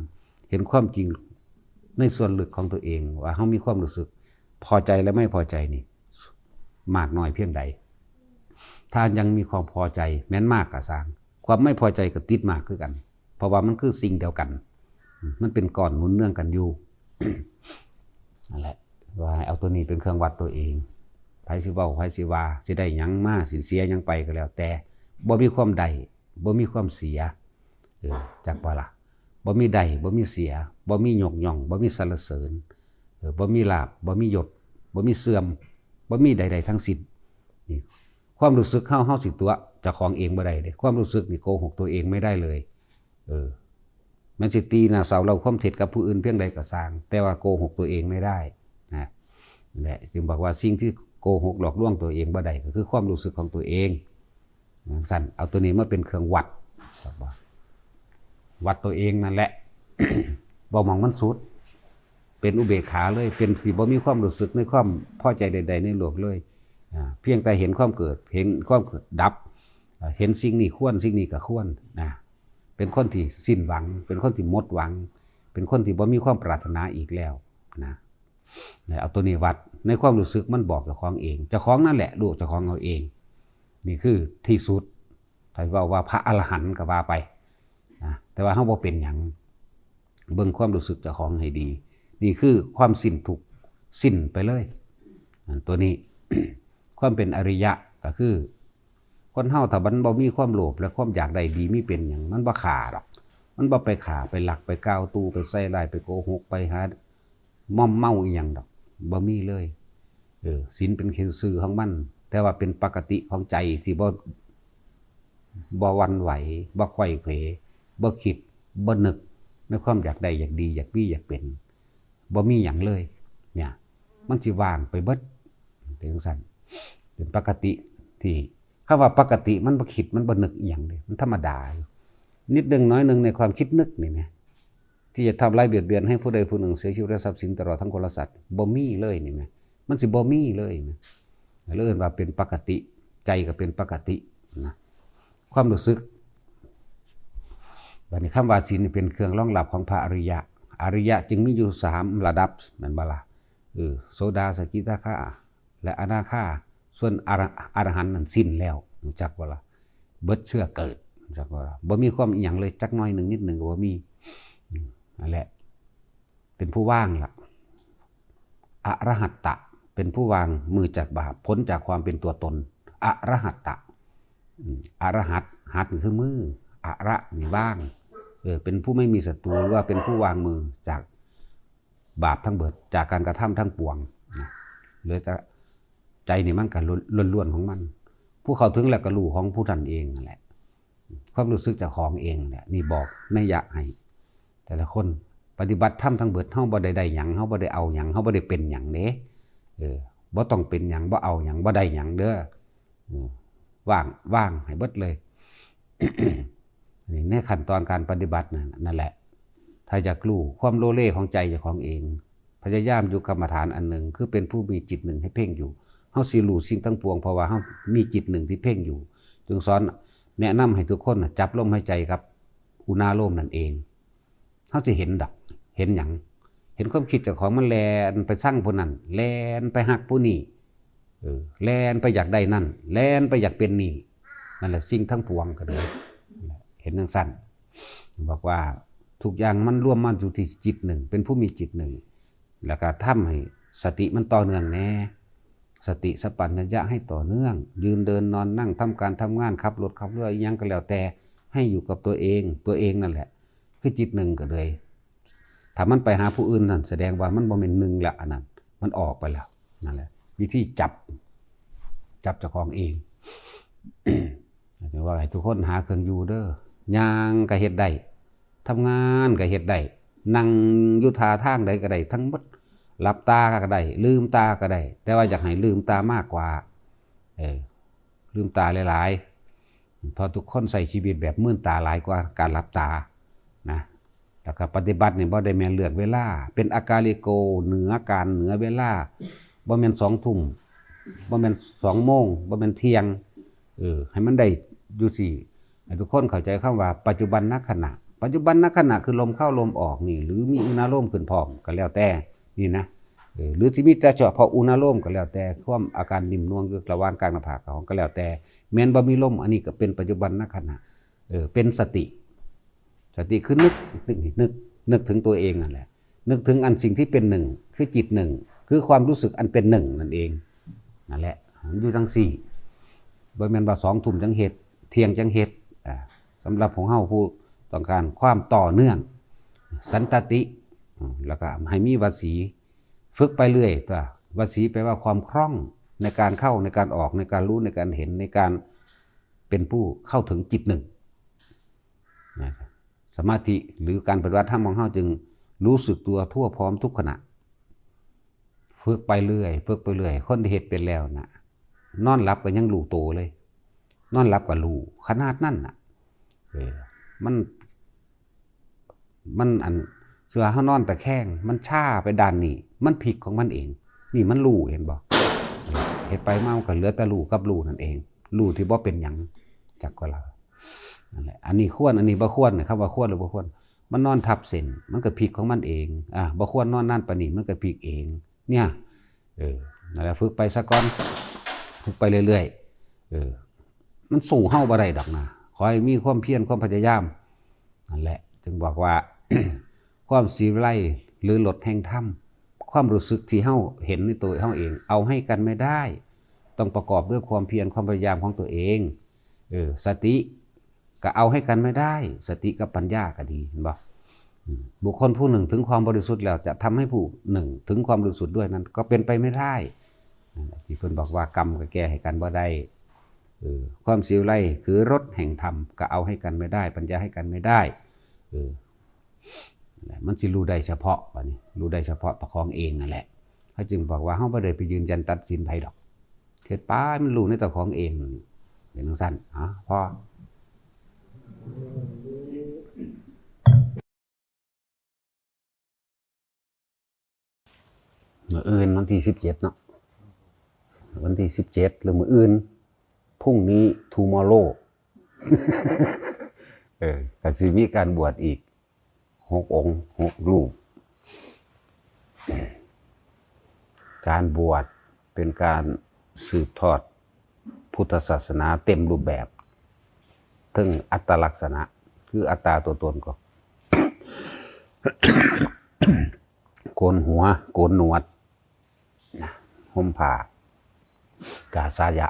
ເຫັນຄວາມຈິງໃນສ່ວນເລິກຂອງຕົວເອງ ວ່າເຮົາມີຄວາມຮູ້ສຶກພໍໃຈ ແລະ ໄມ່ພໍໃຈນີ້ມາກໜ້ອຍພຽງໃດ. ຖ້າຍັງມີຄວາມພໍໃຈ ແມ່ນມາກກໍຊ່າງ, ຄວາມໄມ່ພໍໃຈກໍຕິດມາກຄືກັນ. ເພາະວ່າມັນຄືສິ່ງດຽວກັນ, ມັນເປັນກ້ອນໝູນເນື່ອງກັນຢູ່. ນັ້ນແຫຼະ ວ່າໃຫ້ເອົາຕົວນີ້ເປັນເຄື່ອງວັດຕົວເອງ. ໃຜຊິເວົ້າ, ໃຜຊິວ່າ, ຊິໄດ້ຫຍັງມາ, ຊິເສຍຫຍັງໄປກໍແລ້ວແຕ່, ບໍ່ມີຄວາມໄດ້, ບໍ່ມີຄວາມເສຍ. ເອີ ຈັກບໍ່ລະ? ບໍ່ມີໄດ້, ບໍ່ມີເສຍ, ບໍ່ມີຍົກຍ້ອງ, ບໍ່ມີສັນລະເສີນ, ເອີ ບໍ່ມີລາບ, ບໍ່ມີຍົດ, ບໍ່ມີເສື່ອມ, ບໍ່ມີໃດໆທັງສິ້ນ. ນີ້ ຄວາມຮູ້ສຶກເຮົາ, ເຮົາຊິຕົວະເຈົ້າຂອງເອງບໍ່ໄດ້ເດ້. ຄວາມຮູ້ສຶກນີ້ໂກຫົກຕົວເອງໄມ່ໄດ້ເລີຍ. ເອີ ແມ່ນຊິຕີໜ້າເສົາເລົ່າຄວາມເທັດກັບຜູ້ອື່ນພຽງໃດກໍຊ່າງ, ແຕ່ວ່າໂກຫົກຕົວເອງໄມ່ໄດ້ນະ. ແລະ ຈຶ່ງບອກວ່າສິ່ງທີ່ໂກຫົກຫຼອກລວງຕົວເອງບໍ່ໄດ້ ກໍຄືຄວາມຮູ້ສຶກຂອງຕົວເອງ. ຈັ່ງຊັ້ນ ເອົາຕົວນີ້ມາເປັນເຄື່ອງວັດ, ວັດຕົວເອງນັ້ນແຫຼະ ເວົ້າໝ່ອງມັນສຸດ. ເປັນອຸເບກຂາເລີຍ, ເປັນທີ່ບໍ່ມີຄວາມຮູ້ສຶກໃນຄວາມພໍໃຈໃດໆໃນໂລກເລີຍ. ອາ ພຽງແຕ່ເຫັນຄວາມເກີດ, ເຫັນຄວາມເກີດດັບ, ອາ ເຫັນສິ່ງນີ້ຄວນ, ສິ່ງນີ້ກໍຄວນນະ. ເປັນຄົນທີ່ສິ້ນຫວັງ, ເປັນຄົນທີ່ໝົດຫວັງ, ເປັນຄົນທີ່ບໍ່ມີຄວາມປາດຖະໜາອີກແລ້ວນະ. ແລ້ວເອົາຕົວນີ້ວັດ, ໃນຄວາມຮູ້ສຶກມັນບອກເຈົ້າຂອງເອງ, ເຈົ້າຂອງນັ້ນແຫຼະຮູ້ເຈົ້າຂອງເອົາເອງ. ນີ້ຄືທີ່ສຸດ. ໃຜເວົ້າວ່າພະອະລະຫັນກໍວ່າໄປນະ, ແຕ່ວ່າເຮົາບໍ່ເປັນຫຍັງ. ເບິ່ງຄວາມຮູ້ສຶກເຈົ້າຂອງໃຫ້ດີ. ນີ້ຄືຄວາມສິ້ນທຸກ, ສິ້ນໄປເລີຍ. ອັນຕົວນີ້ ຄວາມເປັນອະລິຍະກໍຄື ຄົນເຮົາຖ້າມັນບໍ່ມີຄວາມໂລບ ແລະ ຄວາມຢາກໄດ້ດີມີເປັນຫຍັງ, ມັນບໍ່ຂ້າດອກ. ມັນບໍ່ໄປຂ້າ, ໄປລັກ, ໄປກ່າວຕູ່, ໄປໃສ່ຮ້າຍ, ໄປໂກຫົກ, ໄປຫາ ມອມເມົາອີ່ຫຍັງດອກ, ບໍ່ມີເລີຍ. ເອີ ສິນເປັນຊື່ຂອງມັນ, ແຕ່ວ່າເປັນປະກະຕິຂອງໃຈທີ່ບໍ່ ບໍ່ຫວັ່ນໄຫວ, ບໍ່ໄຂວ້ເຂວ, ບໍ່ຄິດ, ບໍ່ນຶກໃນຄວາມຢາກໄດ້, ຢາກດີ, ຢາກມີ, ຢາກເປັນ, ບໍ່ມີຫຍັງເລີຍ. ເນຍ ມັນຊິວ່າງໄປເບິດ. ເປັນຈັ່ງຊັ້ນ, ເປັນປະກະຕິທີ່ ຄຳວ່າປະກະຕິ ມັນບໍ່ຄິດ, ມັນບໍ່ນຶກອີ່ຫຍັງເດ້, ມັນທຳມະດາຢູ່. ນິດໜຶ່ງ, ໜ້ອຍໜຶ່ງ ໃນຄວາມຄິດນຶກນີ້ນະ ທີ່ຈະທຳລາຍບຽດບຽນໃຫ້ຜູ້ໃດຜູ້ໜຶ່ງເສຍຊີວິດ ແລະ ຊັບສິນ ຕະຫຼອດທັງຄົນ ແລະ ສັດ ບໍ່ມີເລີຍນີ້ແມ່ນ, ມັນຊິບໍ່ມີເລີຍນະ. ເອີ້ນວ່າເປັນປະກະຕິ, ໃຈກໍເປັນປະກະຕິນະ, ຄວາມຮູ້ສຶກ. ບັດນີ້ຄຳວ່າສິນນີ້ເປັນເຄື່ອງລອງຮັບຂອງພະອະລິຍະ. ອະລິຍະຈຶ່ງມີຢູ່ສາມລະດັບ ແມ່ນບໍ່ລະ? ເອີ ໂສດາ, ສະກິດາຄາ ແລະ ອະນາຄາ. ສ່ວນອະລະ ອະລະຫັນນັ້ນສິ້ນແລ້ວ, ຮູ້ຈັກບໍ່ລະ? ເບິດເຊື້ອເກີດ, ຮູ້ຈັກບໍ່ລະ? ບໍ່ມີຄວາມອີ່ຫຍັງເລີຍ, ຈັກໜ້ອຍໜຶ່ງ, ນິດໜຶ່ງກໍບໍ່ມີ. ອືມ ນັ້ນແຫຼະ. ປັນຜູ້ວ່າງລະ ອະລະຫັດຕະ ເປັນຜູ້ວ່າງມືຈາກບາບ ພົ້ນຈາກຄວາມເປັນຕົວຕົນ ອະລະຫັດຕະ ອາ ອະລະຫັດ ຫັດຄືມື ອະລະນີ້ວ່າງ ເອີ ເປັນຜູ້ໄມ່ມີສັດຕູ ຫຼືວ່າເປັນຜູ້ວ່າງມືຈາກບາບທັງເບິດ ຈາກການກະທຳທັງປວງນະ ເຫຼືອແຕ່ໃຈນີ້ມັນກະລ້ວນໆຂອງມັນ ຜູ້ເຂົ້າເຖິງແລ້ວກະຮູ້ຂອງຜູ້ນັ້ນເອງຫັ້ນແຫຼະ ຄວາມຮູ້ສຶກເຈົ້າຂອງເອງແຫຼະ ນີ້ບອກໄນຍະໃຫ້ແຕ່ລະຄົນ ປະຕິບັດທຳທັງເບິດ ເຮົາບໍ່ໄດ້ໄດ້ຫຍັງ ເຮົາບໍ່ໄດ້ເອົາຫຍັງ ເຮົາບໍ່ໄດ້ເປັນຫຍັງເດ້ ເອີ ບໍ່ຕ້ອງເປັນຫຍັງ ບໍ່ເອົາຫຍັງ ບໍ່ໄດ້ຫຍັງເດີ ເອີ ວ່າງ ວ່າງໃຫ້ເບິດເລີຍ ນີ້ໃນຂັ້ນຕອນການປະຕິບັດນັ້ນ ນັ້ນແຫຼະ ຖ້າຢາກຮູ້ຄວາມໂລເລຂອງໃຈເຈົ້າຂອງເອງ ພະຍາຍາມຢູ່ກຳມະຖານອັນໜຶ່ງ ຄືເປັນຜູ້ມີຈິດໜຶ່ງໃຫ້ເພັ່ງຢູ່ ເຮົາຊິຮູ້ສິ່ງທັງປວງ ເພາະວ່າເຮົາມີຈິດໜຶ່ງທີ່ເພັ່ງຢູ່ ຈຶ່ງສອນແນະນຳໃຫ້ທຸກຄົນນະ ຈັບລົມຫາຍໃຈກັບອຸນາໂລມນັ້ນເອງ ເຮົາຊິເຫັນດອກ ເຫັນຫຍັງ? ເຫັນຄວາມຄິດເຈົ້າຂອງມັນແລ່ນໄປຊັງຜູ້ນັ້ນ ແລ່ນໄປຮັກຜູ້ນີ້ ເອີ ແລ່ນໄປຢາກໄດ້ນັ້ນ ແລ່ນໄປຢາກເປັນນີ້ ນັ້ນແຫຼະ ສິ່ງທັງປວງກໍເລີຍ ເຫັນຈັ່ງຊັ້ນ ບອກວ່າທຸກຢ່າງມັນລວມມາຢູ່ທີ່ຈິດໜຶ່ງ ເປັນຜູ້ມີຈິດໜຶ່ງ ແລ້ວກໍທຳໃຫ້ສະຕິມັນຕໍ່ເນື່ອງແດ່ ສະຕິສຳປະຊັນຍະໃຫ້ຕໍ່ເນື່ອງ ຢືນເດີນນອນນັ່ງ ທຳການທຳງານ ຂັບລົດຂັບເຮືອ ອີ່ຫຍັງກໍແລ້ວແຕ່ ໃຫ້ຢູ່ກັບຕົວເອງ ຕົວເອງນັ້ນແຫຼະ ຄືຈິດໜຶ່ງກໍເລີຍ ຖ້າມັນໄປຫາຜູ້ອື່ນນັ້ນ ສະແດງວ່າມັນບໍ່ແມ່ນໜຶ່ງລະ ອັນນັ້ນ ມັນອອກໄປແລ້ວ ນັ້ນແຫຼະ ວິທີຈັບ ຈັບເຈົ້າຂອງເອງ ເວົ້າໃຫ້ທຸກຄົນຫາເຄື່ອງຢູ່ເດີ ຍ່າງກໍເຮັດໄດ້ ທຳງານກໍເຮັດໄດ້ ນັ່ງຢູ່ທ່າທາງໃດກໍໄດ້ທັງໝົດ ຫຼັບຕາກໍໄດ້ ລືມຕາກໍໄດ້ ແຕ່ວ່າຢາກໃຫ້ລືມຕາມາກກວ່າ ເອີ ລືມຕາຫຼາຍໆ ເພາະທຸກຄົນໃຊ້ຊີວິດແບບມືນຕາຫຼາຍກວ່າການຫຼັບຕານະ ແລ້ວກໍປະຕິບັດນີ້ບໍ່ໄດ້ແມ່ນເລື່ອງເວລາ ເປັນອາກາລິໂກ ເໜືອການເໜືອເວລາ ບໍ່ແມ່ນສອງທຸ່ມ ບໍ່ແມ່ນສອງໂມງ ບໍ່ແມ່ນທ່ຽງ ເອີ ໃຫ້ມັນໄດ້ຢູ່ຊີ້ ໃຫ້ທຸກຄົນເຂົ້າໃຈຄຳວ່າປັດຈຸບັນນະຂະນະ ປັດຈຸບັນນະຂະນະຄືລົມເຂົ້າລົມອອກນີ້ ຫຼືມີອຸນາໂລມຂຶ້ນພ້ອມກໍແລ້ວແຕ່ນີ້ນະ ເອີ ຫຼືຊິມີແຕ່ສະເພາະອຸນາໂລມກໍແລ້ວແຕ່ ຄວາມອາການໜິ່ມໜ່ວງຢູ່ລະຫວ່າງກາງໜ້າຜາກຂອງກໍແລ້ວແຕ່ ແມ່ນບໍ່ມີລົມ ອັນນີ້ກໍເປັນປັດຈຸບັນນະຂະນະ ເອີ ເປັນສະຕິ ສະຕິຄືນຶກ ນຶກ ນຶກ ນຶກເຖິງຕົວເອງນັ້ນແຫຼະ ນຶກເຖິງອັນສິ່ງທີ່ເປັນໜຶ່ງ ຄືຈິດໜຶ່ງ ຄືຄວາມຮູ້ສຶກອັນເປັນໜຶ່ງນັ້ນເອງ ນັ້ນແຫຼະ ມັນຢູ່ຈັ່ງຊີ້ ບໍ່ແມ່ນວ່າສອງທຸ່ມຈັ່ງເຮັດ ທ່ຽງຈັ່ງເຮັດ ອາ ສຳລັບພວກເຮົາຜູ້ຕ້ອງການຄວາມຕໍ່ເນື່ອງ ສັນຕະຕິ ອາ ແລ້ວກໍໃຫ້ມີວະສີ ຝຶກໄປເລື້ອຍຕົວະ ວະສີແປວ່າຄວາມຄ່ອງໃນການເຂົ້າ ໃນການອອກ ໃນການຮູ້ ໃນການເຫັນ ໃນການເປັນຜູ້ເຂົ້າເຖິງຈິດໜຶ່ງ ນະ ສະມາທິ ຫຼື ການປະຕິບັດທຳຂອງເຮົາຈຶ່ງຮູ້ສຶກຕົວທົ່ວພ້ອມທຸກຂະນະ ຝຶກໄປເລື້ອຍ ຝຶກໄປເລື້ອຍ ຄົນທີ່ເຮັດເປັນແລ້ວນະ ນອນຫຼັບກໍຍັງຮູ້ໂຕເລີຍ ນອນຫຼັບກໍຮູ້ຂະໜາດນັ້ນນະ ເອີ ມັນ ມັນອັນ ເວລາເຮົານອນຕະແຄງ ມັນຊາໄປດ້ານນີ້ ມັນພິກຂອງມັນເອງ ນີ້ມັນຮູ້ ເຫັນບໍ່? ເຮັດໄປມາມັນກໍເຫຼືອແຕ່ຮູ້ກັບຮູ້ນັ້ນເອງ ຮູ້ທີ່ບໍ່ເປັນຫຍັງຈັກກໍລາ ນັ້ນແຫຼະ ອັນນີ້ຄວນ ອັນນີ້ບໍ່ຄວນ ຄຳວ່າຄວນ ຫຼື ບໍ່ຄວນ ມັນນອນທັບເສັ້ນ ມັນກໍພິກຂອງມັນເອງ ອາ ບໍ່ຄວນນອນນານປານນີ້ ມັນກໍພິກເອງ ເນຍ ເອີ ນັ້ນແຫຼະ ຝຶກໄປຊະກ່ອນ ຝຶກໄປເລື້ອຍໆ ເອີ ມັນສູ້ເຮົາບໍ່ໄດ້ດອກນະ ຂໍໃຫ້ມີຄວາມພຽນ ຄວາມພະຍາຍາມ ນັ້ນແຫຼະ ຈຶ່ງບອກວ່າ ຄວາມສີວິໄລ ຫຼື ລົດແຫ່ງທຳ ຄວາມຮູ້ສຶກທີ່ເຮົາເຫັນໃນຕົວເຮົາເອງ ເອົາໃຫ້ກັນໄມ່ໄດ້ ຕ້ອງປະກອບດ້ວຍຄວາມພຽນ ຄວາມພະຍາຍາມຂອງຕົວເອງ ເອີ ສະຕິ ກໍເອົາໃຫ້ກັນໄມ່ໄດ້ ສະຕິກັບປັນຍາກໍດີ ເຫັນບໍ່? ອືມ ບຸກຄົນຜູ້ໜຶ່ງເຖິງຄວາມບໍລິສຸດແລ້ວ ຈະທຳໃຫ້ຜູ້ໜຶ່ງເຖິງຄວາມບໍລິສຸດດ້ວຍນັ້ນ ກໍເປັນໄປໄມ່ໄດ້ ນັ້ນແຫຼະ ທີ່ເພິ່ນບອກວ່າ ກຳກໍແກ້ໃຫ້ກັນບໍ່ໄດ້ ເອີ ຄວາມເສຍໄລຄືລົດແຫ່ງທຳ ກໍເອົາໃຫ້ກັນໄມ່ໄດ້ ປັນຍາໃຫ້ກັນໄມ່ໄດ້ ເອີ ນັ້ນແຫຼະ ມັນຊິຮູ້ໄດ້ສະເພາະ ບາດນີ້ ຮູ້ໄດ້ສະເພາະເຈົ້າຂອງເອງນັ້ນແຫຼະ ເຂົາຈຶ່ງບອກວ່າ ເຮົາບໍ່ໄດ້ໄປຢືນຢັນຕັດສິນໃຜດອກ ເຮັດໄປ ມັນຮູ້ໃນເຈົ້າຂອງເອງ ເປັນຈັ່ງຊັ້ນ ເອົາ ພໍ ມື້ອື່ນວັນທີສິບເຈັດເນາະ ວັນທີສິບເຈັດ ຫຼື ມື້ອື່ນ ພຸ່ງນີ້ tomorrow ເອີ ກໍຊິມີການບວດອີກ ຫົກອົງ ຫົກຮູບ ການບວດເປັນການສືບທອດພຸດທະສາສະໜາເຕັມຮູບແບບ ເຖິງອັດຕະລັກສະນະ ຄືອັດຕາຕົວຕົນກໍ ກນຫົວ ໂກນໜວດ ນະ ຫົ່ມຜ້າກາສາຍະ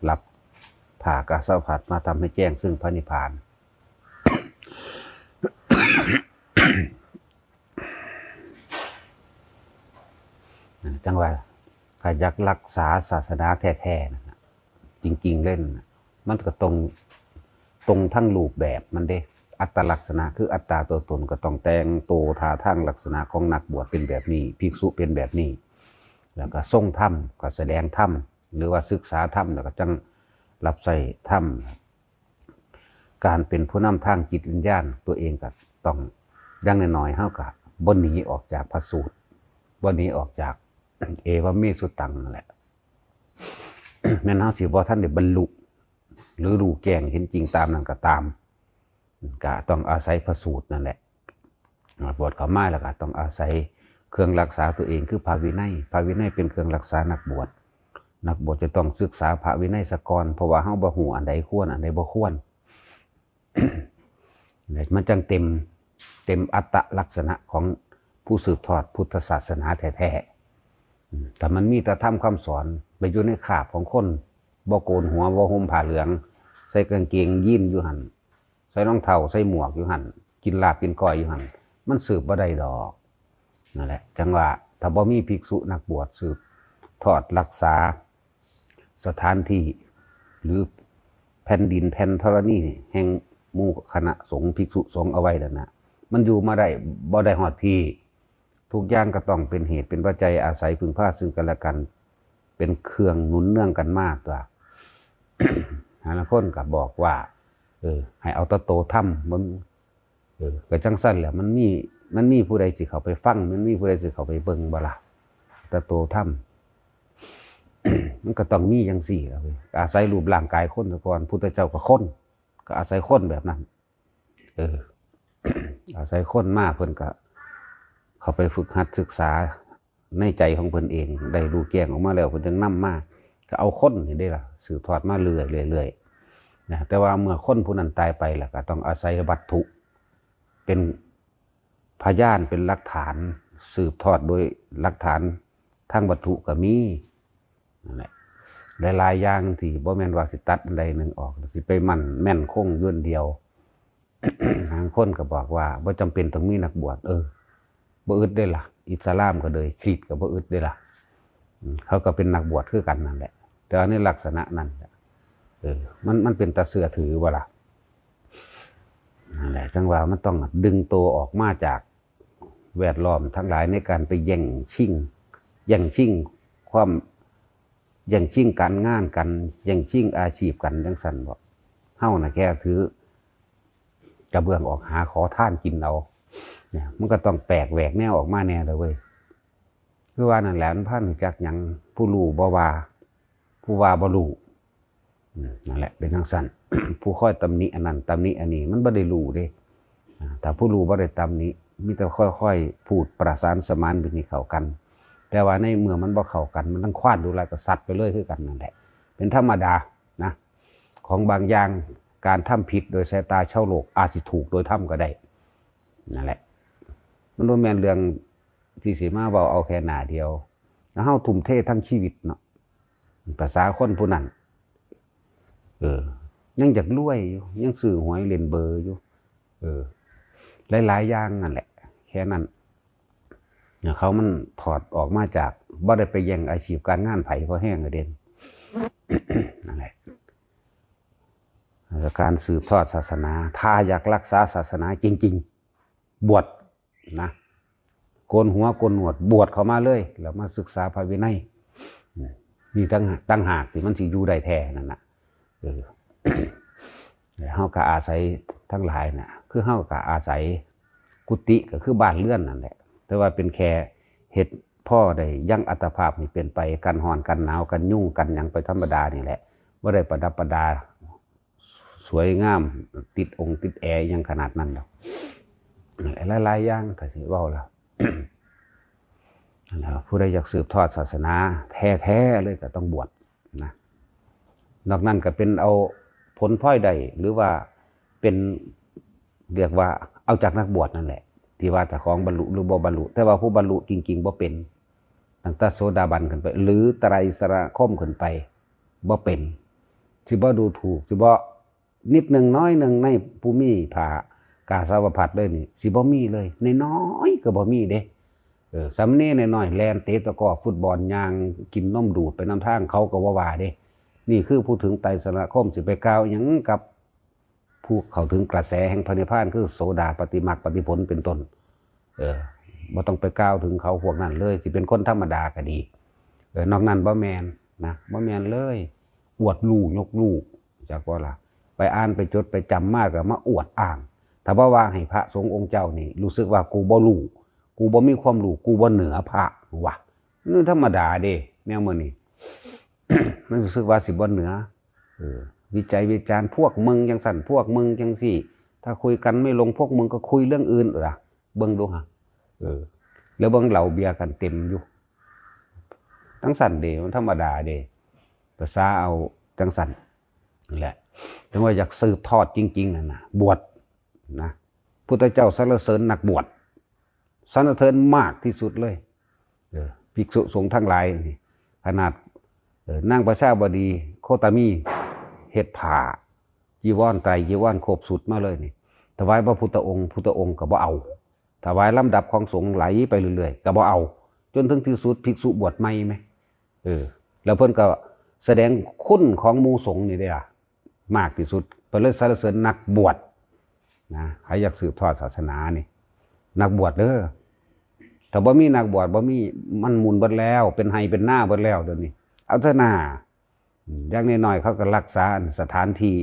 ຮັບຜ້າກາສາພັດມາທຳໃຫ້ແຈ້ງເຊິ່ງພະນິບພານ. ຈັ່ງວ່າ ຖ້າຢາກລັກສາສາສະໜາແທ້ໆ ນັ້ນນະ ຈິງໆ ເລີຍນະ ມັນກໍຕ້ອງ ຕ້ອງທັງຮູບແບບມັນເດ້ ອັດຕະລັກສະນະ ຄືອັດຕາຕົວຕົນ ກໍຕ້ອງແຕ່ງໂຕທ່າທາງລັກສະນະຂອງນັກບວດເປັນແບບນີ້ ພິກສຸເປັນແບບນີ້ ແລ້ວກໍຊົງທຳ ກໍສະແດງທຳ ຫຼືວ່າສຶກສາທຳ ແລ້ວກໍຈັ່ງຮັບໃຊ້ທຳ. ການເປັນຜູ້ນຳທາງຈິດວິນຍານ ຕົວເອງກໍຕ້ອງ ຢ່າງໜ້ອຍໆ ເຮົາກໍບໍ່ໜີອອກຈາກພະສູດ ບໍ່ໜີອອກຈາກ ເອວະເມສຸຕັງ ນັ້ນແຫຼະ. ແມ່ນເຮົາຊິບໍ່ທັນໄດ້ບັນລຸ ຫຼື ຮູ້ແຈ້ງເຫັນຈິງຕາມນັ້ນກໍຕາມ ກໍຕ້ອງອາໄສພະສູດນັ້ນແຫຼະ. ບວດເຂົ້າມາແລ້ວກໍຕ້ອງອາໄສເຄື່ອງລັກສາຕົວເອງ ຄືພະວິໄນ. ພະວິໄນເປັນເຄື່ອງລັກສານັກບວດ. ນັກບວດຈະຕ້ອງສຶກສາພະວິໄນສາກ່ອນ ເພາະວ່າເຮົາບໍ່ຮູ້ອັນໃດຄວນ ອັນໃດບໍ່ຄວນ. ແລະ ມັນຈັ່ງເຕັມ ເຕັມອັດຕະລັກສະນະຂອງຜູ້ສືບທອດພຸດທະສາສະໜາແທ້ໆ. ອືມ ຖ້າມັນມີແຕ່ທຳຄຳສອນ ໄປຢູ່ໃນຄາບຂອງຄົນບໍ່ໂກນຫົວ ບໍ່ຫົ່ມຜ້າເຫຼືອງ ໃສ່ກາງເກງຢີນຢູ່ຫັ້ນ ໃສ່ລອງເທົ້າ ໃສ່ໝວກຢູ່ຫັ້ນ ກິນລາບກິນກ້ອຍຢູ່ຫັ້ນ ມັນສືບບໍ່ໄດ້ດອກ. ນັ້ນແຫຼະ ຈັ່ງວ່າຖ້າບໍ່ມີພິກສຸນັກບວດສືບທອດລັກສາ ສະຖານທີ່ ຫຼື ແຜ່ນດິນແຜ່ນທໍລະນີແຫ່ງໝູ່ຄະນະສົງ ພິກສຸສົງເອົາໄວ້ນັ້ນນະ ມັນຢູ່ມາໄດ້ ບໍ່ໄດ້ຮອດພີ້. ທຸກຢ່າງກໍຕ້ອງເປັນເຫດເປັນປັດໄຈ ອາໄສເພິ່ງພາເຊິ່ງກັນແລະກັນ ເປັນເຄື່ອງໜູນເນື່ອງກັນມາຕົວະ. ຫາລາງຄົນກໍບອກວ່າ ເອີ ໃຫ້ເອົາແຕ່ໂຕທຳ ມັນ ເອີ ກໍຈັ່ງຊັ້ນແຫຼະ ມັນມີ ມັນມີຜູ້ໃດຊິເຂົ້າໄປຟັງ ມັນມີຜູ້ໃດຊິເຂົ້າໄປເບິ່ງບໍ່ລະ? ແຕ່ໂຕທຳ ມັນກໍຕ້ອງມີຈັ່ງຊີ້ລະເວີຍ ອາໄສຮູບຮ່າງກາຍຄົນຊະກ່ອນ ພຸດທະເຈົ້າກໍຄົນ ກໍອາໄສຄົນແບບນັ້ນ ເອີ ອາໄສຄົນມາ ເພິ່ນກໍເຂົ້າໄປຝຶກຫັດສຶກສາ ໃນໃຈຂອງເພິ່ນເອງ ໄດ້ຮູ້ແຈ້ງອອກມາແລ້ວ ເພິ່ນຈຶ່ງນຳມາ ກໍເອົາຄົນນີ້ເດ້ລະ ສືບທອດມາເລື້ອຍໆ ເລື້ອຍໆ ນະ. ແຕ່ວ່າເມື່ອຄົນຜູ້ນັ້ນຕາຍໄປແລ້ວ ກໍຕ້ອງອາໄສວັດຖຸເປັນພະຍານ ເປັນຫຼັກຖານ ສືບທອດໂດຍຫຼັກຖານທາງວັດຖຸກໍມີ ນັ້ນແຫຼະ ຫຼາຍໆຢ່າງທີ່ບໍ່ແມ່ນວ່າຊິຕັດອັນໃດໜຶ່ງອອກ ຊິໄປໝັ້ນແມ່ນຄົງຢູ່ອັນດຽວ. ບາງຄົນກໍບອກວ່າບໍ່ຈຳເປັນຕ້ອງມີນັກບວດ ເອີ ບໍ່ອຶດເດ້ລະ ອິດສະລາມກໍເລີຍ ຄຣິດກໍບໍ່ອຶດເດ້ລະ ອືມ ເຂົາກໍເປັນນັກບວດຄືກັນນັ້ນແຫຼະ ແຕ່ວ່າໃນລັກສະນະນັ້ນ ເອີ ມັນ ມັນເປັນຕາເຊື່ອຖືບໍ່ລະ? ນັ້ນແຫຼະ ຈັ່ງວ່າມັນຕ້ອງດຶງໂຕອອກມາຈາກແວດລ້ອມທັງຫຼາຍ ໃນການໄປແຍ່ງຊິງ ແຍ່ງຊິງຄວາມ ແຍ່ງຊິງການງານກັນ ແຍ່ງຊິງອາຊີບກັນ ຈັ່ງຊັ້ນບໍ? ເຮົານະແຄ່ຖືກະເບື້ອງອອກຫາຂໍທານກິນເອົາ ເນຍ ມັນກໍຕ້ອງແປກແຫວກແນວອອກມາແດ່ລະເວີຍ. ຄືວ່ານັ້ນແຫຼະ ມັນພານຮູ້ຈັກຫຍັງ ຜູ້ຮູ້ບໍ່ວ່າ ຜູ້ວ່າບໍ່ຮູ້ ອືມ ນັ້ນແຫຼະ ເປັນຈັ່ງຊັ້ນ ຜູ້ຄອຍຕຳໜິອັນນັ້ນ ຕຳໜິອັນນີ້ ມັນບໍ່ໄດ້ຮູ້ເດ້. ອາ ຖ້າຜູ້ຮູ້ບໍ່ໄດ້ຕຳໜິ ມີແຕ່ຄ່ອຍໆ ພູດປະສານສະໝານບິດໃຫ້ເຂົ້າກັນ ແຕ່ວ່າໃນເມື່ອມັນບໍ່ເຂົ້າກັນ ມັນທັງຄວານດູຫຼາຍກໍສັດໄປເລີຍຄືກັນນັ້ນແຫຼະ ເປັນທຳມະດານະ ຂອງບາງຢ່າງ ການທຳຜິດໂດຍສາຍຕາຊາວໂລກ ອາດຊິຖືກໂດຍທຳກໍໄດ້ ນັ້ນແຫຼະ ມັນບໍ່ແມ່ນເລື່ອງທີ່ຊິມາເວົ້າເອົາແຄ່ໜ້າດຽວ ແລ້ວເຮົາທຸ່ມເທທັງຊີວິດເນາະ ພາສາຄົນຜູ້ນັ້ນ ເອີ ຍັງຢາກລວຍຢູ່ ຍັງຊື້ຫວຍຫຼິ້ນເບີຢູ່ ເອີ ຫຼາຍໆຢ່າງນັ້ນແຫຼະ ແຄ່ນັ້ນ ເຂົາມັນຖອດອອກມາຈາກ ບໍ່ໄດ້ໄປແຍ່ງອາຊີບການງານໃຜ ພໍແຮງເດ້ ນັ້ນແຫຼະ ການສືບທອດສາສະໜາ ຖ້າຢາກລັກສາສາສະໜາຈິງໆ ບວດ ນະ ໂກນຫົວໂກນໜວດ ບວດເຂົ້າມາເລີຍ ແລ້ວມາສຶກສາພະວິໄນ ອືມ ນີ້ຕ່າງ ຕ່າງຫາກທີ່ມັນຊິຢູ່ໄດ້ແທ້ນັ້ນນະ ເອີ ເຮົາກໍອາໄສທັງຫຼາຍນະ ຄືເຮົາກໍອາໄສກຸຕິ ກໍຄືບ້ານເຮືອນນັ້ນແຫຼະ ແຕ່ວ່າເປັນແຄ່ເຮັດພໍໄດ້ຍັງອັດຕະພາບໃຫ້ເປັນໄປ ກັນຮ້ອນ ກັນໜາວ ກັນຍຸງ ກັນຫຍັງໄປທຳມະດານີ້ແຫຼະ ບໍ່ໄດ້ປະດັບປະດາ ສວຍງາມ ຕິດອົງຕິດແອອີ່ຫຍັງຂະໜາດນັ້ນດອກ ຫຼາຍໆຢ່າງ ຖ້າຊິເວົ້າລະ ແລ້ວຜູ້ໃດຢາກສືບທອດສາສະໜາແທ້ໆເລີຍ ກໍຕ້ອງບວດນະ ນອກນັ້ນກໍເປັນເອົາຜົນພອຍໄດ້ ຫຼືວ່າເປັນ ຮຽກວ່າເອົາຈາກນັກບວດນັ້ນແຫຼະ ທີ່ວ່າເຈົ້າຂອງບັນລຸຫຼືບໍ່ບັນລຸ, ແຕ່ວ່າຜູ້ບັນລຸຈິງໆບໍ່ເປັນ, ຕັ້ງແຕ່ໂສດາບັນຂຶ້ນໄປ ຫຼືໄຕຣະສະນະຄົມຂຶ້ນໄປ ບໍ່ເປັນ, ຊິບໍ່ດູຖູກ ຊິບໍ່ນິດໜຶ່ງນ້ອຍໜຶ່ງໃນຜູ້ມີຜ້າກາສາວະພັດເລີຍນີ້ ຊິບໍ່ມີເລີຍ, ນ້ອຍໆກໍບໍ່ມີເດ້. ເອີ ສາມະເນນນ້ອຍໆ ແລ່ນເຕະຕະກອຟຸດບອນ ຍ່າງກິນນົມດູດໄປນຳທາງ ເຂົາກໍບໍ່ວ່າເດ້. ນີ້ຄືຜູ້ເຖິງໄຕຣະສະນະຄົມ ຊິໄປກ່າວຫຍັງກັບ ຜູ້ເຂົ້າເຖິງກະແສແຫ່ງພະນິບພານ ຄືໂສດາປະຕິມັກປະຕິຜົນເປັນຕົ້ນ. ເອີ ບໍ່ຕ້ອງໄປກ່າວເຖິງເຂົາພວກນັ້ນເລີຍ, ຊິເປັນຄົນທຳມະດາກໍດີ. ເອີ ນອກນັ້ນບໍ່ແມ່ນນະ, ບໍ່ແມ່ນເລີຍ. ອວດຮູ້ຍົກຮູ້ ຈັກບໍ່ລະ? ໄປອ່ານໄປຈົດໄປຈຳມາກໍມາອວດອ້າງ. ຖ້າບໍ່ວ່າໃຫ້ພະສົງອົງເຈົ້ານີ້ ຮູ້ສຶກວ່າ ກູບໍ່ຮູ້, ກູບໍ່ມີຄວາມຮູ້, ກູບໍ່ເໜືອພະ ວ່າ ມັນທຳມະດາເດ້ ແນວມື້ນີ້ ມັນຮູ້ສຶກວ່າຊິບໍ່ເໜືອ. ເອີ ວິໄຈວິຈານ ພວກມຶງຈັ່ງຊັ້ນ ພວກມຶງຈັ່ງຊີ້, ຖ້າຄຸຍກັນໄມ່ລົງ ພວກມຶງກໍຄຸຍເລື່ອງອື່ນ. ເອີ ເບິ່ງດູຫາ. ເອີ ແລ້ວເບິ່ງເຫຼົ້າເບຍກັນເຕັມຢູ່ ຈັ່ງຊັ້ນເດ້ ມັນທຳມະດາເດ້ ພາສາເອົາຈັ່ງຊັ້ນ. ນັ້ນແຫຼະ ຈັ່ງວ່າຢາກສືບທອດຈິງໆນັ້ນນະ ບວດນະ ພຸດທະເຈົ້າສັນລະເສີນນັກບວດ ສັນລະເສີນມາກທີ່ສຸດເລີຍ. ເອີ ພິກສຸສົງທັງຫຼາຍນີ້ ຂະໜາດ ເອີ ນາງປະຊາບໍດີໂຄຕະມີ ເຮັດຜ້າຈີວອນໄຕຈີວອນຄົບຊຸດມາເລີຍນີ້ ຖວາຍພະພຸດທະອົງ ພຸດທະອົງກໍບໍ່ເອົາ, ຖວາຍລຳດັບຂອງສົງໄຫຼໄປເລື້ອຍໆກໍບໍ່ເອົາ, ຈົນເຖິງທີ່ສຸດພິກສຸບວດໃໝ່ແມ. ເອີ ແລ້ວເພິ່ນກໍສະແດງຄຸນຂອງໝູ່ສົງນີ້ເດ້ລະ ມາກທີ່ສຸດ ເພິ່ນເລີຍສັນລະເສີນນັກບວດນະ. ໃຜຢາກສືບທອດສາສະໜານີ້ ນັກບວດເດີ. ຖ້າບໍ່ມີນັກບວດ ບໍ່ມີ ມັນໝຸ່ນເບິດແລ້ວ ເປັນໄຮ່ເປັນນາເບິດແລ້ວດຽວນີ້. ເອົາຊະໜ້າ ຢ່າງນ້ອຍໆເຂົາກໍຮັກສາອັນສະຖານທີ່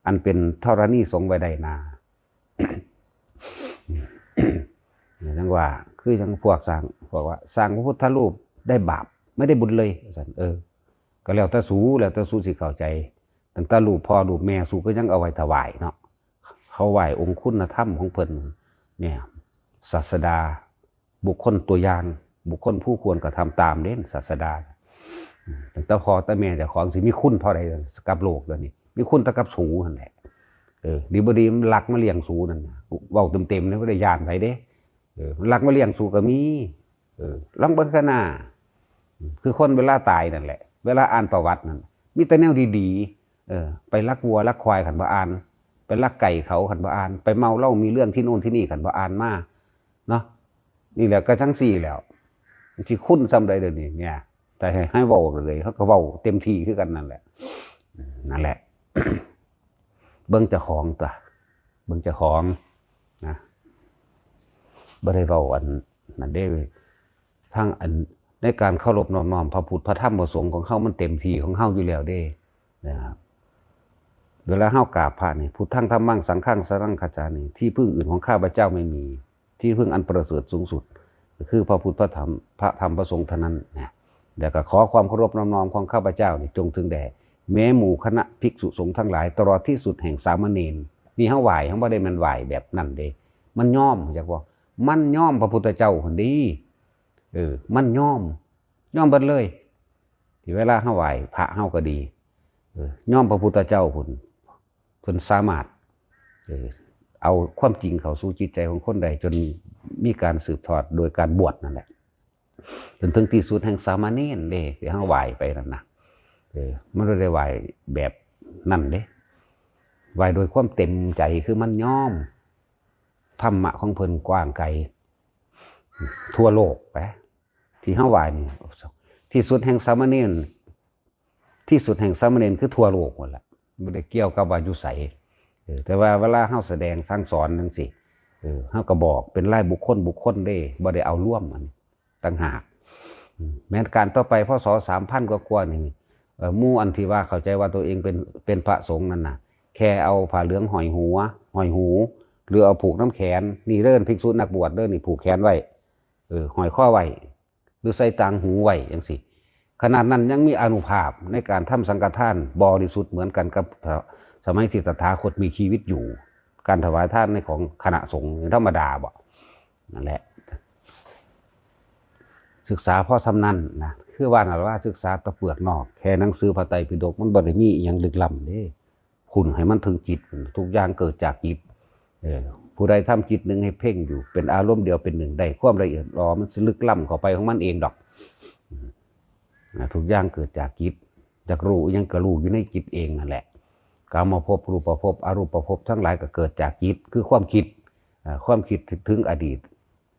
ອັນເປັນທໍລະນີສົງໄວ້ໄດ້ນາ. ຈັ່ງວ່າ ຄືຈັ່ງພວກສ້າງ ພວກວ່າສ້າງພະພຸດທະຮູບໄດ້ບາບ ໄມ່ໄດ້ບຸນເລີຍ ວ່າຊັ້ນ. ເອີ ກໍແລ້ວແຕ່ສູ ແລ້ວແຕ່ສູຊິເຂົ້າໃຈ. ຕັ້ງແຕ່ຮູບພໍ່ຮູບແມ່ ສູກໍຍັງເອົາໄວ້ຖວາຍເນາະ. ເຂົາໄຫວ້ອົງຄຸນນະທຳຂອງເພິ່ນ ເນຍ ສາດສະດາ ບຸກຄົນຕົວຢ່າງ ບຸກຄົນຜູ້ຄວນກະທຳຕາມເດ້ ສາດສະດາ. ອືມ ຕັ້ງແຕ່ພໍ່ແຕ່ແມ່ເຈົ້າຂອງຊິມີຄຸນພໍໃດກັບໂລກດຽວນີ້ ມີຄຸນແຕ່ກັບສູຫັ້ນແຫຼະ. ເອີ ດີບໍ່ດີມັນລັກມາລ້ຽງສູນັ້ນນະ ເວົ້າເຕັມໆເລີຍ ບໍ່ໄດ້ຢ້ານໃຜເດ້. ເອີ ມັນລັກມາລ້ຽງສູກໍມີ. ເອີ ລອງເບິ່ງຊະໜ້າ ຄືຄົນເວລາຕາຍນັ້ນແຫຼະ ເວລາອ່ານປະຫວັດນັ້ນ ມີແຕ່ແນວດີໆ. ເອີ ໄປລັກວັວລັກຄວາຍຄັນບໍ່ອ່ານ, ໄປລັກໄກ່ເຂົາຄັນບໍ່ອ່ານ, ໄປເມົາເຫຼົ້າມີເລື່ອງທີ່ໂນ້ນທີ່ນີ້ຄັນບໍ່ອ່ານມາເນາະ. ນີ້ແຫຼະກໍຈັ່ງຊີ້ແລ້ວ ມັນຊິຄຸນສ່ຳໃດດຽວນີ້ເນຍ. ແຕ່ໃຫ້ ໃຫ້ເວົ້າເລີຍ ເຮົາກໍເວົ້າເຕັມທີ່ຄືກັນນັ້ນແຫຼະ. ອືມ ນັ້ນແຫຼະ ເບິ່ງເຈົ້າຂອງຕົວະ ເບິ່ງເຈົ້າຂອງນະ ບໍ່ໄດ້ເວົ້າອັນນັ້ນເດ້. ທາງອັນ ໃນການເຄົາລົບນອບນ້ອມພະພຸດ ພະທຳ ພະສົງຂອງເຮົາ ມັນເຕັມທີ່ຂອງເຮົາຢູ່ແລ້ວເດ້ນະ. ເວລາເຮົາກາບພະນີ້ ພຸດທັງ ທຳມັງ ສັງຄັງ ສະຣັງຄະຈາມິ ທີ່ເພິ່ງອື່ນຂອງຂ້າພະເຈົ້າໄມ່ມີ ທີ່ເພິ່ງອັນປະເສີດສູງສຸດ ກໍຄືພະພຸດ ພະທຳ ພະທຳ ພະສົງເທົ່ານັ້ນນະ. ແລ້ວກໍຂໍຄວາມເຄົາລົບນອບນ້ອມຂອງຂ້າພະເຈົ້ານີ້ ຈົ່ງເຖິງແດ່ແມ້ໝູ່ຄະນະພິກສຸສົງທັງຫຼາຍ ຕະຫຼອດທີ່ສຸດແຫ່ງສາມະເນນ. ນີ້ເຮົາໄຫວ້ ເຮົາບໍ່ໄດ້ແມ່ນໄຫວ້ແບບນັ້ນເດ້ ມັນຍອມ ຮູ້ຈັກບໍ່? ມັນຍອມພະພຸດທະເຈົ້າພຸ້ນເດ້. ເອີ ມັນຍອມ ຍອມເບິດເລີຍ. ທີ່ເວລາເຮົາໄຫວ້ພະເຮົາກໍດີ ເອີ ຍອມພະພຸດທະເຈົ້າພຸ້ນ ເພິ່ນສາມາດ ເອີ ເອົາຄວາມຈິງເຂົ້າສູ່ຈິດໃຈຂອງຄົນໄດ້ ຈົນມີການສືບທອດໂດຍການບວດນັ້ນແຫຼະ ຈົນເຖິງທີ່ສຸດແຫ່ງສາມະເນນເດ້ ທີ່ເຮົາໄຫວ້ໄປນັ້ນນະ. ເອີ ມັນບໍ່ໄດ້ໄຫວ້ແບບນັ້ນເດ້ ໄຫວ້ໂດຍຄວາມເຕັມໃຈ ຄືມັນຍອມ. ທຳມະຂອງເພິ່ນກວ້າງໄກທົ່ວໂລກໄປ ທີ່ເຮົາໄຫວ້ນີ້ ທີ່ສຸດແຫ່ງສາມະເນນ ທີ່ສຸດແຫ່ງສາມະເນນຄືທົ່ວໂລກພຸ້ນລະ ບໍ່ໄດ້ກ່ຽວກັບວ່າຢູ່ໃສ. ເອີ ແຕ່ວ່າເວລາເຮົາສະແດງສັ່ງສອນຈັ່ງຊີ້ ເອີ ເຮົາກໍບອກເປັນລາຍບຸກຄົນ ບຸກຄົນເດ້ ບໍ່ໄດ້ເອົາລວມອັນຕ່າງຫາກ. ອືມ ແມ່ນການຕໍ່ໄປ ພ.ສ. ສາມພັນກວ່າໆນີ້ ເອີ ໝູ່ອັນທີ່ວ່າເຂົ້າໃຈວ່າຕົວເອງເປັນ ເປັນພະສົງນັ້ນນະ ແຄ່ເອົາຜ້າເຫຼືອງຫ້ອຍຫົວ ຫ້ອຍຫູ ຫຼືເອົາຜູກນຳແຂນ ນີ້ເອີ້ນພິກສຸນັກບວດເດີ້ ນີ້ຜູກແຂນໄວ້ ເອີ ຫ້ອຍຄໍໄວ້ ຫຼືໃສ່ຕ່າງຫູໄວ້ຈັ່ງຊີ້ ຂະໜາດນັ້ນຍັງມີອານຸພາບໃນການທຳສັງຄະທານບໍລິສຸດເໝືອນກັນກັບ ສະ ສະໄໝທີ່ຕະຖາຄົດມີຊີວິດຢູ່. ການຖວາຍທານໃນຂອງຄະນະສົງທຳມະດາບໍ? ນັ້ນແຫຼະ ສຶກສາພໍສ່ຳນັ້ນນະ ຄືວ່ານັ້ນລະວ່າ ສຶກສາແຕ່ເປືອກນອກ ແຄ່ໜັງສືພະໄຕປິດົກ ມັນບໍ່ໄດ້ມີອີ່ຫຍັງລຶກລ້ຳເດ້. ຄຸນໃຫ້ມັນເຖິງຈິດ ທຸກຢ່າງເກີດຈາກຈິດ. ເອີ ຜູ້ໃດທຳຈິດໜຶ່ງໃຫ້ເພັ່ງຢູ່ ເປັນອາລົມດຽວເປັນໜຶ່ງໄດ້ ຄວາມລະອຽດຫຼໍ່ມັນຊິລຶກລ້ຳເຂົ້າໄປຂອງມັນເອງດອກ. ອາ ທຸກຢ່າງເກີດຈາກຈິດ ຢາກຮູ້ອີ່ຫຍັງກໍຮູ້ຢູ່ໃນຈິດເອງນັ້ນແຫຼະ. ກາມະພົບ ຮູບປະພົບ ອະຮູບປະພົບທັງຫຼາຍກໍເກີດຈາກຈິດ ຄືຄວາມຄິດ. ອາ ຄວາມຄິດເຖິງອະດີດ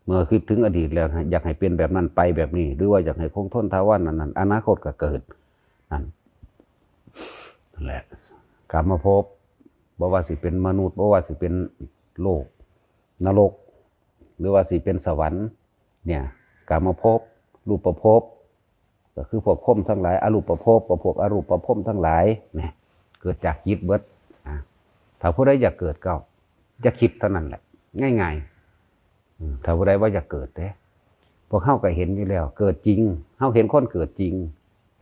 ເມື່ອຄິດເຖິງອະດີດແລ້ວ ຢາກໃຫ້ເປັນແບບນັ້ນໄປແບບນີ້ ຫຼືວ່າຢາກໃຫ້ຄົງທົນຖາວອນນັ້ນ ອະນາຄົດກໍເກີດ. ນັ້ນ ນັ້ນແຫຼະ ກາມະພົບ ບໍ່ວ່າຊິເປັນມະນຸດ ບໍ່ວ່າຊິເປັນໂລກນະລົກ ຫຼືວ່າຊິເປັນສະຫວັນ ເນ່ຍ ກາມະພົບ ຮູບປະພົບ ກໍຄືພວກພົມທັງຫຼາຍ ອະຮູບປະພົບ ກໍພວກອະຮູບປະພົມທັງຫຼາຍນະ ເກີດຈາກຈິດເບິດ. ອາ ຖ້າຜູ້ໃດຢາກເກີດກໍຢ່າຄິດເທົ່ານັ້ນແຫຼະ ງ່າຍໆ. ອືມ ຖ້າຜູ້ໃດວ່າຢາກເກີດເດ້ ພວກເຮົາກໍເຫັນຢູ່ແລ້ວ ເກີດຈິງ ເຮົາເຫັນຄົນເກີດຈິງ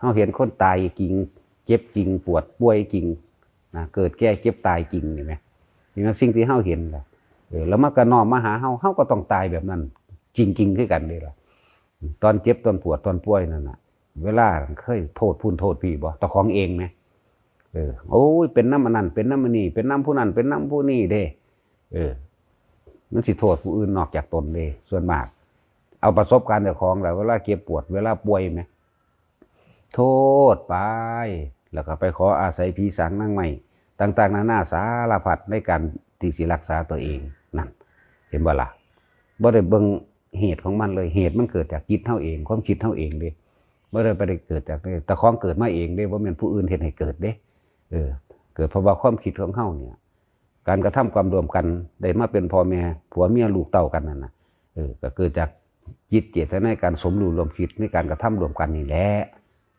ເຮົາເຫັນຄົນຕາຍຈິງ ເຈັບຈິງ ປວດປ່ວຍຈິງນະ ເກີດແກ່ເຈັບຕາຍຈິງນີ້ແໝ່ ນີ້ນະ ສິ່ງທີ່ເຮົາເຫັນລະ. ເອີ ແລ້ວມັນກໍນ້ອມມາຫາເຮົາ ເຮົາກໍຕ້ອງຕາຍແບບນັ້ນຈິງໆຄືກັນເດ້ລະ. ຕອນເຈັບ ຕອນປວດ ຕອນປ່ວຍນັ້ນນະ ເວລາເຄີຍໂທດພຸ້ນໂທດພີ້ບໍ່? ເຈົ້າຂອງເອງແໝ່. ເອີ ໂອ້ຍ ເປັນນຳອັນນັ້ນ ເປັນນຳອັນນີ້ ເປັນນຳຜູ້ນັ້ນ ເປັນນຳຜູ້ນີ້ເດ້. ເອີ ມັນຊິໂທດຜູ້ອື່ນນອກຈາກຕົນເດ້. ສ່ວນມາກເອົາປະສົບການເຈົ້າຂອງລະ ເວລາເຈັບປວດ ເວລາປ່ວຍແໝ່ ໂທດໄປ ແລ້ວກໍໄປຂໍອາໄສຜີສາງນາງໄມ້ຕ່າງໆນານາສາລະພັດໃນການທີ່ຊິລັກສາຕົວເອງ. ນັ້ນ ເຫັນບໍ່ລະ? ບໍ່ໄດ້ເບິ່ງ ເຫດຂອງມັນເລີຍ ເຫດມັນເກີດຈາກຈິດເຮົາເອງ ຄວາມຄິດເຮົາເອງເດ້ ບໍ່ໄດ້ ບໍ່ໄດ້ເກີດຈາກ ເຈົ້າຂອງເກີດມາເອງເດ້ ບໍ່ແມ່ນຜູ້ອື່ນເຮັດໃຫ້ເກີດເດ້. ເອີ ເກີດເພາະວ່າຄວາມຄິດຂອງເຮົານີ້ ການກະທຳກຳລວມກັນ ໄດ້ມາເປັນພໍ່ແມ່ ຜົວເມຍລູກເຕົ້າກັນນັ້ນນະ ເອີ ກໍເກີດຈາກຈິດເຈດຕະນາ ການສົມຮູ້ຮ່ວມຄິດໃນການກະທຳຮ່ວມກັນນີ້ແຫຼະ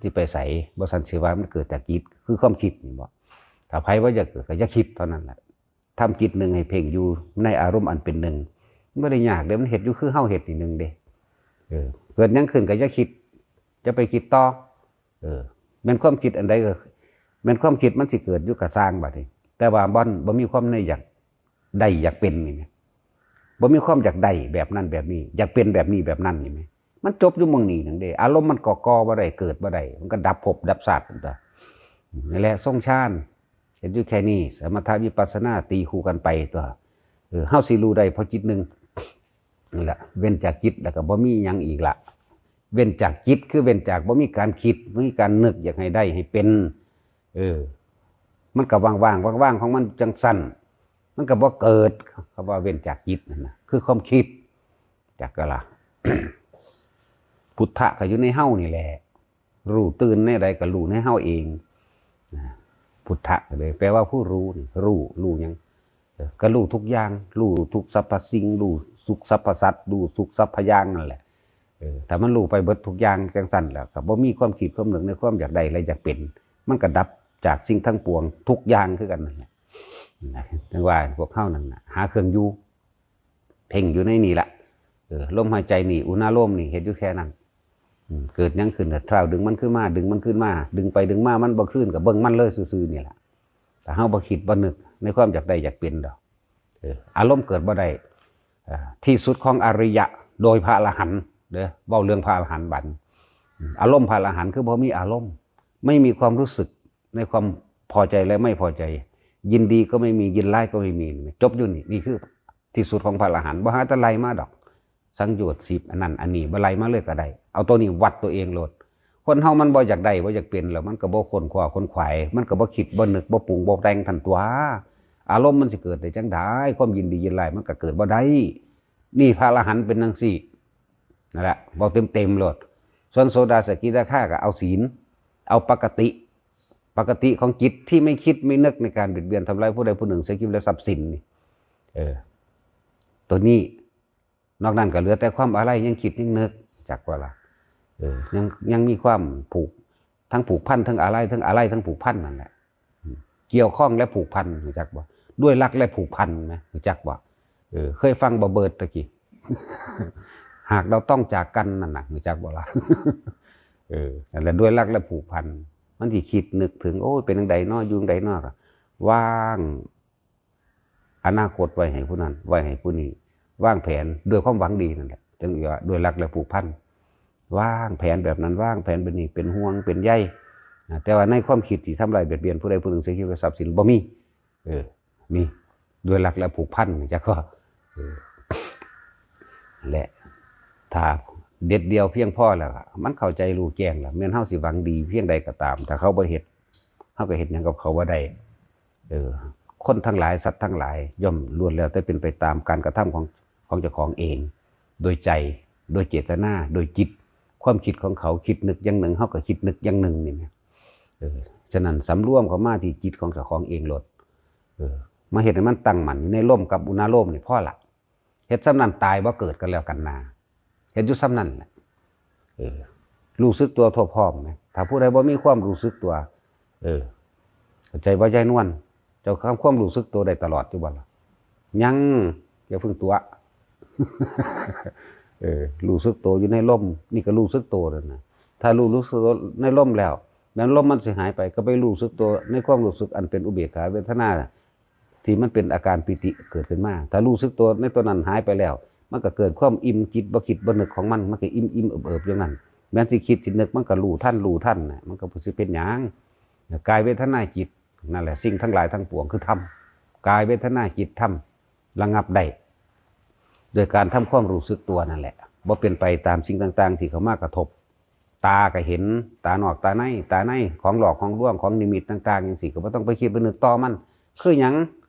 ຊິໄປໃສ? ບໍ່ຊັ້ນຊິວ່າມັນເກີດຈາກຈິດ ຄືຄວາມຄິດນີ້ບໍ? ຖ້າໃຜວ່າຢາກເກີດ ກໍຢ່າຄິດເທົ່ານັ້ນແຫຼະ. ທຳຈິດໜຶ່ງໃຫ້ເພັ່ງຢູ່ໃນອາລົມອັນເປັນໜຶ່ງ ມັນບໍ່ໄດ້ຍາກເດ້ ມັນເຮັດຢູ່ຄືເຮົາເຮັດນີ້ໜຶ່ງເດ້. ເອີ ເກີດຫຍັງຂຶ້ນກໍຢ່າຄິດ ຢ່າໄປຄິດຕໍ່. ເອີ ແມ່ນຄວາມຄິດອັນໃດກໍ ແມ່ນຄວາມຄິດມັນຊິເກີດຢູ່ກໍຊ່າງບາດນີ້ ແຕ່ວ່າບໍ່ ບໍ່ມີຄວາມໃນຢາກໄດ້ຢາກເປັນນີ້ແໝ່ ບໍ່ມີຄວາມຢາກໄດ້ແບບນັ້ນແບບນີ້ ຢາກເປັນແບບນີ້ແບບນັ້ນນີ້ແໝ່ ມັນຈົບຢູ່ໝ່ອງນີ້ໜຶ່ງເດ້. ອາລົມມັນກໍກໍ່ບໍ່ໄດ້ ເກີດບໍ່ໄດ້ ມັນກໍດັບພົບດັບຊາດນັ້ນຕົວະ. ນີ້ແຫຼະ ຊົງຊານ ເຮັດຢູ່ແຄ່ນີ້ ສະມະຖະວິປັດສະນາຕີຄູ່ກັນໄປຕົວະ. ເອີ ເຮົາຊິຮູ້ໄດ້ເພາະຈິດໜຶ່ງ ນັ້ນລະ ເວັ້ນຈາກຈິດແລ້ວກໍບໍ່ມີຫຍັງອີກລະ. ເວັ້ນຈາກຈິດ ຄືເວັ້ນຈາກບໍ່ມີການຄິດ ບໍ່ມີການນຶກຢາກໃຫ້ໄດ້ໃຫ້ເປັນ. ເອີ ມັນກໍວ່າງໆ ວ່າງໆຂອງມັນຈັ່ງຊັ້ນ ມັນກໍບໍ່ເກີດ. ຄຳວ່າເວັ້ນຈາກຈິດນັ້ນນະ ຄືຄວາມຄິດ. ຈັກກະລະ ພຸດທະກໍຢູ່ໃນເຮົານີ້ແຫຼະ ຮູ້ຕື່ນແນວໃດກໍຮູ້ໃນເຮົາເອງ. ພຸດທະກໍເລີຍແປວ່າຜູ້ຮູ້ນີ້ ຮູ້ ຮູ້ຫຍັງ? ເອີ ກໍຮູ້ທຸກຢ່າງ ຮູ້ທຸກສັບພະສິ່ງ ຮູ້ທຸກສັບພະສັດ ຮູ້ທຸກສັບພະຢ່າງນັ້ນແຫຼະ. ເອີ ຖ້າມັນຮູ້ໄປເບິດທຸກຢ່າງຈັ່ງຊັ້ນແລ້ວ ກໍບໍ່ມີຄວາມຄິດຄວາມນຶກໃນຄວາມຢາກໄດ້ ແລະ ຢາກເປັນ ມັນກໍດັບຈາກສິ່ງທັງປວງທຸກຢ່າງຄືກັນນັ້ນແຫຼະ. ຈັ່ງວ່າພວກເຮົານັ້ນນະ ຫາເຄື່ອງຢູ່ ເພັ່ງຢູ່ໃນນີ້ລະ ເອີ ລົມຫາຍໃຈນີ້ ອຸນາໂລມນີ້ ເຮັດຢູ່ແຄ່ນັ້ນ. ເກີດຫຍັງຂຶ້ນກໍທ້າວດຶງມັນຄືນມາ ດຶງມັນຄືນມາ ດຶງໄປດຶງມາ ມັນບໍ່ຄືນກໍເບິ່ງມັນເລີຍຊື່ໆນີ້ລະ. ຖ້າເຮົາບໍ່ຄິດບໍ່ນຶກໃນຄວາມຢາກໄດ້ຢາກເປັນດອກ ເອີ ອາລົມເກີດບໍ່ໄດ້. ເອີ ທີ່ສຸດຂອງອະລິຍະ ໂດຍພະອະລະຫັນເດີ ເວົ້າເລື່ອງພະອະລະຫັນບັດ ອາລົມພະອະລະຫັນຄືບໍ່ມີອາລົມ ໄມ່ມີຄວາມຮູ້ສຶກໃນຄວາມພໍໃຈ ແລະ ໄມ່ພໍໃຈ ຍິນດີກໍໄມ່ມີ ຍິນຮ້າຍກໍໄມ່ມີ ຈົບຢູ່ນີ້. ນີ້ຄືທີ່ສຸດຂອງພະອະລະຫັນ ບໍ່ຫາແຕ່ໄລ່ມາດອກ ສັງໂຍດສິບ ອັນນັ້ນອັນນີ້ ບໍ່ໄລ່ມາເລີຍກໍໄດ້. ເອົາໂຕນີ້ວັດຕົວເອງໂລດ. ຄົນເຮົາມັນບໍ່ຢາກໄດ້ ບໍ່ຢາກເປັນ ແລ້ວມັນກໍບໍ່ຄົ້ນຄວ້າຂົນຂວາຍ ມັນກໍບໍ່ຄິດບໍ່ນຶກ ບໍ່ປຸງບໍ່ແຕ່ງທັນຕົວະ. ອາລົມມັນຊິເກີດໄດ້ຈັ່ງໃດ? ຄວາມຍິນດີຍິນຮ້າຍມັນກໍເກີດບໍ່ໄດ້. ນີ້ພະອະລະຫັນເປັນຈັ່ງຊີ້ ນັ້ນແຫຼະ ເວົ້າເຕັມໆໂລດ. ສ່ວນໂສດາ ສະກິດາຄາກໍເອົາສິນ ເອົາປົກກະຕິ ປົກກະຕິຂອງຈິດທີ່ໄມ່ຄິດໄມ່ນຶກໃນການບຽດບຽນທຳລາຍຜູ້ໃດຜູ້ໜຶ່ງ ເສຍຊີວິດ ແລະ ຊັບສິນນີ້. ເອີ ໂຕນີ້ ນອກນັ້ນກໍເຫຼືອແຕ່ຄວາມອາໄລ ຍັງຄິດຍັງນຶກ ຈັກບໍ່ລະ? ເອີ ຍັງ ຍັງມີຄວາມຜູກ ທັງຜູກພັນ ທັງອາໄລ ທັງອາໄລ ທັງຜູກພັນນັ້ນແຫຼະ. ກ່ຽວຂ້ອງ ແລະ ຜູກພັນ ຮູ້ຈັກບໍ່? ດ້ວຍລັກ ແລະ ຜູກພັນນະ ຮູ້ຈັກບໍ່? ເອີ ເຄີຍຟັງບໍ່ເບີດຕະກີ້ ຫາກເຮົາຕ້ອງຈາກກັນນັ້ນນະ ຮູ້ຈັກບໍ່ລະ? ເອີ ນັ້ນແຫຼະ ດ້ວຍລັກ ແລະ ຜູກພັນ ມັນຊິຄິດນຶກເຖິງ ໂອ້ຍ ເປັນຈັ່ງໃດນໍ ຢູ່ຈັ່ງໃດນໍ ກໍວາງ ອະນາຄົດໄວ້ໃຫ້ຜູ້ນັ້ນ ໄວ້ໃຫ້ຜູ້ນີ້ ວາງແຜນດ້ວຍຄວາມຫວັງດີນັ້ນແຫຼະ ຈຶ່ງວ່າດ້ວຍລັກ ແລະ ຜູກພັນ ວາງແຜນແບບນັ້ນ ວາງແຜນແບບນີ້ ເປັນຫ່ວງເປັນໃຍ. ອາ ແຕ່ວ່າໃນຄວາມຄິດທີ່ທຳລາຍບຽດບຽນຜູ້ໃດຜູ້ໜຶ່ງ ເສຍຊີວິດ ແລະ ຊັບສິນ ບໍ່ມີ. ເອີ ນີ້ ດ້ວຍລັກ ແລະ ຜູກພັນ ຈັກວ່າ ເອີ ແລະ ຖ້າເດັດດ່ຽວພຽງພໍແລ້ວ ມັນເຂົ້າໃຈຮູ້ແຈ້ງແລ້ວ ແມ່ນເຮົາຊິຫວັງດີພຽງໃດກໍຕາມ ຖ້າເຂົາບໍ່ເຮັດ ເຮົາກໍເຮັດຫຍັງກັບເຂົາບໍ່ໄດ້. ເອີ ຄົນທັງຫຼາຍ ສັດທັງຫຼາຍ ຍ່ອມລ້ວນແລ້ວແຕ່ເປັນໄປຕາມການກະທຳຂອງ ຂອງເຈົ້າຂອງເອງ ໂດຍໃຈ ໂດຍເຈດຕະນາ ໂດຍຈິດ ຄວາມຄິດຂອງເຂົາຄິດນຶກຢ່າງໜຶ່ງ ເຮົາກໍຄິດນຶກຢ່າງໜຶ່ງນີ້ນະ. ເອີ ສະນັ້ນສຳລວມເຂົ້າມາທີ່ຈິດຂອງເຈົ້າຂອງເອງໂລດ. ເອີ ມາເຮັດໃຫ້ມັນຕັ້ງໝັ້ນຢູ່ໃນລົມກັບອຸນາໂລມນີ້ພໍລະ. ເຮັດສ່ຳນັ້ນຕາຍບໍ່ເກີດກັນແລ້ວກັນນາ. ເຮັດຢູ່ສ່ຳນັ້ນແຫຼະ. ເອີ ຮູ້ສຶກຕົວທົ່ວພ້ອມນະ. ຖ້າຜູ້ໃດບໍ່ມີຄວາມຮູ້ສຶກຕົວ ເອີ ເຂົ້າໃຈບໍ່ ຍາຍນວນ? ເຈົ້າທຳຄວາມຮູ້ສຶກໂຕໄດ້ຕະຫຼອດຢູ່ບໍ່ລະ? ຍັງ. ຢ່າເພິ່ງຕົວະ. ເອີ ຮູ້ສຶກໂຕຢູ່ໃນລົມ ນີ້ກໍຮູ້ສຶກໂຕນັ້ນນະ. ຖ້າຮູ້ ຮູ້ສຶກໂຕໃນລົມແລ້ວ ແມ່ນລົມມັນຊິຫາຍໄປ ກໍໄປຮູ້ສຶກໂຕໃນຄວາມຮູ້ສຶກອັນເປັນອຸເບກຂາເວທະນາ ທີ່ມັນເປັນອາການປີຕິເກີດຂຶ້ນມາ. ຖ້າຮູ້ສຶກໂຕໃນຕົວນັ້ນຫາຍໄປແລ້ວ ມັນກໍເກີດຄວາມອີ່ມຈິດບໍ່ຄິດບໍ່ນຶກຂອງມັນ ມັນກໍອີ່ມໆເອີບໆຢູ່ນັ້ນ. ແມ່ນຊິຄິດຊິນຶກ ມັນກໍຮູ້ທັນ ຮູ້ທັນນະ ມັນກໍບໍ່ຊິເປັນຫຍັງ. ກາຍເວທະນາຈິດ ນັ້ນແຫຼະ ສິ່ງທັງຫຼາຍທັງປວງຄືທຳ. ກາຍເວທະນາຈິດທຳ ລະງັບໄດ້ ໂດຍການທຳຄວາມຮູ້ສຶກຕົວນັ້ນແຫຼະ ບໍ່ເປັນໄປຕາມສິ່ງຕ່າງໆທີ່ເຂົ້າມາກະທົບ. ຕາກໍເຫັນ ຕານອກຕາໃນ ຕາໃນ ຂອງຫຼອກຂອງລວງ ຂອງນິມິດຕ່າງໆ ຈັ່ງຊີ້ ກໍບໍ່ຕ້ອງໄປຄິດໄປນຶກຕໍ່ມັນ ຄືຫຍັງ?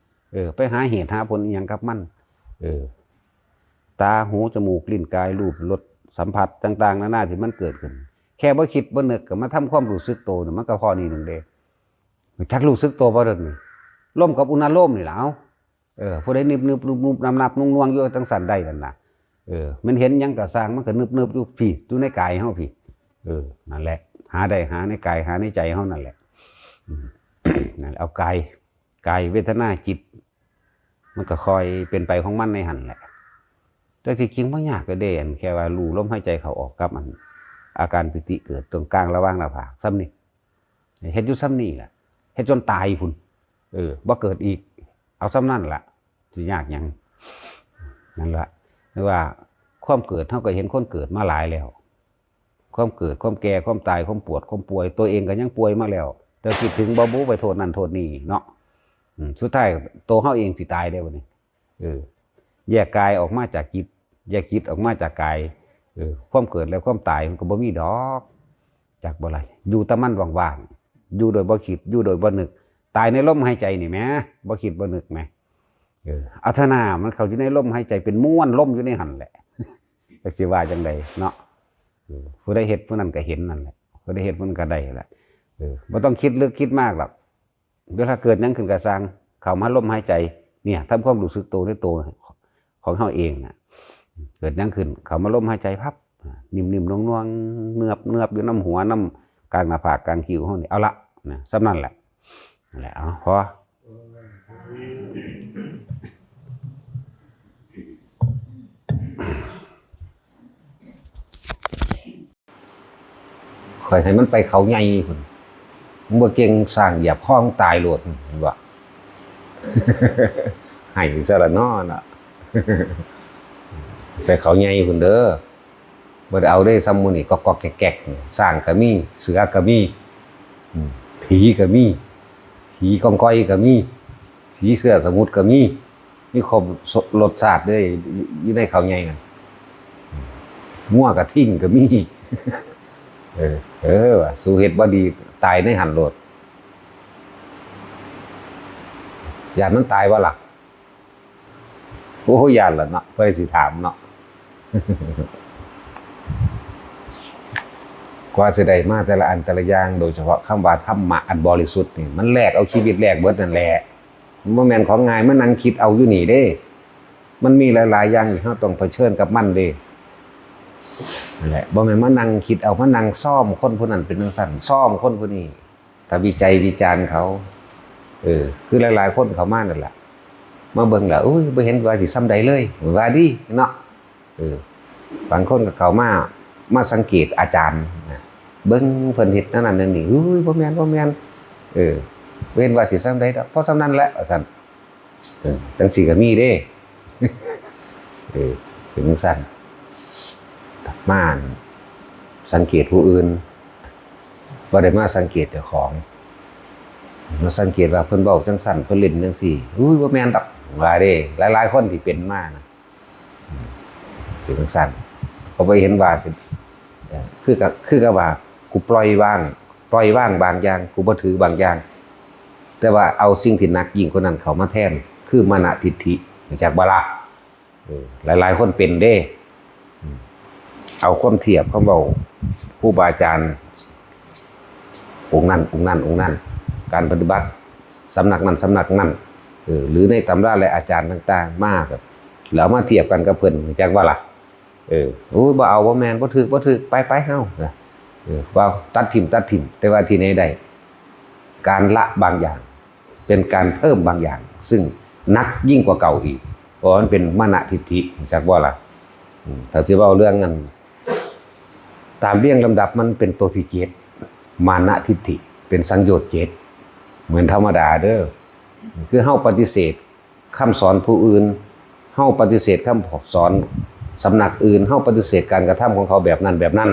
ເອີ ໄປຫາເຫດຫາຜົນອີ່ຫຍັງກັບມັນ? ເອີ ຕາ ຫູ ຈະມູກ ລີ້ນ ກາຍ ຮູບ ລົດ ສຳຜັດຕ່າງໆນານາທີ່ມັນເກີດຂຶ້ນ ແຄ່ບໍ່ຄິດບໍ່ນຶກກໍມາທຳຄວາມຮູ້ສຶກໂຕນີ້ ມັນກໍພໍນິດໜຶ່ງເດ້. ຮູ້ຈັກຮູ້ສຶກໂຕບໍ່ເດີນີ້? ລົມກັບອຸນາໂລມນີ້ລະ ເອົາ ເອີ ຜູ້ໃດນຶບໆນຸບໆນັບໆໜ່ວງໆຢູ່ຈັ່ງຊັ້ນໄດ້ນັ້ນນະ. ເອີ ແມ່ນເຫັນຫຍັງກໍຊ່າງ ມັນກໍນຶບໆຢູ່ພີ້ ຢູ່ໃນກາຍເຮົາພີ້. ເອີ ນັ້ນແຫຼະ ຫາໄດ້ ຫາໃນກາຍ ຫາໃນໃຈເຮົານັ້ນແຫຼະ. ອືມ ນັ້ນແຫຼະ ເອົາກາຍ ກາຍເວທະນາຈິດ ມັນກໍຄ່ອຍເປັນໄປຂອງມັນໃນຫັ້ນແຫຼະ. ແຕ່ທີ່ຈິງບໍ່ຍາກເດ້ ອັນແຄ່ວ່າຮູ້ລົມຫາຍໃຈເຂົ້າອອກກັບອັນອາການປີຕິເກີດຕົງກາງລະຫວ່າງໜ້າຜາກ ສ່ຳນີ້. ເຮັດຢູ່ສ່ຳນີ້ແຫຼະ ເຮັດຈົນຕາຍພຸ້ນ. ເອີ ບໍ່ເກີດອີກ ເອົາສ່ຳນັ້ນລະ ຊິຍາກຫຍັງ? ນັ້ນລະ ຫຼືວ່າຄວາມເກີດ ເຮົາກໍເຫັນຄົນເກີດມາຫຼາຍແລ້ວ ຄວາມເກີດ ຄວາມແກ່ ຄວາມຕາຍ ຄວາມປວດ ຄວາມປ່ວຍ ຕົວເອງກໍຍັງປ່ວຍມາແລ້ວ ແຕ່ຄິດເຖິງບໍ່ບຸ ໄປໂທດນັ້ນໂທດນີ້ເນາະ. ອືມ ສຸດທ້າຍໂຕເຮົາເອງຊິຕາຍເດ້ບັດນີ້. ເອີ ແຍກກາຍອອກມາຈາກຈິດ ແຍກຈິດອອກມາຈາກກາຍ. ເອີ ຄວາມເກີດແລະຄວາມຕາຍມັນກໍບໍ່ມີດອກ ຈັກບໍ່ລະ? ຢູ່ແຕ່ມັນວ່າງໆ ຢູ່ໂດຍບໍ່ຄິດ ຢູ່ໂດຍບໍ່ນຶກ ຕາຍໃນລົມຫາຍໃຈນີ້ແໝ ບໍ່ຄິດບໍ່ນຶກແໝ. ເອີ ອັດທະນາມັນເຂົ້າຢູ່ໃນລົມຫາຍໃຈ ເປັນມວນລົມຢູ່ໃນຫັ້ນແຫຼະ ຈັກຊິວ່າຈັ່ງໃດເນາະ. ເອີ ຜູ້ໃດເຮັດຜູ້ນັ້ນກໍເຫັນນັ້ນແຫຼະ ຜູ້ໃດເຮັດຜູ້ນັ້ນກໍໄດ້ແຫຼະ. ເອີ ບໍ່ຕ້ອງຄິດເລິກຄິດມາກດອກ. ເວລາເກີດຫຍັງຂຶ້ນກໍຊ່າງ ເຂົ້າມາລົມຫາຍໃຈ ເນຍ ທຳຄວາມຮູ້ສຶກໂຕໃນໂຕຂອງເຮົາເອງນະ. ເກີດຫຍັງຂຶ້ນ ເຂົ້າມາລົມຫາຍໃຈພັບ ອ່າ ນິ້ມໆນວງໆ ເໜືອບໆຢູ່ນຳຫົວ ນຳກາງໜ້າຜາກ ກາງຄິ້ວເຮົານີ້ ເອົາລະນະ ສ່ຳນັ້ນແຫຼະ ນັ້ນແຫຼະ. ເອົາ ພໍ. ຂ້ອຍໃຫ້ມັນໄປເຂົາໃຫຍ່ພຸ້ນ ມຶງບໍ່ເກັ່ງ ຊ້າງຢຽບຄໍ ຕາຍໂລດ ເຫັນບໍ່? ໃຫ້ຊະລະເນາະ ໄປເຂົາໃຫຍ່ພຸ້ນເດີ. ບໍ່ໄດ້ເອົາເດ້ ຊ່ຳໝູ່ນີ້ ກອກໆແກກໆ ຊ້າງກໍມີ ເສືອກໍມີ ອືມ ຜີກໍມີ ຜີກອງກອຍກໍມີ ຜີເສືອສະໝຸດກໍມີ ມີຄົບລົດຊາດເດ້ ຢູ່ໃນເຂົາໃຫຍ່ນັ້ນ. ງົວກະທິງກໍມີ. ເອີ ເອີ ວ່າ ສູເຮັດບໍ່ດີ ຕາຍໃນຫັ້ນໂລດ. ຢ້ານມັນຕາຍບໍ່ລະ? ໂອ້ ຢ້ານລະເນາະ ເພິ່ນຊິຖາມເນາະ. ກວ່າຊິໄດ້ມາແຕ່ລະອັນແຕ່ລະຢ່າງ ໂດຍສະເພາະຄຳວ່າທຳມະອັນບໍລິສຸດນີ້ ມັນແລກເອົາຊີວິດແລກເບິດນັ້ນແຫຼະ. ມັນບໍ່ແມ່ນຂອງງ່າຍ ມານັ່ງຄິດເອົາຢູ່ນີ້ເດ້. ມັນມີຫຼາຍໆຢ່າງທີ່ເຮົາຕ້ອງຜະເຊີນກັບມັນເດ້. ນັ້ນແຫຼະ ບໍ່ແມ່ນມານັ່ງຄິດເອົາ ມານັ່ງຊອມຄົນຜູ້ນັ້ນເປັນຈັ່ງຊັ້ນ ຊອມຄົນຜູ້ນີ້ ຖ້າວິໄຈວິຈານເຂົາ ເອີ ຄືຫຼາຍໆຄົນເຂົ້າມານັ້ນລະ ມາເບິ່ງລະ ໂອ້ຍ ບໍ່ເຫັນວ່າຊິສ່ຳໃດເລີຍ ວ່າດີເນາະ. ເອີ ບາງຄົນກໍເຂົ້າມາ ມາສັງເກດອາຈານນະ ເບິ່ງເພິ່ນເຮັດແນວນັ້ນແນວນີ້ ໂອ້ຍ ບໍ່ແມ່ນ ບໍ່ແມ່ນ ເອີ ບໍ່ເຫັນວ່າຊິສ່ຳໃດດອກ ພໍສ່ຳນັ້ນແຫຼະ ວ່າຊັ້ນ. ເອີ ຈັ່ງຊີ້ກໍມີເດ້. ເອີ ເປັນຈັ່ງຊັ້ນ ມາສັງເກດຜູ້ອື່ນ ບໍ່ໄດ້ມາສັງເກດເຈົ້າຂອງ. ມາສັງເກດວ່າເພິ່ນເວົ້າຈັ່ງຊັ້ນ ເພິ່ນຫຼິ້ນຈັ່ງຊີ້ ອຸ້ຍ ບໍ່ແມ່ນດອກ ວ່າເດ້. ຫຼາຍໆຄົນທີ່ເປັນມານະ ເປັນຈັ່ງຊັ້ນ ເຂົາບໍ່ເຫັນວ່າ ເອີ ຄືກັບ ຄືກັບວ່າ ກູປ່ອຍວາງ ປ່ອຍວາງບາງຢ່າງ ກູບໍ່ຖືບາງຢ່າງ ແຕ່ວ່າເອົາສິ່ງທີ່ໜັກຍິ່ງກວ່ານັ້ນເຂົ້າມາແທນ ຄືມານະທິດຖິ ຮູ້ຈັກບໍ່ລະ? ເອີ ຫຼາຍໆຄົນເປັນເດ້ ເອົາຄວາມທຽບຄຳເວົ້າຄູບາອາຈານອົງນັ້ນອົງນັ້ນອົງນັ້ນ ການປະຕິບັດສຳນັກນັ້ນສຳນັກນັ້ນ ເອີ ຫຼືໃນຕຳລາແລະອາຈານຕ່າງໆມາ ແລ້ວເອົາມາທຽບກັນກັບເພິ່ນ ຮູ້ຈັກບໍ່ລະ? ເອີ ໂອ້ຍ ບໍ່ເອົາ ບໍ່ແມ່ນ ບໍ່ຖືກ ບໍ່ຖືກ ໄປ ໄປ ເຮົາ ເອີ ວ່າຕັດຖິ້ມ ຕັດຖິ້ມ ແຕ່ວ່າທີ່ໃດໄດ້ ການລະບາງຢ່າງ ເປັນການເພີ່ມບາງຢ່າງ ຊຶ່ງໜັກຍິ່ງກວ່າເກົ່າອີກ ເພາະວ່າມັນເປັນມານະທິດຖິ ຮູ້ຈັກບໍ່ລະ? ອືມ ຖ້າຊິເວົ້າເລື່ອງນັ້ນ ຕາມລຽງລຳດັບມັນເປັນໂຕທີເຈັດ ມານະທິດຖິ ເປັນສັງໂຍດເຈັດ ເໝືອນທຳມະດາເດີ້ ຄືເຮົາປະຕິເສດ ຄຳສອນຜູ້ອື່ນ ເຮົາປະຕິເສດຄຳສອນສຳນັກອື່ນ ເຮົາປະຕິເສດການກະທຳຂອງເຂົາແບບນັ້ນແບບນັ້ນ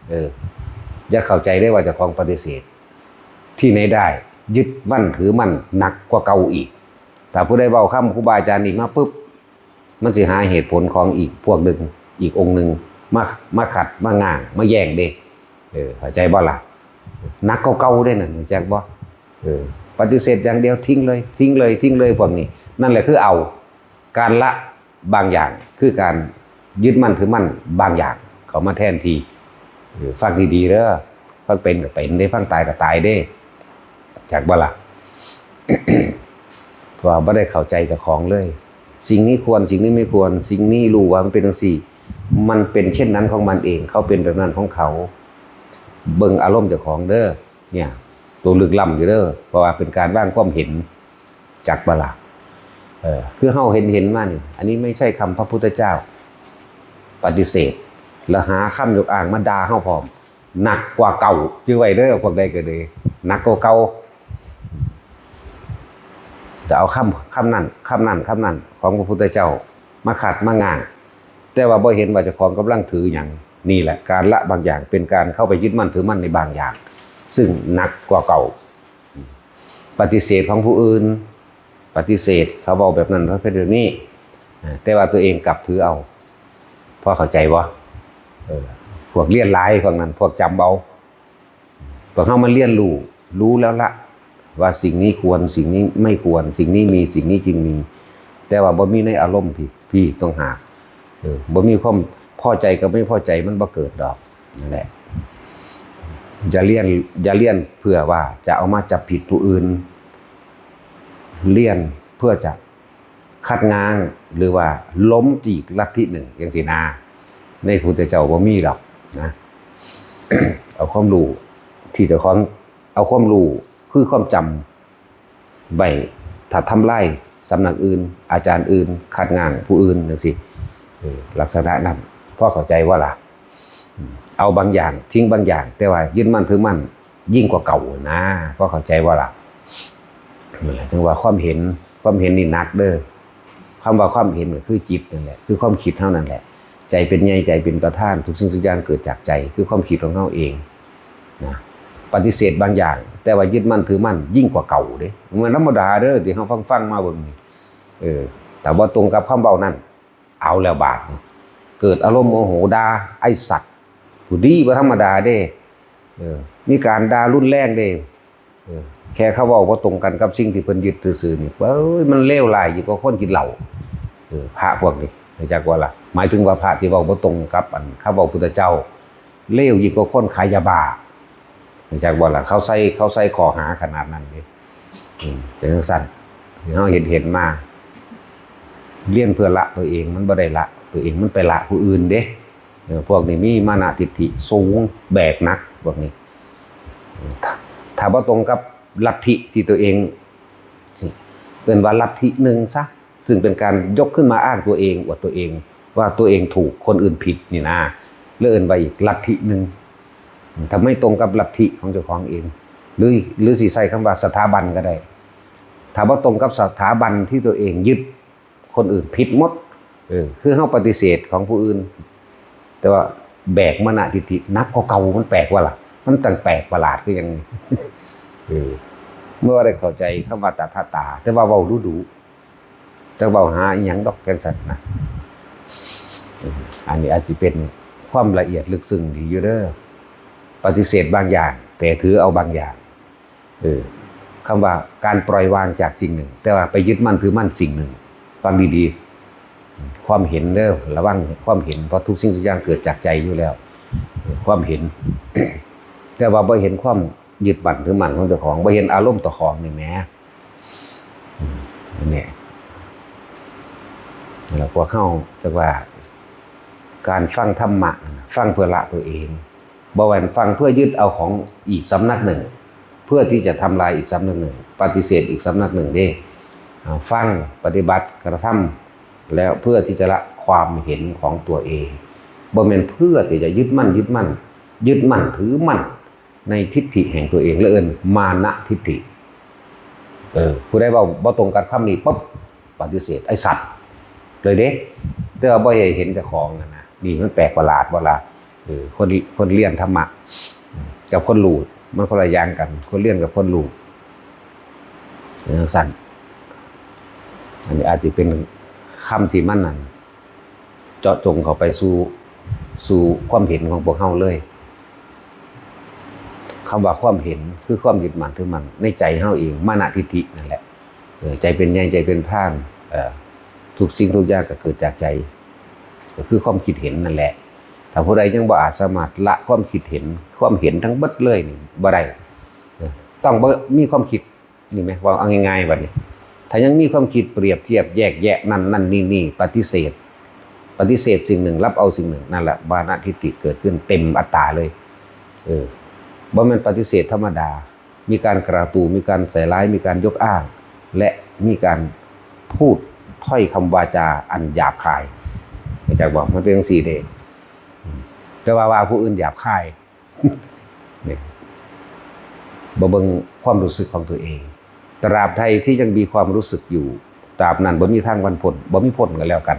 ເອີ ຢ່າເຂົ້າໃຈເດ້ວ່າເຈົ້າຂອງປະຕິເສດ ທີ່ໃດໄດ້ຍຶດໝັ້ນຖືໝັ້ນໜັກກວ່າເກົ່າອີກ. ຖ້າຜູ້ໃດເວົ້າຄຳຄູບາອາຈານອີກມາປຶບ ມັນຊິຫາເຫດຜົນຂອງອີກພວກໜຶ່ງ ອີກອົງໜຶ່ງ ມາ ມາຂັດ ມາງາງ ມາແຍ່ງເດ້ ເອີ ເຂົ້າໃຈບໍ່ລະ? ໜັກກວ່າເກົ່າເດ້ນັ້ນ ຮູ້ຈັກບໍ່? ເອີ ປະຕິເສດຢ່າງດຽວ ຖິ້ມເລີຍ ຖິ້ມເລີຍ ຖິ້ມເລີຍ ພວກນີ້ ນັ້ນແຫຼະຄືເອົາ ການລະບາງຢ່າງ ຄືການຍຶດໝັ້ນຖືໝັ້ນບາງຢ່າງເຂົ້າມາແທນທີ່ ເອີ ຟັງດີໆເດີ້ ຟັງເປັນກໍເປັນເດ້ ຟັງຕາຍກໍຕາຍເດ້ ຈັກບໍ່ລະ? ເພາະວ່າບໍ່ໄດ້ເຂົ້າໃຈເຈົ້າຂອງເລີຍ ສິ່ງນີ້ຄວນ ສິ່ງນີ້ໄມ່ຄວນ ສິ່ງນີ້ຮູ້ວ່າມັນເປັນຈັ່ງຊີ້ ມັນເປັນເຊັ່ນນັ້ນຂອງມັນເອງ ເຂົາເປັນແບບນັ້ນຂອງເຂົາ ເບິ່ງອາລົມເຈົ້າຂອງເດີ້ ເນີ້ຍ ໂຕລຶກລ້ຳຢູ່ເດີ້ ເພາະວ່າເປັນການວາງຄວາມເຫັນ ຈັກບໍ່ລະ? ເອີ ຄືເຮົາເຫັນ ເຫັນມານີ້ ອັນນີ້ໄມ່ໃຊ່ຄຳພະພຸດທະເຈົ້າ ປະຕິເສດ ແລ້ວຫາຄຳຍົກອ້າງມາດ່າເຮົາພ້ອມ ໜັກກວ່າເກົ່າ ຈື່ໄວ້ເດີ້ ພວກໃດກໍດີ ໜັກກວ່າເກົ່າ ຈະເອົາຄຳ ຄຳນັ້ນ ຄຳນັ້ນ ຄຳນັ້ນຂອງພະພຸດທະເຈົ້າມາຂັດມາງາງ ແຕ່ວ່າບໍ່ເຫັນວ່າເຈົ້າຂອງກຳລັງຖືຫຍັງ ນີ້ແຫຼະ ການລະບາງຢ່າງ ເປັນການເຂົ້າໄປຍຶດໝັ້ນຖືໝັ້ນໃນບາງຢ່າງ ຊຶ່ງໜັກກວ່າເກົ່າ. ປະຕິເສດຂອງຜູ້ອື່ນ ປະຕິເສດ ເຂົາເວົ້າແບບນັ້ນ ເຂົາເຮັດແບບນີ້ ແຕ່ວ່າຕົວເອງກັບຖືເອົາ ພໍເຂົ້າໃຈບໍ່? ເອີ ພວກຮຽນຫຼາຍພວກນັ້ນ ພວກຈຳເອົາ ພວກເຮົາມາຮຽນຮູ້ ຮູ້ແລ້ວລະວ່າສິ່ງນີ້ຄວນ ສິ່ງນີ້ໄມ່ຄວນ ສິ່ງນີ້ມີ ສິ່ງນີ້ຈຶ່ງມີ ແຕ່ວ່າບໍ່ມີໃນອາລົມ ພີ້ ພີ້ຕ່າງຫາກ ເອີ ບໍ່ມີຄວາມພໍໃຈກັບໄມ່ພໍໃຈ ມັນບໍ່ເກີດດອກ ນັ້ນແຫຼະ ຢ່າຮຽນ ຢ່າຮຽນເພື່ອວ່າຈະເອົາມາຈັບຜິດຜູ້ອື່ນ ຮຽນເພື່ອຈະຂັດງາງ ຫຼືວ່າລົ້ມອີກລັດທິໜຶ່ງ ຈັ່ງຊີ້ນາ ໃນພຸດທະເຈົ້າບໍ່ມີດອກນະ ເອົາຄວາມຮູ້ທີ່ເຈົ້າຂອງ ເອົາຄວາມຮູ້ຄືຄວາມຈຳ ໄວ້ຖ້າທຳລາຍສຳນັກອື່ນ ອາຈານອື່ນ ຂັດງາງຜູ້ອື່ນ ຈັ່ງຊີ້ ເອີ ລັກສະນະນັ້ນ ພໍເຂົ້າໃຈບໍ່ລະ? ເອົາບາງຢ່າງ ຖິ້ມບາງຢ່າງ ແຕ່ວ່າຍຶດໝັ້ນຖືໝັ້ນຍິ່ງກວ່າເກົ່ານະ ພໍເຂົ້າໃຈບໍ່ລະ? ນັ້ນແຫຼະ ຈຶ່ງວ່າຄວາມເຫັນ ຄວາມເຫັນນີ້ໜັກເດີ້ ຄຳວ່າຄວາມເຫັນກໍຄືຈິດນັ້ນແຫຼະ ຄືຄວາມຄິດເຮົານັ້ນແຫຼະ ໃຈເປັນໃຫຍ່ ໃຈເປັນປະທານ ທຸກສິ່ງທຸກຢ່າງເກີດຈາກໃຈ ຄືຄວາມຄິດຂອງເຮົາເອງນະ ປະຕິເສດບາງຢ່າງ ແຕ່ວ່າຍຶດໝັ້ນຖືໝັ້ນຍິ່ງກວ່າເກົ່າເດ້ ມັນບໍ່ທຳມະດາເດີ້ ທີ່ເຮົາຟັງໆມາເບິ່ງນີ້ ເອີ ຖ້າບໍ່ຕົງກັບຄຳເວົ້ານັ້ນ ເອົາແລ້ວບາດນີ້ ເກີດອາລົມໂມໂຫ ດ່າ ໄອ້ສັດ ຜູ້ດີບໍ່ທຳມະດາເດ້ ເອີ ມີການດ່າຮຸນແຮງເດ້ ເອີ ແຄ່ເຂົາເວົ້າບໍ່ຕົງກັນກັບສິ່ງທີ່ເພິ່ນຍຶດຊື່ໆນີ້ ເອີຍ ມັນເລວຮ້າຍຍິ່ງກວ່າຄົນກິນເຫຼົ້າ ເອີ ພະພວກນີ້ ຮູ້ຈັກບໍ່ລະ? ໝາຍເຖິງວ່າພະທີ່ເວົ້າບໍ່ຕົງກັບອັນຄຳເວົ້າພຸດທະເຈົ້າ ເລວຍິ່ງກວ່າຄົນຂາຍຢາບ້າ ຮູ້ຈັກບໍ່ລະ? ເຂົາໃສ່ ເຂົາໃສ່ຂໍ້ຫາຂະໜາດນັ້ນເດ້ ອືມ ເປັນຈັ່ງຊັ້ນ ທີ່ເຮົາເຫັນ ເຫັນມາ ຮຽນເພື່ອລະຕົວເອງ ມັນບໍ່ໄດ້ລະຕົວເອງ ມັນໄປລະຜູ້ອື່ນເດ້ ເອີ ພວກນີ້ມີມານະທິດຖິສູງ ແບກໜັກພວກນີ້ ຖ້າ ຖ້າບໍ່ຕົງກັບລັດທິທີ່ຕົວເອງ ເອີ້ນວ່າລັດທິໜຶ່ງຊະ ຊຶ່ງເປັນການຍົກຂຶ້ນມາອ້າງຕົວເອງ ອວດຕົວເອງວ່າຕົວເອງຖືກ ຄົນອື່ນຜິດນີ້ນາ ເລີຍເອີ້ນວ່າອີກລັດທິໜຶ່ງ ຖ້າໄມ່ຕົງກັບລັດທິຂອງເຈົ້າຂອງເອງ ຫຼື ຫຼືຊິໃຊ້ຄຳວ່າສະຖາບັນກໍໄດ້ ຖ້າບໍ່ຕົງກັບສະຖາບັນທີ່ຕົວເອງຍຶດ ຄົນອື່ນຜິດໝົດ ເອີ ຄືເຮົາປະຕິເສດຂອງຜູ້ອື່ນ ແຕ່ວ່າແບກມານະທິດຖິໜັກກວ່າເກົ່າ ມັນແປກວ່າລະ? ມັນຕັ້ງແປກປະຫຼາດຄືຫຍັງນີ້ ເອີ ບໍ່ໄດ້ເຂົ້າໃຈຄຳວ່າຕະຖາຕາ ແຕ່ວ່າເວົ້າດຸໆ ຈັກເວົ້າຫາອີ່ຫຍັງດອກ ຈັ່ງຊັ້ນນະ ອັນນີ້ອາດຊິເປັນຄວາມລະອຽດເລິກເຊິ່ງດີຢູ່ເດີ ປະຕິເສດບາງຢ່າງ ແຕ່ຖືເອົາບາງຢ່າງ. ເອີ ຄຳວ່າການປ່ອຍວາງຈາກສິ່ງໜຶ່ງ ແຕ່ວ່າໄປຍຶດໝັ້ນຖືໝັ້ນສິ່ງໜຶ່ງ. ຟັງດີໆ ຄວາມເຫັນເດີ ລະວັງຄວາມເຫັນ ເພາະທຸກສິ່ງທຸກຢ່າງເກີດຈາກໃຈຢູ່ແລ້ວ. ເອີ ຄວາມເຫັນ ແຕ່ວ່າບໍ່ເຫັນຄວາມຍຶດໝັ້ນຖືໝັ້ນຂອງເຈົ້າຂອງ ບໍ່ເຫັນອາລົມເຈົ້າຂອງນີ້ແໝ. ອືມ ອັນນີ້ ແລ້ວພວກເຮົາຈັກວ່າ ການຟັງທຳມະນັ້ນນະ ຟັງເພື່ອລະຕົວເອງ ບໍ່ແມ່ນຟັງເພື່ອຍຶດເອົາຂອງອີກສຳນັກໜຶ່ງ ເພື່ອທີ່ຈະທຳລາຍອີກສຳນັກໜຶ່ງ ປະຕິເສດອີກສຳນັກໜຶ່ງເດ້. ເອົາ ຟັງ ປະຕິບັດ ກະທຳ ແລ້ວເພື່ອທີ່ຈະລະຄວາມເຫັນຂອງຕົວເອງ ບໍ່ແມ່ນເພື່ອທີ່ຈະຍຶດໝັ້ນ ຍຶດໝັ້ນ ຍຶດໝັ້ນຖືໝັ້ນ ໃນທິດຖິແຫ່ງຕົວເອງ ແລະ ເອີ້ນມານະທິດຖິ. ເອີ ຜູ້ໃດເວົ້າບໍ່ຕົງກັບຄຳນີ້ປຶບ ປະຕິເສດ ໄອ້ສັດ ເລີຍເດ້. ແຕ່ວ່າບໍ່ໃຫ້ເຫັນເຈົ້າຂອງຫັ້ນນະ. ນີ້ມັນແປກປະຫຼາດບໍ່ລະ? ເອີ ຄົນ ຄົນລຽນທຳມະກັບຄົນຮູ້ ມັນຄົນລະຢ່າງກັນ ຄົນລຽນກັບຄົນຮູ້ ຈັ່ງຊັ້ນ. ອັນນີ້ອາດຈະເປັນຄຳທີ່ມັນນັ້ນ ເຈາະຈົງເຂົ້າໄປສູ່ ສູ່ຄວາມເຫັນຂອງພວກເຮົາເລີຍ. ຄຳວ່າຄວາມເຫັນ ຄືຄວາມຍຶດໝັ້ນຖືໝັ້ນໃນໃຈເຮົາເອງ ມານະທິດຖິນັ້ນແຫຼະ. ເອີ ໃຈເປັນໃຫຍ່ ໃຈເປັນປະທານ ເອີ ທຸກສິ່ງທຸກຢ່າງກໍເກີດຈາກໃຈ ກໍຄືຄວາມຄິດເຫັນນັ້ນແຫຼະ. ຖ້າຜູ້ໃດຍັງບໍ່ອາດສາມາດລະຄວາມຄິດເຫັນ ຄວາມເຫັນທັງເບິດເລີຍນີ້ບໍ່ໄດ້ ເອີ ຕ້ອງບໍ່ມີຄວາມຄິດ. ນີ້ແໝ ເວົ້າເອົາງ່າຍໆບັດນີ້ ຖ້າຍັງມີຄວາມຄິດປຽບທຽບແຍກແຍະນັ້ນໆນີ້ໆ ປະຕິເສດ ປະຕິເສດສິ່ງໜຶ່ງ ຮັບເອົາສິ່ງໜຶ່ງ ນັ້ນແຫຼະ ມານະທິດຖິເກີດຂຶ້ນເຕັມອັດຕາເລີຍ. ເອີ ບໍ່ແມ່ນປະຕິເສດທຳມະດາ ມີການກະຕູ ມີການໃສ່ຮ້າຍ ມີການຍົກອ້າງ ແລະ ມີການພູດຖ້ອຍຄຳວາຈາອັນຫຍາບຄາຍ. ຮູ້ຈັກບໍ່? ມັນເປັນຈັ່ງຊີ້ເດ້. ແຕ່ວ່າວ່າຜູ້ອື່ນຫຍາບຄາຍ ນີ້ ບໍ່ເບິ່ງຄວາມຮູ້ສຶກຂອງຕົວເອງ. ຕາບໃດທີ່ຍັງມີຄວາມຮູ້ສຶກຢູ່ ຕາບນັ້ນບໍ່ມີທາງວັນພົ້ນ ບໍ່ມີພົ້ນກໍແລ້ວກັນ.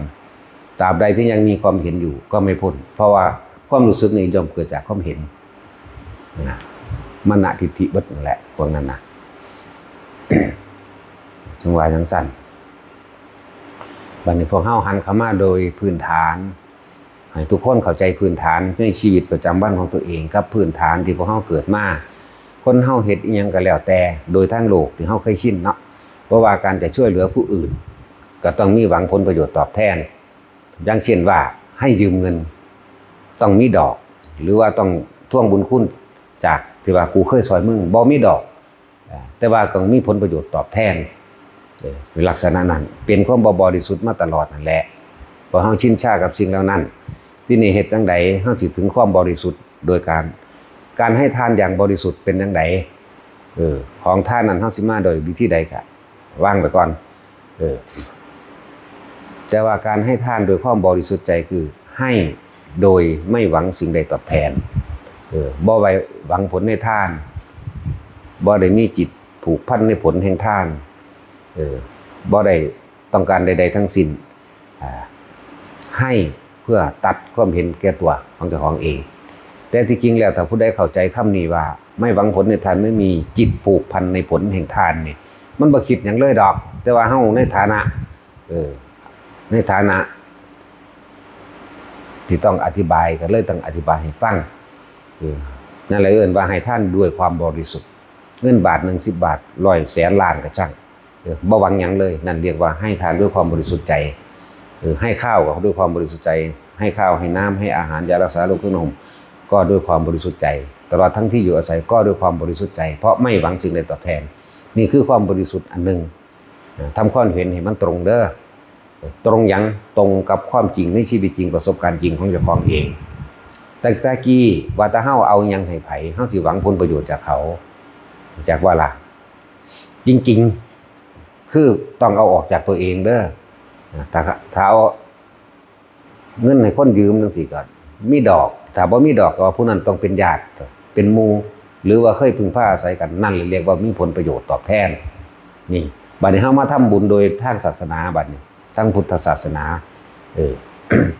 ຕາບໃດທີ່ຍັງມີຄວາມເຫັນຢູ່ກໍໄມ່ພົ້ນ ເພາະວ່າຄວາມຮູ້ສຶກນີ້ຍ່ອມເກີດຈາກຄວາມເຫັນນະ. ມານະທິດຖິເບິດນັ້ນແຫຼະ ພວກນັ້ນນະ ເຖິງວ່າຈັ່ງຊັ້ນ. ບັດນີ້ພວກເຮົາຫັນເຂົ້າມາໂດຍພື້ນຖານ ໃຫ້ທຸກຄົນເຂົ້າໃຈພື້ນຖານໃນຊີວິດປະຈຳວັນຂອງຕົວເອງ ກັບພື້ນຖານທີ່ພວກເຮົາເກີດມາ. ຄົນເຮົາເຮັດອີ່ຫຍັງກໍແລ້ວແຕ່ ໂດຍທາງໂລກທີ່ເຮົາເຄີຍຊິນເນາະ ບໍ່ວ່າການຈະຊ່ວຍເຫຼືອຜູ້ອື່ນ ກໍຕ້ອງມີຫວັງຜົນປະໂຫຍດຕອບແທນ. ຢ່າງເຊັ່ນວ່າ ໃຫ້ຢືມເງິນ ຕ້ອງມີດອກ ຫຼືວ່າຕ້ອງທວງບຸນຄຸນຈາກທີ່ວ່າ ກູເຄີຍຊ່ອຍມຶງ ບໍ່ມີດອກ. ເອີ ແຕ່ວ່າຕ້ອງມີຜົນປະໂຫຍດຕອບແທນ ເອີ ລັກສະນະນັ້ນ ເປັນຄວາມບໍ່ບໍລິສຸດມາຕະຫຼອດນັ້ນແຫຼະ. ເພາະເຮົາຊິນຊາກັບສິ່ງເຫຼົ່ານັ້ນ. ທີນີ້ເຮັດຈັ່ງໃດເຮົາຊິເຖິງຄວາມບໍລິສຸດ? ໂດຍການ ການໃຫ້ທານຢ່າງບໍລິສຸດເປັນຈັ່ງໃດ? ເອີ ຂອງທານນັ້ນເຮົາຊິມາໂດຍວິທີໃດ? ກະວາງໄປກ່ອນ. ເອີ ແຕ່ວ່າການໃຫ້ທານໂດຍຄວາມບໍລິສຸດໃຈ ຄືໃຫ້ໂດຍໄມ່ຫວັງສິ່ງໃດຕອບແທນ. ເອີ ບໍ່ໄວ້ຫວັງຜົນໃນທານ, ບໍ່ໄດ້ມີຈິດຜູກພັນໃນຜົນແຫ່ງທານ, ເອີ ບໍ່ໄດ້ຕ້ອງການໃດໆທັງສິ້ນ. ອາ ໃຫ້ເພື່ອຕັດຄວາມເຫັນແກ່ຕົວຂອງເຈົ້າຂອງເອງ. ແຕ່ທີ່ຈິງແລ້ວ ຖ້າຜູ້ໃດເຂົ້າໃຈຄຳນີ້ວ່າ ໄມ່ຫວັງຜົນໃນທານ ໄມ່ມີຈິດຜູກພັນໃນຜົນແຫ່ງທານນີ້ ມັນບໍ່ຄິດຫຍັງເລີຍດອກ. ແຕ່ວ່າເຮົາໃນຖານະ ເອີ ໃນຖານະທີ່ຕ້ອງອະທິບາຍ ກໍເລີຍຕ້ອງອະທິບາຍໃຫ້ຟັງ. ເອີ ນັ້ນແຫຼະເອີ້ນວ່າໃຫ້ທານດ້ວຍຄວາມບໍລິສຸດ. ເງິນບາດໜຶ່ງ ສິບບາດ ຮ້ອຍ ແສນ ລ້ານ ກໍຊ່າງ ເອີ ບໍ່ຫວັງຫຍັງເລີຍ. ນັ້ນຮຽກວ່າໃຫ້ທານດ້ວຍຄວາມບໍລິສຸດໃຈ. ເອີ ໃຫ້ຂ້າວກໍດ້ວຍຄວາມບໍລິສຸດໃຈ, ໃຫ້ຂ້າວ ໃຫ້ນ້ຳ ໃຫ້ອາຫານ ຢາລັກສາ ໂລກ ເຄື່ອງນຸ່ງຫົ່ມ ກໍດ້ວຍຄວາມບໍລິສຸດໃຈ, ຕະຫຼອດທັງທີ່ຢູ່ອາໄສກໍດ້ວຍຄວາມບໍລິສຸດໃຈ ເພາະໄມ່ຫວັງສິ່ງໃດຕອບແທນ. ນີ້ຄືຄວາມບໍລິສຸດອັນໜຶ່ງ. ທຳຄວາມເຫັນໃຫ້ມັນຕົງເດີ. ຕົງຫຍັງ? ຕົງກັບຄວາມຈິງໃນຊີວິດຈິງ ປະສົບການຈິງຂອງເຈົ້າຂອງເອງ. ແຕ່ຕະກີ້ວ່າ ຖ້າເຮົາເອົາຫຍັງໃຫ້ໃຜ ເຮົາຊິຫວັງຜົນປະໂຫຍດຈາກເຂົາ. ຮູ້ຈັກບໍ່ລະ? ຈິງໆ ຄືຕ້ອງເອົາອອກຈາກຕົວເອງເດີ. ຖ້າ ຖ້າເອົາເງິນໃຫ້ຄົນຢືມຈັ່ງຊີ້ ກໍມີດອກ, ຖ້າບໍ່ມີດອກ ກໍວ່າຜູ້ນັ້ນຕ້ອງເປັນຍາດ ເປັນໝູ່ ຫຼືວ່າເຄີຍເພິ່ງພາອາໄສກັນ, ນັ້ນແຫຼະຮຽກວ່າມີຜົນປະໂຫຍດຕອບແທນ. ນີ້ ບາດນີ້ເຮົາມາທຳບຸນໂດຍທາງສາສະໜາ, ບາດນີ້ທາງພຸດທະສາສະໜາ ເອີ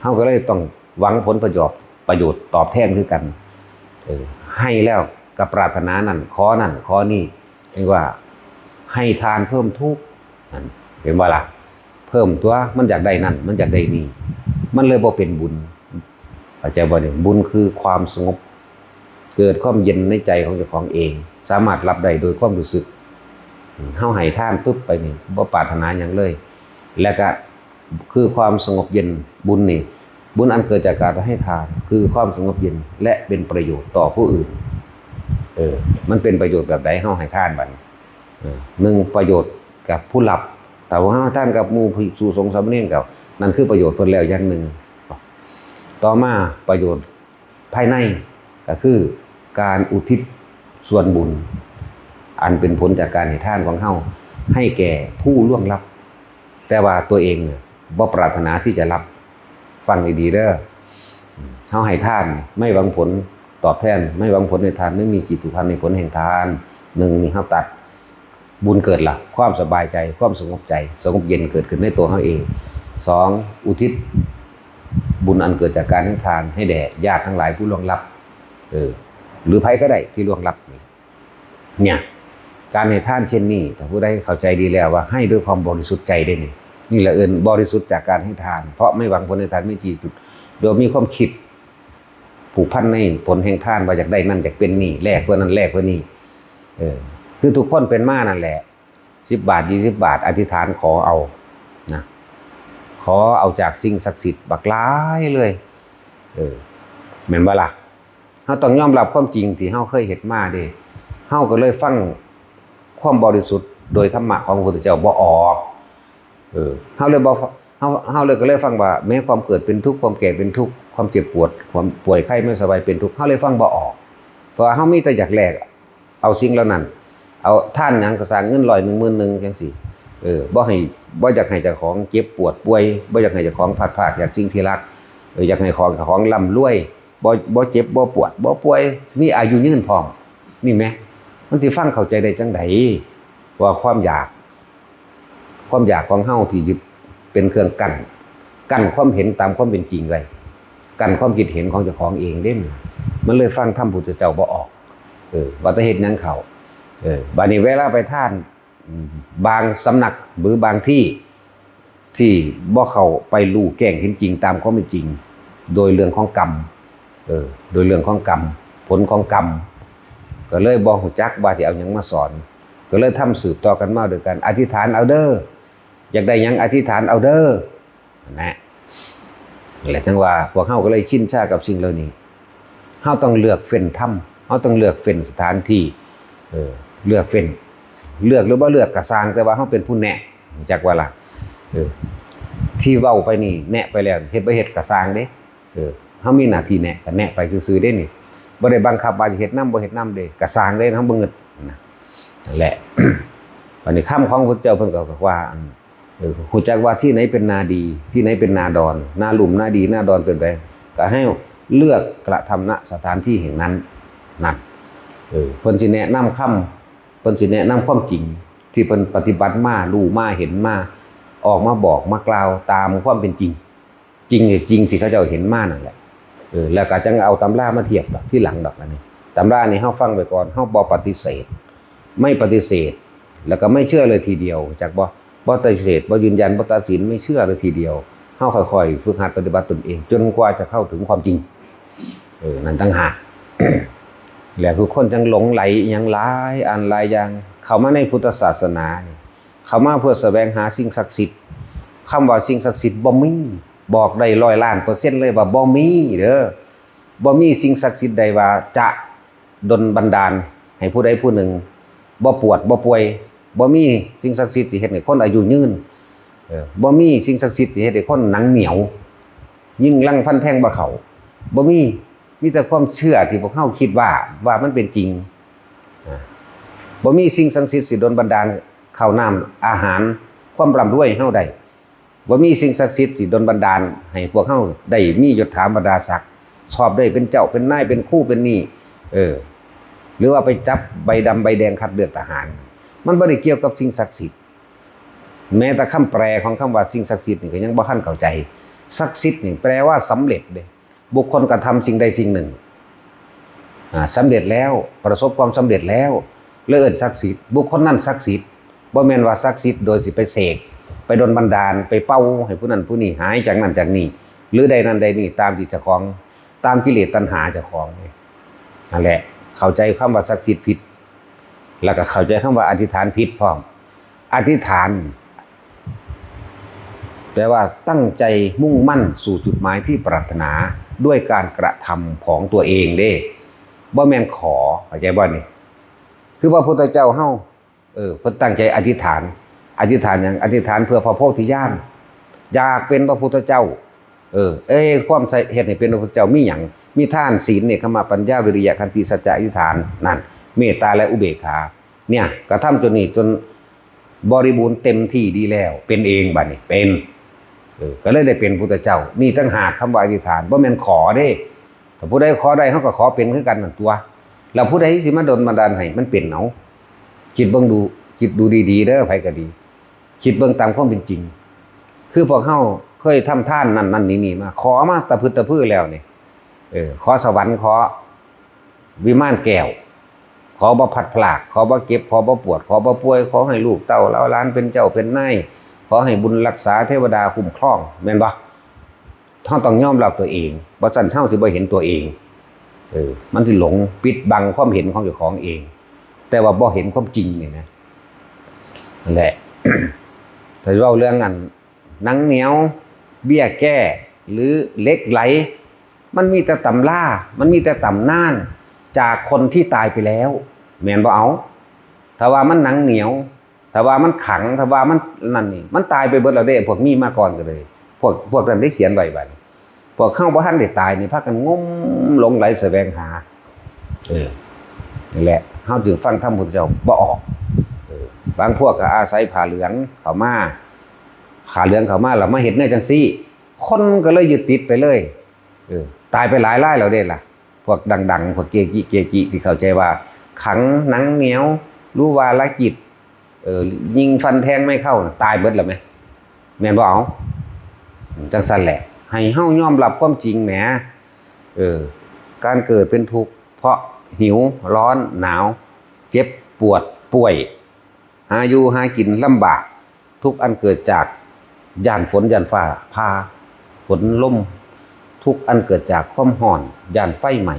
ເຮົາກໍເລີຍຕ້ອງຫວັງຜົນປະໂຫຍດ ປະໂຫຍດຕອບແທນຄືກັນ. ເອີ ໃຫ້ແລ້ວກໍປາດຖະໜານັ້ນ ຂໍນັ້ນຂໍນີ້ ເອີ້ນວ່າໃຫ້ທານເພີ່ມທຸກ ນັ້ນ ເຫັນບໍ່ລະ? ເພີ່ມຕົວະ ມັນຢາກໄດ້ນັ້ນ ມັນຢາກໄດ້ນີ້. ມັນເລີຍບໍ່ເປັນບຸນ. ເຂົ້າໃຈບໍ່ນີ້? ບຸນຄືຄວາມສະຫງົບ, ເກີດຄວາມເຢັນໃນໃຈຂອງເຈົ້າຂອງເອງ, ສາມາດຮັບໄດ້ໂດຍຄວາມຮູ້ສຶກ. ເຮົາໃຫ້ທານປຶບໄປນີ້ ບໍ່ປາດຖະໜາຫຍັງເລີຍ, ແລ້ວກະຄືຄວາມສະຫງົບເຢັນ. ບຸນນີ້, ບຸນອັນເກີດຈາກການໃຫ້ທານ ຄືຄວາມສະຫງົບເຢັນ ແລະ ເປັນປະໂຫຍດຕໍ່ຜູ້ອື່ນ. ເອີ ມັນເປັນປະໂຫຍດແບບໃດ? ເຮົາໃຫ້ທານບັດນີ້ ເອີ ໜຶ່ງ ປະໂຫຍດກັບຜູ້ຮັບ. ຖ້າວ່າເຮົາໃຫ້ທານກັບໝູ່ພິກຂຸ ສົງ ສາມະເນນ ກໍນັ້ນຄືປະໂຫຍດເພິ່ນແລ້ວຢ່າງໜຶ່ງ. ຕໍ່ມາປະໂຫຍດ ພາຍໃນ ກໍຄືການອຸທິດສ່ວນບຸນ ອັນເປັນຜົນຈາກການໃຫ້ທານຂອງເຮົາ ໃຫ້ແກ່ຜູ້ລ່ວງລັບ, ແຕ່ວ່າຕົວເອງບໍ່ປາດຖະໜາທີ່ຈະຮັບ. ຟັງດີໆເດີ, ເຮົາໃຫ້ທານ ໄມ່ຫວັງຜົນຕອບແທນ, ໄມ່ຫວັງຜົນໃຫ້ທານ, ໄມ່ມີຈິດຜູກພັນໃນຜົນແຫ່ງທານ. ໜຶ່ງ ນີ້ເຮົາຕັດ ບຸນເກີດລະ, ຄວາມສະບາຍໃຈ, ຄວາມສະຫງົບໃຈ, ສະຫງົບເຢັນເກີດຂຶ້ນໃນຕົວເຮົາເອງ. ສອງ ອຸທິດບຸນອັນເກີດຈາກການໃຫ້ທານ ໃຫ້ແດ່ຍາດທັງຫຼາຍຜູ້ລ່ວງລັບ, ເອີ ຫຼືໃຜກໍໄດ້ທີ່ລ່ວງລັບນີ້. ເນີ້ຍ ການໃຫ້ທານເຊັ່ນນີ້ ຖ້າຜູ້ໃດເຂົ້າໃຈດີແລ້ວວ່າໃຫ້ດ້ວຍຄວາມບໍລິສຸດໃຈເດ້ນີ້, ນີ້ລະເອີ້ນບໍລິສຸດຈາກການໃຫ້ທານ, ເພາະໄມ່ຫວັງຜົນໃຫ້ທານ, ມີຈິດ ໂດຍມີຄວາມຄິດ ຜູກພັນໃນຜົນແຫ່ງທານ ວ່າຢາກໄດ້ນັ້ນ ຢາກເປັນນີ້, ແລກເພື່ອນັ້ນ ແລກເພື່ອນີ້. ເອີ ຄືທຸກຄົນເປັນມານັ້ນແຫຼະ, ສິບບາດ ຊາວບາດ ອະທິຖານຂໍເອົານະ, ຂໍເອົາຈາກສິ່ງສັກສິດບັກຫຼາຍເລີຍ. ເອີ ແມ່ນບໍ່ລະ? ເຮົາຕ້ອງຍອມຮັບຄວາມຈິງທີ່ເຮົາເຄີຍເຮັດມາເດ້. ເຮົາກໍເລີຍຟັງຄວາມບໍລິສຸດໂດຍທຳມະຂອງພະພຸດທະເຈົ້າບໍ່ອອກ. ເອີ ເຮົາເລີຍບໍ່ ເຮົາ ເຮົາເລີຍ ກໍເລີຍຟັງວ່າ ແມ້ຄວາມເກີດເປັນທຸກ, ຄວາມແກ່ເປັນທຸກ, ຄວາມເຈັບປວດ, ຄວາມປ່ວຍໄຂ້ໄມ່ສະບາຍເປັນທຸກ, ເຮົາເລີຍຟັງບໍ່ອອກ. ເພາະວ່າເຮົາມີແຕ່ຢາກແລກເອົາສິ່ງເຫຼົ່ານັ້ນ, ເອົາທານຫຍັງກໍຊ່າງ, ເງິນຮ້ອຍໜຶ່ງ ໝື່ນໜຶ່ງ ຈັ່ງຊີ້. ເອີ ບໍ່ໃຫ້ ບໍ່ຢາກໃຫ້ເຈົ້າຂອງເຈັບປວດປ່ວຍ, ບໍ່ຢາກໃຫ້ເຈົ້າຂອງພັດພາກຈາກສິ່ງທີ່ຮັກ, ເອີ ຢາກໃຫ້ຂອງ ເຈົ້າຂອງລ່ຳລວຍ, ບໍ່ ບໍ່ເຈັບ ບໍ່ປວດ ບໍ່ປ່ວຍ, ມີອາຍຸຍືນພ້ອມ. ນີ້ແໝ່ ມັນຊິຟັງເຂົ້າໃຈໄດ້ຈັ່ງໃດ ວ່າຄວາມຢາກ ຄວາມຢາກຂອງເຮົາທີ່ຍຶດເປັນເຄື່ອງກັ້ນ, ກັ້ນຄວາມເຫັນຕາມຄວາມເປັນຈິງໄວ້, ກັ້ນຄວາມຄິດເຫັນຂອງເຈົ້າຂອງເອງເດ້. ມັນເລີຍຟັງທຳພຸດທະເຈົ້າບໍ່ອອກ. ເອີ ວ່າແຕ່ເຮັດຫຍັງເຂົາ. ເອີ ບາດນີ້ເວລາໄປທານ ບາງສຳນັກ ຫຼື ບາງທີ່ ທີ່ບໍ່ເຂົ້າໄປຮູ້ແຈ້ງເຫັນຈິງຕາມຄວາມເປັນຈິງ ໂດຍເລື່ອງຂອງກຳ ເອີ ໂດຍເລື່ອງຂອງກຳ ຜົນຂອງກຳ ກໍເລີຍບໍ່ຮູ້ຈັກວ່າຊິເອົາຫຍັງມາສອນ, ກໍເລີຍທຳສືບຕໍ່ກັນມາໂດຍການອະທິຖານເອົາເດີ, ຢາກໄດ້ຫຍັງອະທິຖານເອົາເດີ ຫັ້ນແຫຼະ. ແລະ ຈັ່ງວ່າພວກເຮົາກໍເລີຍຊິນຊາກັບສິ່ງເຫຼົ່ານີ້. ເຮົາຕ້ອງເລືອກເຟ້ນທຳ, ເຮົາຕ້ອງເລືອກເຟ້ນສະຖານທີ່, ເອີ ເລືອກເຟ້ນ, ເລືອກຫຼືບໍ່ເລືອກກໍຊ່າງ, ແຕ່ວ່າເຮົາເປັນຜູ້ແນະ, ຮູ້ຈັກວ່າລະ? ເອີ ທີ່ເວົ້າໄປນີ້ ແນະໄປແລ້ວ ເຮັດບໍ່ເຮັດກໍຊ່າງເດ້. ເອີ ເຮົາມີໜ້າທີ່ແນະ ກໍແນະໄປຊື່ໆເດ້ນີ້, ບໍ່ໄດ້ບັງຄັບວ່າຈະເຮັດນຳບໍ່ເຮັດນຳເດ້, ກໍຊ່າງເດ້, ເຮົາບໍ່ງຶດນະ. ນັ້ນແຫຼະ ບັດນີ້ຄຳຂອງພະພຸດທະເຈົ້າເພິ່ນກໍວ່າ ເອີ ຮູ້ຈັກວ່າທີ່ໃດເປັນນາດີ ທີ່ໃດເປັນນາດອນ ນາລຸ່ມນາດີນາດອນເປັນໃດ ກໍໃຫ້ເລືອກກະທຳ ນະ ສະຖານທີ່ແຫ່ງນັ້ນ. ນັ້ນ ເອີ ເພິ່ນຊິແນະນຳຄຳ ເພິ່ນຊິແນະນຳຄວາມຈິງທີ່ເພິ່ນປະຕິບັດມາ ຮູ້ມາ ເຫັນມາ ອອກມາບອກມາກ່າວຕາມຄວາມເປັນຈິງ. ຈິງ ຈິງທີ່ເຂົາເຈົ້າເຫັນມານັ້ນແຫຼະ. ເອີ ແລ້ວກໍຈັ່ງເອົາຕຳລາມາທຽບດອກ ທີຫຼັງດອກ. ອັນນີ້ ຕຳລານີ້ເຮົາຟັງໄວ້ກ່ອນ ເຮົາບໍ່ປະຕິເສດ ໄມ່ປະຕິເສດ ແລ້ວກໍໄມ່ເຊື່ອເລີຍທີດຽວ ຮູ້ຈັກບໍ່? ບໍ່ປະຕິເສດ ບໍ່ຢືນຢັນ ບໍ່ຕັດສິນ ໄມ່ເຊື່ອເລີຍທີດຽວ. ເຮົາຄ່ອຍໆຝຶກຫັດປະຕິບັດຕົນເອງ ຈົນກວ່າຈະເຂົ້າເຖິງຄວາມຈິງ. ເອີ ນັ້ນຕ່າງຫາກ. ແລ້ວຄືຄົນຈັ່ງຫຼົງໄຫຼອີ່ຫຍັງຫຼາຍອັນຫຼາຍຢ່າງ ເຂົ້າມາໃນພຸດທະສາສະໜານີ້ ເຂົ້າມາເພື່ອສະແຫວງຫາສິ່ງສັກສິດ. ຄຳວ່າສິ່ງສັກສິດບໍ່ມີ, ບອກໄດ້ຮ້ອຍລ້ານເປີເຊັນເລີຍວ່າບໍ່ມີເດີ. ບໍ່ມີສິ່ງສັກສິດໃດວ່າຈະດົນບັນດານໃຫ້ຜູ້ໃດຜູ້ໜຶ່ງບໍ່ປວດບໍ່ປ່ວຍ. ບໍ່ມີສິ່ງສັກສິດທີ່ເຮັດໃຫ້ຄົນອາຍຸຍືນ. ເອີ ບໍ່ມີສິ່ງສັກສິດທີ່ເຮັດໃຫ້ຄົນໜັງໜຽວ, ຍິງລັງຟັນແທງບໍ່ເຂົ້າ. ບໍ່ມີ. ມີແຕ່ຄວາມເຊື່ອທີ່ພວກເຮົາຄິດວ່າ ວ່າມັນເປັນຈິງ. ອາ ບໍ່ມີສິ່ງສັກສິດຊິດົນບັນດານ ເຂົ້ານ້ຳອາຫານ ຄວາມລ່ຳລວຍໃຫ້ເຮົາໄດ້. ບໍ່ມີສິ່ງສັກສິດຊິດົນບັນດານໃຫ້ພວກເຮົາໄດ້ມີຍົດຖາບັນດາສັກ, ສອບໄດ້ເປັນເຈົ້າເປັນນາຍ ເປັນຄູເປັນນີ້ ເອີ ຫຼືວ່າໄປຈັບໃບດຳໃບແດງຄັດເລືອກທະຫານ. ມັນບໍ່ໄດ້ກ່ຽວກັບສິ່ງສັກສິດ. ແມ້ແຕ່ຄຳແປຂອງຄຳວ່າສິ່ງສັກສິດນີ້ກໍຍັງບໍ່ທັນເຂົ້າໃຈ. ສັກສິດນີ້ແປວ່າສຳເລັດເດ້. ບຸກຄົນກະທຳສິ່ງໃດສິ່ງໜຶ່ງ ອາ ສຳເລັດແລ້ວ, ປະສົບຄວາມສຳເລັດແລ້ວ ເລີຍເອີ້ນສັກສິດ. ບຸກຄົນນັ້ນສັກສິດ. ບໍ່ແມ່ນວ່າສັກສິດໂດຍຊິໄປເສກ, ໄປດົນບັນດານ, ໄປເປົ່າໃຫ້ຜູ້ນັ້ນຜູ້ນີ້ຫາຍຈາກນັ້ນຈາກນີ້. ຫຼືໄດ້ນັ້ນໄດ້ນີ້ຕາມທີ່ເຈົ້າຂອງ ຕາມກິເລດຕັນຫາເຈົ້າຂອງນີ້. ນັ້ນແຫຼະ ເຂົ້າໃຈຄຳວ່າສັກສິດຜິດ ແລ້ວກໍເຂົ້າໃຈຄຳວ່າອະທິຖານຜິດພ້ອມ. ອະທິຖານ ແປວ່າຕັ້ງໃຈມຸ່ງໝັ້ນສູ່ຈຸດໝາຍທີ່ປາດຖະໜາດ້ວຍການກະທຳຂອງຕົວເອງເດ້ ບໍ່ແມ່ນຂໍ ເຂົ້າໃຈບໍ່ນີ້? ຄືພະພຸດທະເຈົ້າເຮົາ ເອີ ເພິ່ນຕັ້ງໃຈອະທິຖານ. ອະທິຖານຫຍັງ? ອະທິຖານເພື່ອພະໂພທິຍານ ຢາກເປັນພະພຸດທະເຈົ້າ. ເອີ ເອີ ຄວາມໃສ່ ເຮັດໃຫ້ເປັນພະພຸດທະເຈົ້າມີຫຍັງ? ມີທານ, ສິນ, ເນກຂະມະ, ປັນຍາ, ວິລິຍະ, ຂັນຕິ, ສັດຈະ, ອະທິຖານ ນັ້ນ ເມດຕາ ແລະ ອຸເບກຂາ. ເນຍ ກະທຳຈຸດນີ້ຈົນບໍລິບູນເຕັມທີ່ດີແລ້ວ ເປັນເອງ ບາດນີ້ເປັນ ເອີ ກໍເລີຍໄດ້ເປັນພຸດທະເຈົ້າ. ມີຕ່າງຫາກຄຳວ່າອະທິຖານ ບໍ່ແມ່ນຂໍເດ້. ຖ້າຜູ້ໃດຂໍໄດ້ ເຮົາກໍຂໍເປັນຄືກັນນັ້ນຕົວະ. ແລ້ວຜູ້ໃດຊິມາດົນບັນດານໃຫ້ມັນເປັນ? ເອົາ ຄິດເບິ່ງດູ ຄິດດູດີໆເດີ ໃຜກໍດີ ຄິດເບິ່ງຕາມຄວາມເປັນຈິງ. ຄືພວກເຮົາເຄີຍທຳທານນັ້ນນັ້ນນີ້ນີ້ມາ ຂໍມາຕະພຶດຕະພືແລ້ວນີ້ ເອີ ຂໍສະຫວັນ ຂໍວິມານແກ້ວ ຂໍບໍ່ພັດພລາກ ຂໍບໍ່ເຈັບ ຂໍບໍ່ປວດ ຂໍບໍ່ປ່ວຍ ຂໍໃຫ້ລູກເຕົ້າເຫຼົ່າຫຼານເປັນເຈົ້າເປັນນາຍ ຂໍໃຫ້ບຸນລັກສາ ເທວະດາຄຸ້ມຄອງ ແມ່ນບໍ່? ເຮົາຕ້ອງຍອມຮັບຕົວເອງ ບໍ່ຊັ້ນເຮົາຊິບໍ່ເຫັນຕົວເອງ. ເອີ ມັນຊິຫຼົງ ປິດບັງຄວາມເຫັນຂອງເຈົ້າຂອງເອງ ແຕ່ວ່າບໍ່ເຫັນຄວາມຈິງນີ້ນະ. ນັ້ນແຫຼະ ຖ້າເວົ້າເລື່ອງອັນ ໜັງໜຽວ ເບ້ຍແກ້ ຫຼື ເຫຼັກໄຫຼ ມັນມີແຕ່ຕຳລາ ມັນມີແຕ່ຕຳນານຈາກຄົນທີ່ຕາຍໄປແລ້ວ ແມ່ນບໍ່? ເອົາ ຖ້າວ່າມັນໜັງໜຽວ ຖ້າວ່າມັນຂັງ ຖ້າວ່າມັນນັ້ນນີ້ ມັນຕາຍໄປເບິດແລ້ວເດ້ ພວກມີມາກ່ອນກໍເລີຍ ພວກ ພວກນັ້ນໄດ້ຂຽນໄວ້. ບາດນີ້ພວກເຮົາບໍ່ທັນໄດ້ຕາຍນີ້ ພາກັນງົມຫຼົງໄຫຼສະແຫວງຫາ. ເອີ ນີ້ແຫຼະ ເຮົາຈຶ່ງຟັງທຳພຸດທະເຈົ້າບໍ່ອອກ. ເອີ ບາງພວກກໍອາໄສຜ້າເຫຼືອງເຂົ້າມາ ຜ້າເຫຼືອງເຂົ້າມາ ແລ້ວມາເຮັດແນວຈັ່ງຊີ້ ຄົນກໍເລີຍຍຶດຕິດໄປເລີຍ. ເອີ ຕາຍໄປຫຼາຍລາຍແລ້ວເດ້ລະ ພວກດັງໆ ພວກເກຈິເກຈິ ທີ່ເຂົ້າໃຈວ່າຂັງໜັງໜຽວ ຫຼືວ່າລະກິດ ເອີ ຍິງຟັນແທງໄມ້ເຄົ້າ ຕາຍເບິດແລ້ວແມະ ແມ່ນບໍ່? ເອົາ ຈັ່ງຊັ້ນແຫຼະ ໃຫ້ເຮົາຍອມຮັບຄວາມຈິງແໝ. ເອີ ການເກີດເປັນທຸກ ເພາະຫິວ ຮ້ອນ ໜາວ ເຈັບ ປວດ ປ່ວຍ ຫາຢູ່ຫາກິນລຳບາກ ທຸກອັນເກີດຈາກຢ້ານຝົນ ຢ້ານຟ້າຜ່າ ຝົນລົມ ທຸກອັນເກີດຈາກຄວາມຮ້ອນ ຢ້ານໄຟໄໝ້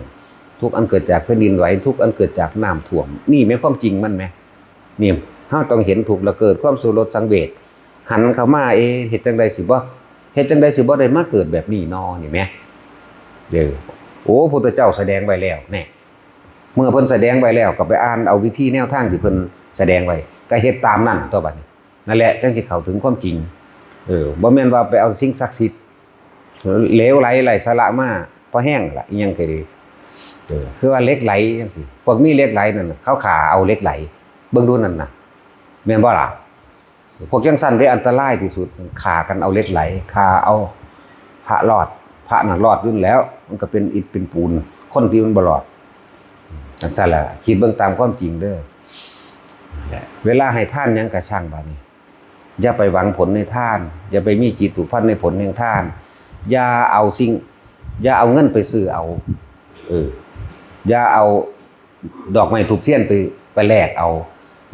ທຸກອັນເກີດຈາກແຜ່ນດິນໄຫວ ທຸກອັນເກີດຈາກນ້ຳຖ້ວມ. ນີ້ແມ່ນຄວາມຈິງມັນແມະ. ນີ້ເຮົາຕ້ອງເຫັນທຸກ ແລ້ວເກີດຄວາມສະຫຼົດສັງເວດ ຫັນເຂົ້າມາ ເອ ເຮັດຈັ່ງໃດຊິບໍ່ ເຮັດຈັ່ງໃດຊິບໍ່ໄດ້ມາເກີດແບບນີ້ນໍ ນີ້ແມະ. ເດີ ໂອ້ ພຸດທະເຈົ້າສະແດງໄວ້ແລ້ວແນະ. ເມື່ອເພິ່ນສະແດງໄວ້ແລ້ວ ກໍໄປອ່ານເອົາວິທີແນວທາງທີ່ເພິ່ນສະແດງໄວ້ ກໍເຮັດຕາມນັ້ນຕົວະ ບາດນີ້. ນັ້ນແຫຼະ ຈັ່ງຊິເຂົ້າເຖິງຄວາມຈິງ. ເອີ ບໍ່ແມ່ນວ່າໄປເອົາສິ່ງສັກສິດ ເຫຼວໄຫຼໄຮ້ສາລະມາພໍແຮງລະ ອີ່ຫຍັງກໍດີ. ເອີ ຄືວ່າເຫຼັກໄຫຼຈັ່ງຊີ້ ພວກມີເຫຼັກໄຫຼນັ້ນ ເຂົາຂ້າເອົາເຫຼັກໄຫຼ ເບິ່ງດູນັ້ນນະ ແມ່ນບໍ່ລະ? ພວກຈັ່ງຊັ້ນເດ້ອັນຕະລາຍທີ່ສຸດ ຂ້າກັນເອົາເຫຼັກໄຫຼ ຂ້າເອົາພະລອດ ພະນັ້ນລອດຢູ່ແລ້ວ ມັນກໍເປັນອິດເປັນປູນ ຄົນທີ່ມັນບໍ່ລອດ. ຈັ່ງຊັ້ນລະ ຄິດເບິ່ງຕາມຄວາມຈິງເດີ. ເວລາໃຫ້ທານຫຍັງກໍຊ່າງ ບາດນີ້ ຢ່າໄປຫວັງຜົນໃນທານ ຢ່າໄປມີຈິດຜູກພັນໃນຜົນແຫ່ງທານ ຢ່າເອົາສິ່ງ ຢ່າເອົາເງິນໄປຊື້ເອົາ ເອີ ຢ່າເອົາ ດອກໄມ້ທູບທຽນໄປ ໄປແລກເອົາ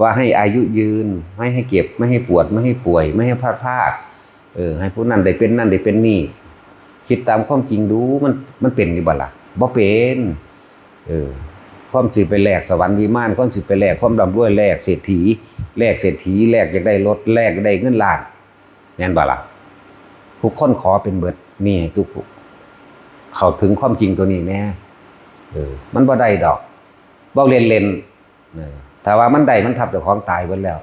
ວ່າໃຫ້ອາຍຸຍືນ ໃຫ້ ໃຫ້ເຈັບ ບໍ່ໃຫ້ປວດ ບໍ່ໃຫ້ປ່ວຍ ບໍ່ໃຫ້ພາດພາກ ເອີ ໃຫ້ຜູ້ນັ້ນໄດ້ເປັນນັ້ນໄດ້ເປັນນີ້. ຄິດຕາມຄວາມຈິງດູ ມັນ ມັນເປັນຢູ່ບໍ່ລະ? ບໍ່ເປັນ. ເອີ ຄວາມຊິໄປແລກສະຫວັນວິມານ ຄວາມຊິໄປແລກຄວາມລ່ຳລວຍ ແລກເສດຖີ ແລກເສດຖີ ແລກຢາກໄດ້ລົດ ແລກຢາກໄດ້ເງິນລ້ານ ແມ່ນບໍ່ລະ? ທຸກຄົນຂໍເປັນເບິດ ນີ້ໃຫ້ທຸກ ເຂົ້າເຖິງຄວາມຈິງຕົວນີ້ແດ່. ເອີ ມັນບໍ່ໄດ້ດອກ ເວົ້າເລ່ນໆ ເອີ ຖ້າວ່າມັນໄດ້ ມັນທັບເຈົ້າຂອງຕາຍເບິດແລ້ວ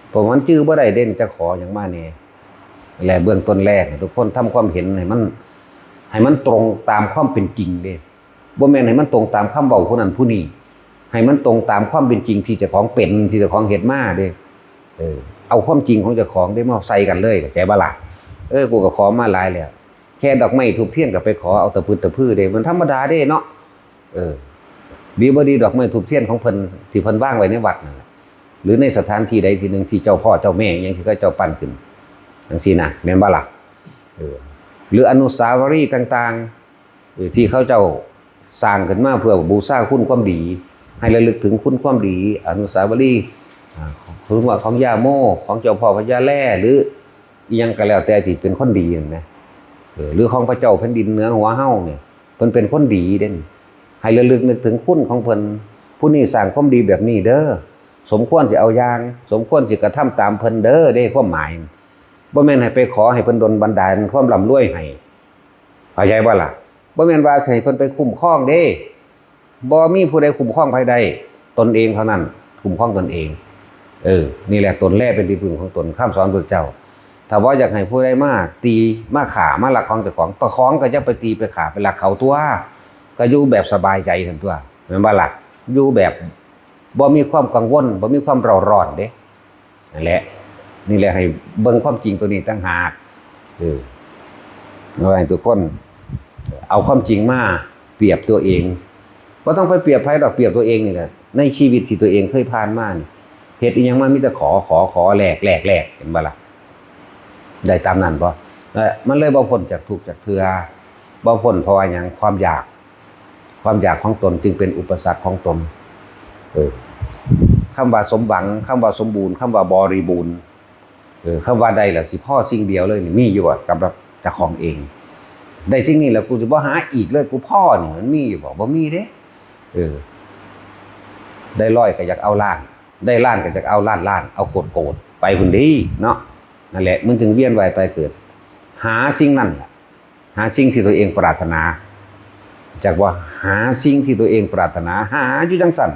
ເພາະມັນຈື່ບໍ່ໄດ້ເດ້ ຈະຂໍຫຍັງມາແດ່. ແລະ ເບື້ອງຕົ້ນແລກໃຫ້ທຸກຄົນທຳຄວາມເຫັນໃຫ້ມັນ ໃຫ້ມັນຕົງຕາມຄວາມເປັນຈິງເດ້ ບໍ່ແມ່ນໃຫ້ມັນຕົງຕາມຄຳເວົ້າຜູ້ນັ້ນຜູ້ນີ້ ໃຫ້ມັນຕົງຕາມຄວາມເປັນຈິງທີ່ເຈົ້າຂອງເປັນ ທີ່ເຈົ້າຂອງເຮັດມາເດ້. ເອີ ເອົາຄວາມຈິງຂອງເຈົ້າຂອງເດ້ມາໃສ່ກັນເລີຍ ເຂົ້າໃຈບໍ່ລະ? ເອີ ກູກໍຂໍມາຫຼາຍແລ້ວ ແຄ່ດອກໄມ້ທູບທຽນກໍໄປຂໍເອົາຕະພຶດຕະພືເດ້ ມັນທຳມະດາເດ້ເນາະ. ເອີ ດີບໍ່ດີດອກໄມ້ທູບທຽນຂອງເພິ່ນທີ່ເພິ່ນວາງໄວ້ໃນວັດນັ້ນແຫຼະ ຫຼືໃນສະຖານທີ່ໃດທີ່ໜຶ່ງທີ່ເຈົ້າພໍ່ເຈົ້າແມ່ຫຍັງທີ່ເຂົາເຈົ້າປັ້ນຂຶ້ນຈັ່ງຊີ້ນະ ແມ່ນບໍ່ລະ? ເອີ ຫຼືອະນຸສາວະລີຕ່າງໆ ເອີ ທີ່ເຂົາເຈົ້າສ້າງຂຶ້ນມາເພື່ອບູຊາຄຸນຄວາມດີ ໃຫ້ລະລຶກເຖິງຄຸນຄວາມດີ ອະນຸສາວະລີ ອາ ສົມມຸດວ່າຂອງຍາໂມ ຂອງເຈົ້າພໍ່ພະຍາແລ ຫຼື ອີ່ຫຍັງກໍແລ້ວແຕ່ທີ່ເປັນຄົນດີນັ້ນນະ ເອີ ຫຼືຂອງພະເຈົ້າແຜ່ນດິນເໜືອຫົວເຮົານີ້ ເພິ່ນເປັນຄົນດີເດ້. ໃຫ້ລະລຶກນຶກເຖິງຄຸນຂອງເພິ່ນ, ຜູ້ນີ້ສ້າງຄວາມດີແບບນີ້ເດີ, ສົມຄວນຊິເອົາຢ່າງ, ສົມຄວນຊິກະທຳຕາມເພິ່ນເດີ ເດ້ຄວາມໝາຍ. ບໍ່ແມ່ນໃຫ້ໄປຂໍໃຫ້ເພິ່ນດົນບັນດານຄວາມລ່ຳລວຍໃຫ້. ເຂົ້າໃຈບໍ່ລະ? ບໍ່ແມ່ນວ່າຊິໃຫ້ເພິ່ນໄປຄຸ້ມຄອງເດ້. ບໍ່ມີຜູ້ໃດຄຸ້ມຄອງໃຜໄດ້, ຕົນເອງເທົ່ານັ້ນຄຸ້ມຄອງຕົນເອງ. ເອີ ນີ້ແຫຼະ ຕົນແລເປັນທີ່ເພິ່ງຂອງຕົນ, ຄຳສອນພະເຈົ້າ. ຖ້າວ່າຢາກໃຫ້ຜູ້ໃດມາຕີ ມາຂ້າ ມາລັກຂອງເຈົ້າຂອງ, ເຈົ້າຂອງກໍຢ່າໄປຕີ ໄປຂ້າ ໄປລັກເຂົາຕົວະ, ກໍຢູ່ແບບສະບາຍໃຈຊັ້ນຕົວະ, ແມ່ນບໍ່ລະ? ຢູ່ແບບບໍ່ມີຄວາມກັງວົນ, ບໍ່ມີຄວາມເຣົາຮ້ອນເດ້. ນັ້ນແຫຼະ ນີ້ແຫຼະ ໃຫ້ເບິ່ງຄວາມຈິງຕົວນີ້ຕ່າງຫາກ. ເອີ ເອົາໃຫ້ທຸກຄົນເອົາຄວາມຈິງມາປຽບຕົວເອງ. ບໍ່ຕ້ອງໄປປຽບໃຜດອກ, ປຽບຕົວເອງນີ້ແຫຼະ. ໃນຊີວິດທີ່ຕົວເອງເຄີຍຜ່ານມານີ້ ເຮັດອີ່ຫຍັງມາມີແຕ່ຂໍ ຂໍ ຂໍ ແລກ ແລກ ແລກ, ເຫັນບໍ່ລະ? ໄດ້ຕາມນັ້ນບໍ່? ເອີ ມັນເລີຍບໍ່ພົ້ນຈາກທຸກຈັກເທື່ອ. ບໍ່ພົ້ນເພາະວ່າຫຍັງ? ຄວາມຢາກ. ຄວາມຢາກຂອງຕົນຈຶ່ງເປັນອຸປະສັກຂອງຕົນ. ເອີ ຄຳວ່າສົມຫວັງ, ຄຳວ່າສົມບູນ, ຄຳວ່າບໍລິບູນ, ເອີ ຄຳວ່າໄດ້ແລ້ວຊິພໍສິ່ງດຽວເລີຍນີ້ ມີຢູ່ບໍ່? ສຳລັບເຈົ້າຂອງເອງ ໄດ້ສິ່ງນີ້ແລ້ວ ກູຊິບໍ່ຫາອີກເລີຍ, ກູພໍນີ້ ມັນມີຢູ່ບໍ່? ບໍ່ມີເດ້. ເອີ ໄດ້ຮ້ອຍກໍຢາກເອົາລ້ານ, ໄດ້ລ້ານກໍຢາກເອົາລ້ານລ້ານ, ເອົາໂກດໂກດໄປພຸ້ນເດ້ເນາະ. ນັ້ນແຫຼະ ມັນຈຶ່ງວຽນວ່າຍຕາຍເກີດ ຫາສິ່ງນັ້ນແຫຼະ. ຫາສິ່ງທີ່ຕົວເອງປາດຖະໜາ. ຈັກວ່າຫາສິ່ງທີ່ຕົວເອງປາດຖະໜາ, ຫາຢູ່ຈັ່ງຊັ້ນ.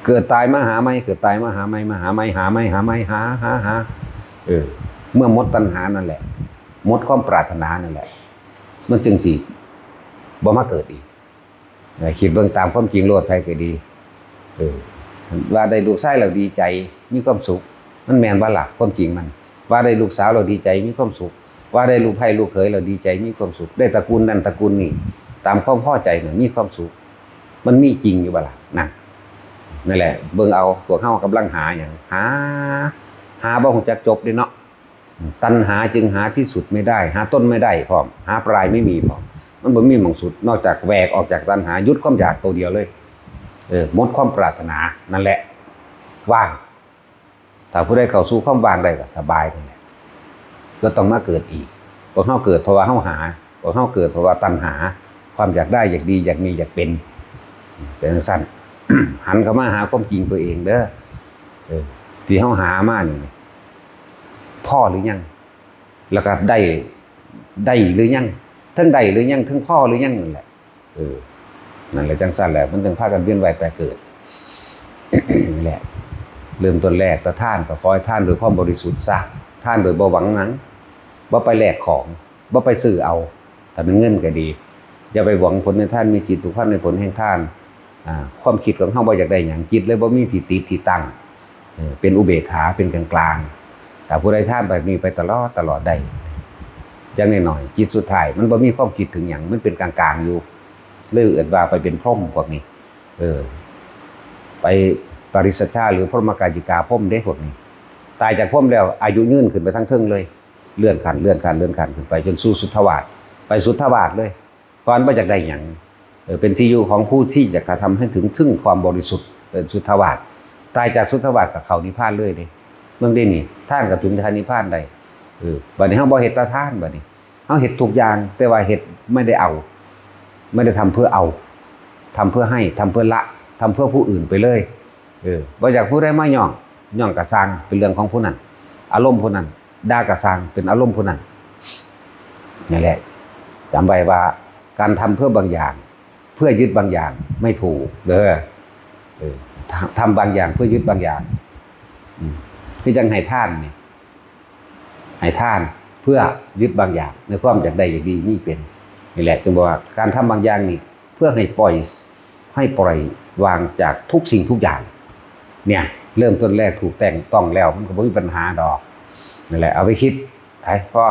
ເກີດຕາຍມາຫາໃໝ່, ເກີດຕາຍມາຫາໃໝ່, ມາຫາໃໝ່, ຫາໃໝ່, ຫາໃໝ່, ຫາ, ຫາ, ຫາ. ເອີ ເມື່ອໝົດຕັນຫານັ້ນແຫຼະ, ໝົດຄວາມປາດຖະໜານັ້ນແຫຼະ, ມັນຈຶ່ງຊິບໍ່ມາເກີດອີກ. ເອີ ຄິດເບິ່ງຕາມຄວາມຈິງໂລດ, ໃຜກໍດີ. ເອີ ວ່າໄດ້ລູກຊາຍແລ້ວດີໃຈ, ມີຄວາມສຸກ, ມັນແມ່ນບໍ່ລະ? ຄວາມຈິງມັນ ວ່າໄດ້ລູກສາວແລ້ວດີໃຈ, ມີຄວາມສຸກ, ວ່າໄດ້ລູກໃພ້ລູກເຂີຍແລ້ວດີໃຈ, ມີຄວາມສຸກ, ໄດ້ຕະກູນນັ້ນຕະກູນນີ້ ຕາມຄວາມພໍໃຈນັ້ນ, ມີຄວາມສຸກ. ມັນມີຈິງຢູ່ບໍ່ລະ? ນັ້ນ ນັ້ນແຫຼະ ເບິ່ງເອົາ, ພວກເຮົາກຳລັງຫາຫຍັງ? ຫາ, ຫາບໍ່ຮູ້ຈັກຈົບເດ້ເນາະ. ຕັນຫາຈຶ່ງຫາທີ່ສຸດໄມ່ໄດ້, ຫາຕົ້ນໄມ່ໄດ້ພ້ອມ, ຫາປາຍໄມ່ມີພ້ອມ. ມັນບໍ່ມີໝ່ອງສຸດ, ນອກຈາກແຫວກອອກຈາກຕັນຫາ, ຢຸດຄວາມຢາກໂຕດຽວເລີຍ. ເອີ ໝົດຄວາມປາດຖະໜາ, ນັ້ນແຫຼະ ວ່າງ. ຖ້າຜູ້ໃດເຂົ້າສູ່ຄວາມວ່າງໄດ້ກໍສະບາຍນັ້ນແຫຼະ, ບໍ່ຕ້ອງມາເກີດອີກ. ພວກເຮົາເກີດເພາະວ່າເຮົາຫາ, ພວກເຮົາເກີດເພາະວ່າຕັນຫາ, ຄວາມຢາກໄດ້, ຢາກດີ, ຢາກມີ, ຢາກເປັນ. ເປັນຈັ່ງຊັ້ນ, ຫັນເຂົ້າມາຫາຄວາມຈິງຕົວເອງເດີ. ເອີ ທີ່ເຮົາຫາມານີ້ ພໍຫຼືຍັງ? ແລ້ວກໍໄດ້, ໄດ້ຫຼືຍັງ? ເທິງໄດ້ຫຼືຍັງ, ເທິງພໍຫຼືຍັງນັ້ນແຫຼະ. ເອີ ນັ້ນແຫຼະ, ຈັ່ງຊັ້ນແຫຼະ ມັນຈຶ່ງພາກັນວຽນວ່າຍຕາຍເກີດ. ນີ້ແຫຼະ ເລີ່ມຕົ້ນແລກ ຕາທານກໍຂໍໃຫ້ທານດ້ວຍຄວາມບໍລິສຸດຊະ, ທານໂດຍບໍ່ຫວັງຫຍັງ, ບໍ່ໄປແລກຂອງ, ບໍ່ໄປຊື້ເອົາ. ຖ້າເປັນເງິນກໍດີ, ຢ່າໄປຫວັງຜົນໃນທານ, ມີຈິດຜູກພັນໃນຜົນແຫ່ງທານ. ອາ ຄວາມຄິດຂອງເຮົາບໍ່ຢາກໄດ້ຫຍັງ, ຈິດເລີຍບໍ່ມີທີ່ຕິດທີ່ຕັ້ງ. ເອີ ເປັນອຸເບກຂາ, ເປັນກາງໆ. ຖ້າຜູ້ໃດທານແບບນີ້ໄປຕະຫຼອດ, ຕະຫຼອດໄດ້, ຢ່າງໜ້ອຍໆ ຈິດສຸດທ້າຍມັນບໍ່ມີຄວາມຄິດເຖິງຫຍັງ, ມັນເປັນກາງໆຢູ່, ເລີຍເອີ້ນວ່າໄປເປັນພົມພວກນີ້. ເອີ ໄປປະລິດສັດທາ ຫຼື ພົມມະກາຍຈິກາພົມເດ້ພວກນີ້. ຕາຍຈາກພົມແລ້ວ ອາຍຸຍືນຂຶ້ນໄປທາງເທິງເລີຍ, ເລື່ອນຂັ້ນ, ເລື່ອນຂັ້ນ, ເລື່ອນຂັ້ນຂຶ້ນໄປ ຈົນສູ່ສຸດທະວາດ, ໄປສຸດທະວາດເລີຍ. ກ່ອນບໍ່ຢາກໄດ້ຫຍັງ, ເອີ ເປັນທີ່ຢູ່ຂອງຜູ້ທີ່ຈະກະທຳໃຫ້ເຖິງ ເຖິງຄວາມບໍລິສຸດ, ເປັນສຸດທະວາດ. ຕາຍຈາກສຸດທະວາດກໍເຂົ້ານິບພານເລີຍເດ້. ເບິ່ງເດ້ນີ້, ທານກໍເຖິງທານນິບພານໄດ້. ເອີ ບັດນີ້ເຮົາບໍ່ເຮັດຕາທານ, ບັດນີ້ເຮົາເຮັດທຸກຢ່າງ, ແຕ່ວ່າເຮັດ ໄມ່ໄດ້ເອົາ, ໄມ່ໄດ້ທຳເພື່ອເອົາ, ທຳເພື່ອໃຫ້, ທຳເພື່ອລະ, ທຳເພື່ອຜູ້ອື່ນໄປເລີຍ. ເອີ ບໍ່ຢາກຜູ້ໃດມາຍ້ອງ, ຍ້ອງກໍຊ່າງ, ເປັນເລື່ອງຂອງຜູ້ນັ້ນ, ອາລົມຜູ້ນັ້ນ, ດ່າກໍຊ່າງ, ເປັນອາລົມຜູ້ນັ້ນ. ນັ້ນແຫຼະ, ຈຳໄວ້ວ່າການທຳເພື່ອບາງຢ່າງ, ເພື່ອຍຶດບາງຢ່າງ ໄມ່ຖືກເດີ. ເອີ ທຳບາງຢ່າງເພື່ອຍຶດບາງຢ່າງ. ອືມ ຄືຈັ່ງໃຫ້ທານນີ້, ໃຫ້ທານເພື່ອຍຶດບາງຢ່າງ ໃນຄວາມຢາກໄດ້ຢາກດີມີເປັນ. ນີ້ແຫຼະ ຈຶ່ງບອກວ່າການທຳບາງຢ່າງນີ້ ເພື່ອໃຫ້ປ່ອຍ, ໃຫ້ປ່ອຍວາງຈາກທຸກສິ່ງທຸກຢ່າງ. ເນີ້ຍ ເລີ່ມຕົ້ນແລກຖືກແຕ່ງຕ້ອງແລ້ວ ມັນກໍບໍ່ມີບັນຫາດອກ. ນັ້ນແຫຼະ ເອົາໄປຄິດ. ໄປ ພໍ. ສາ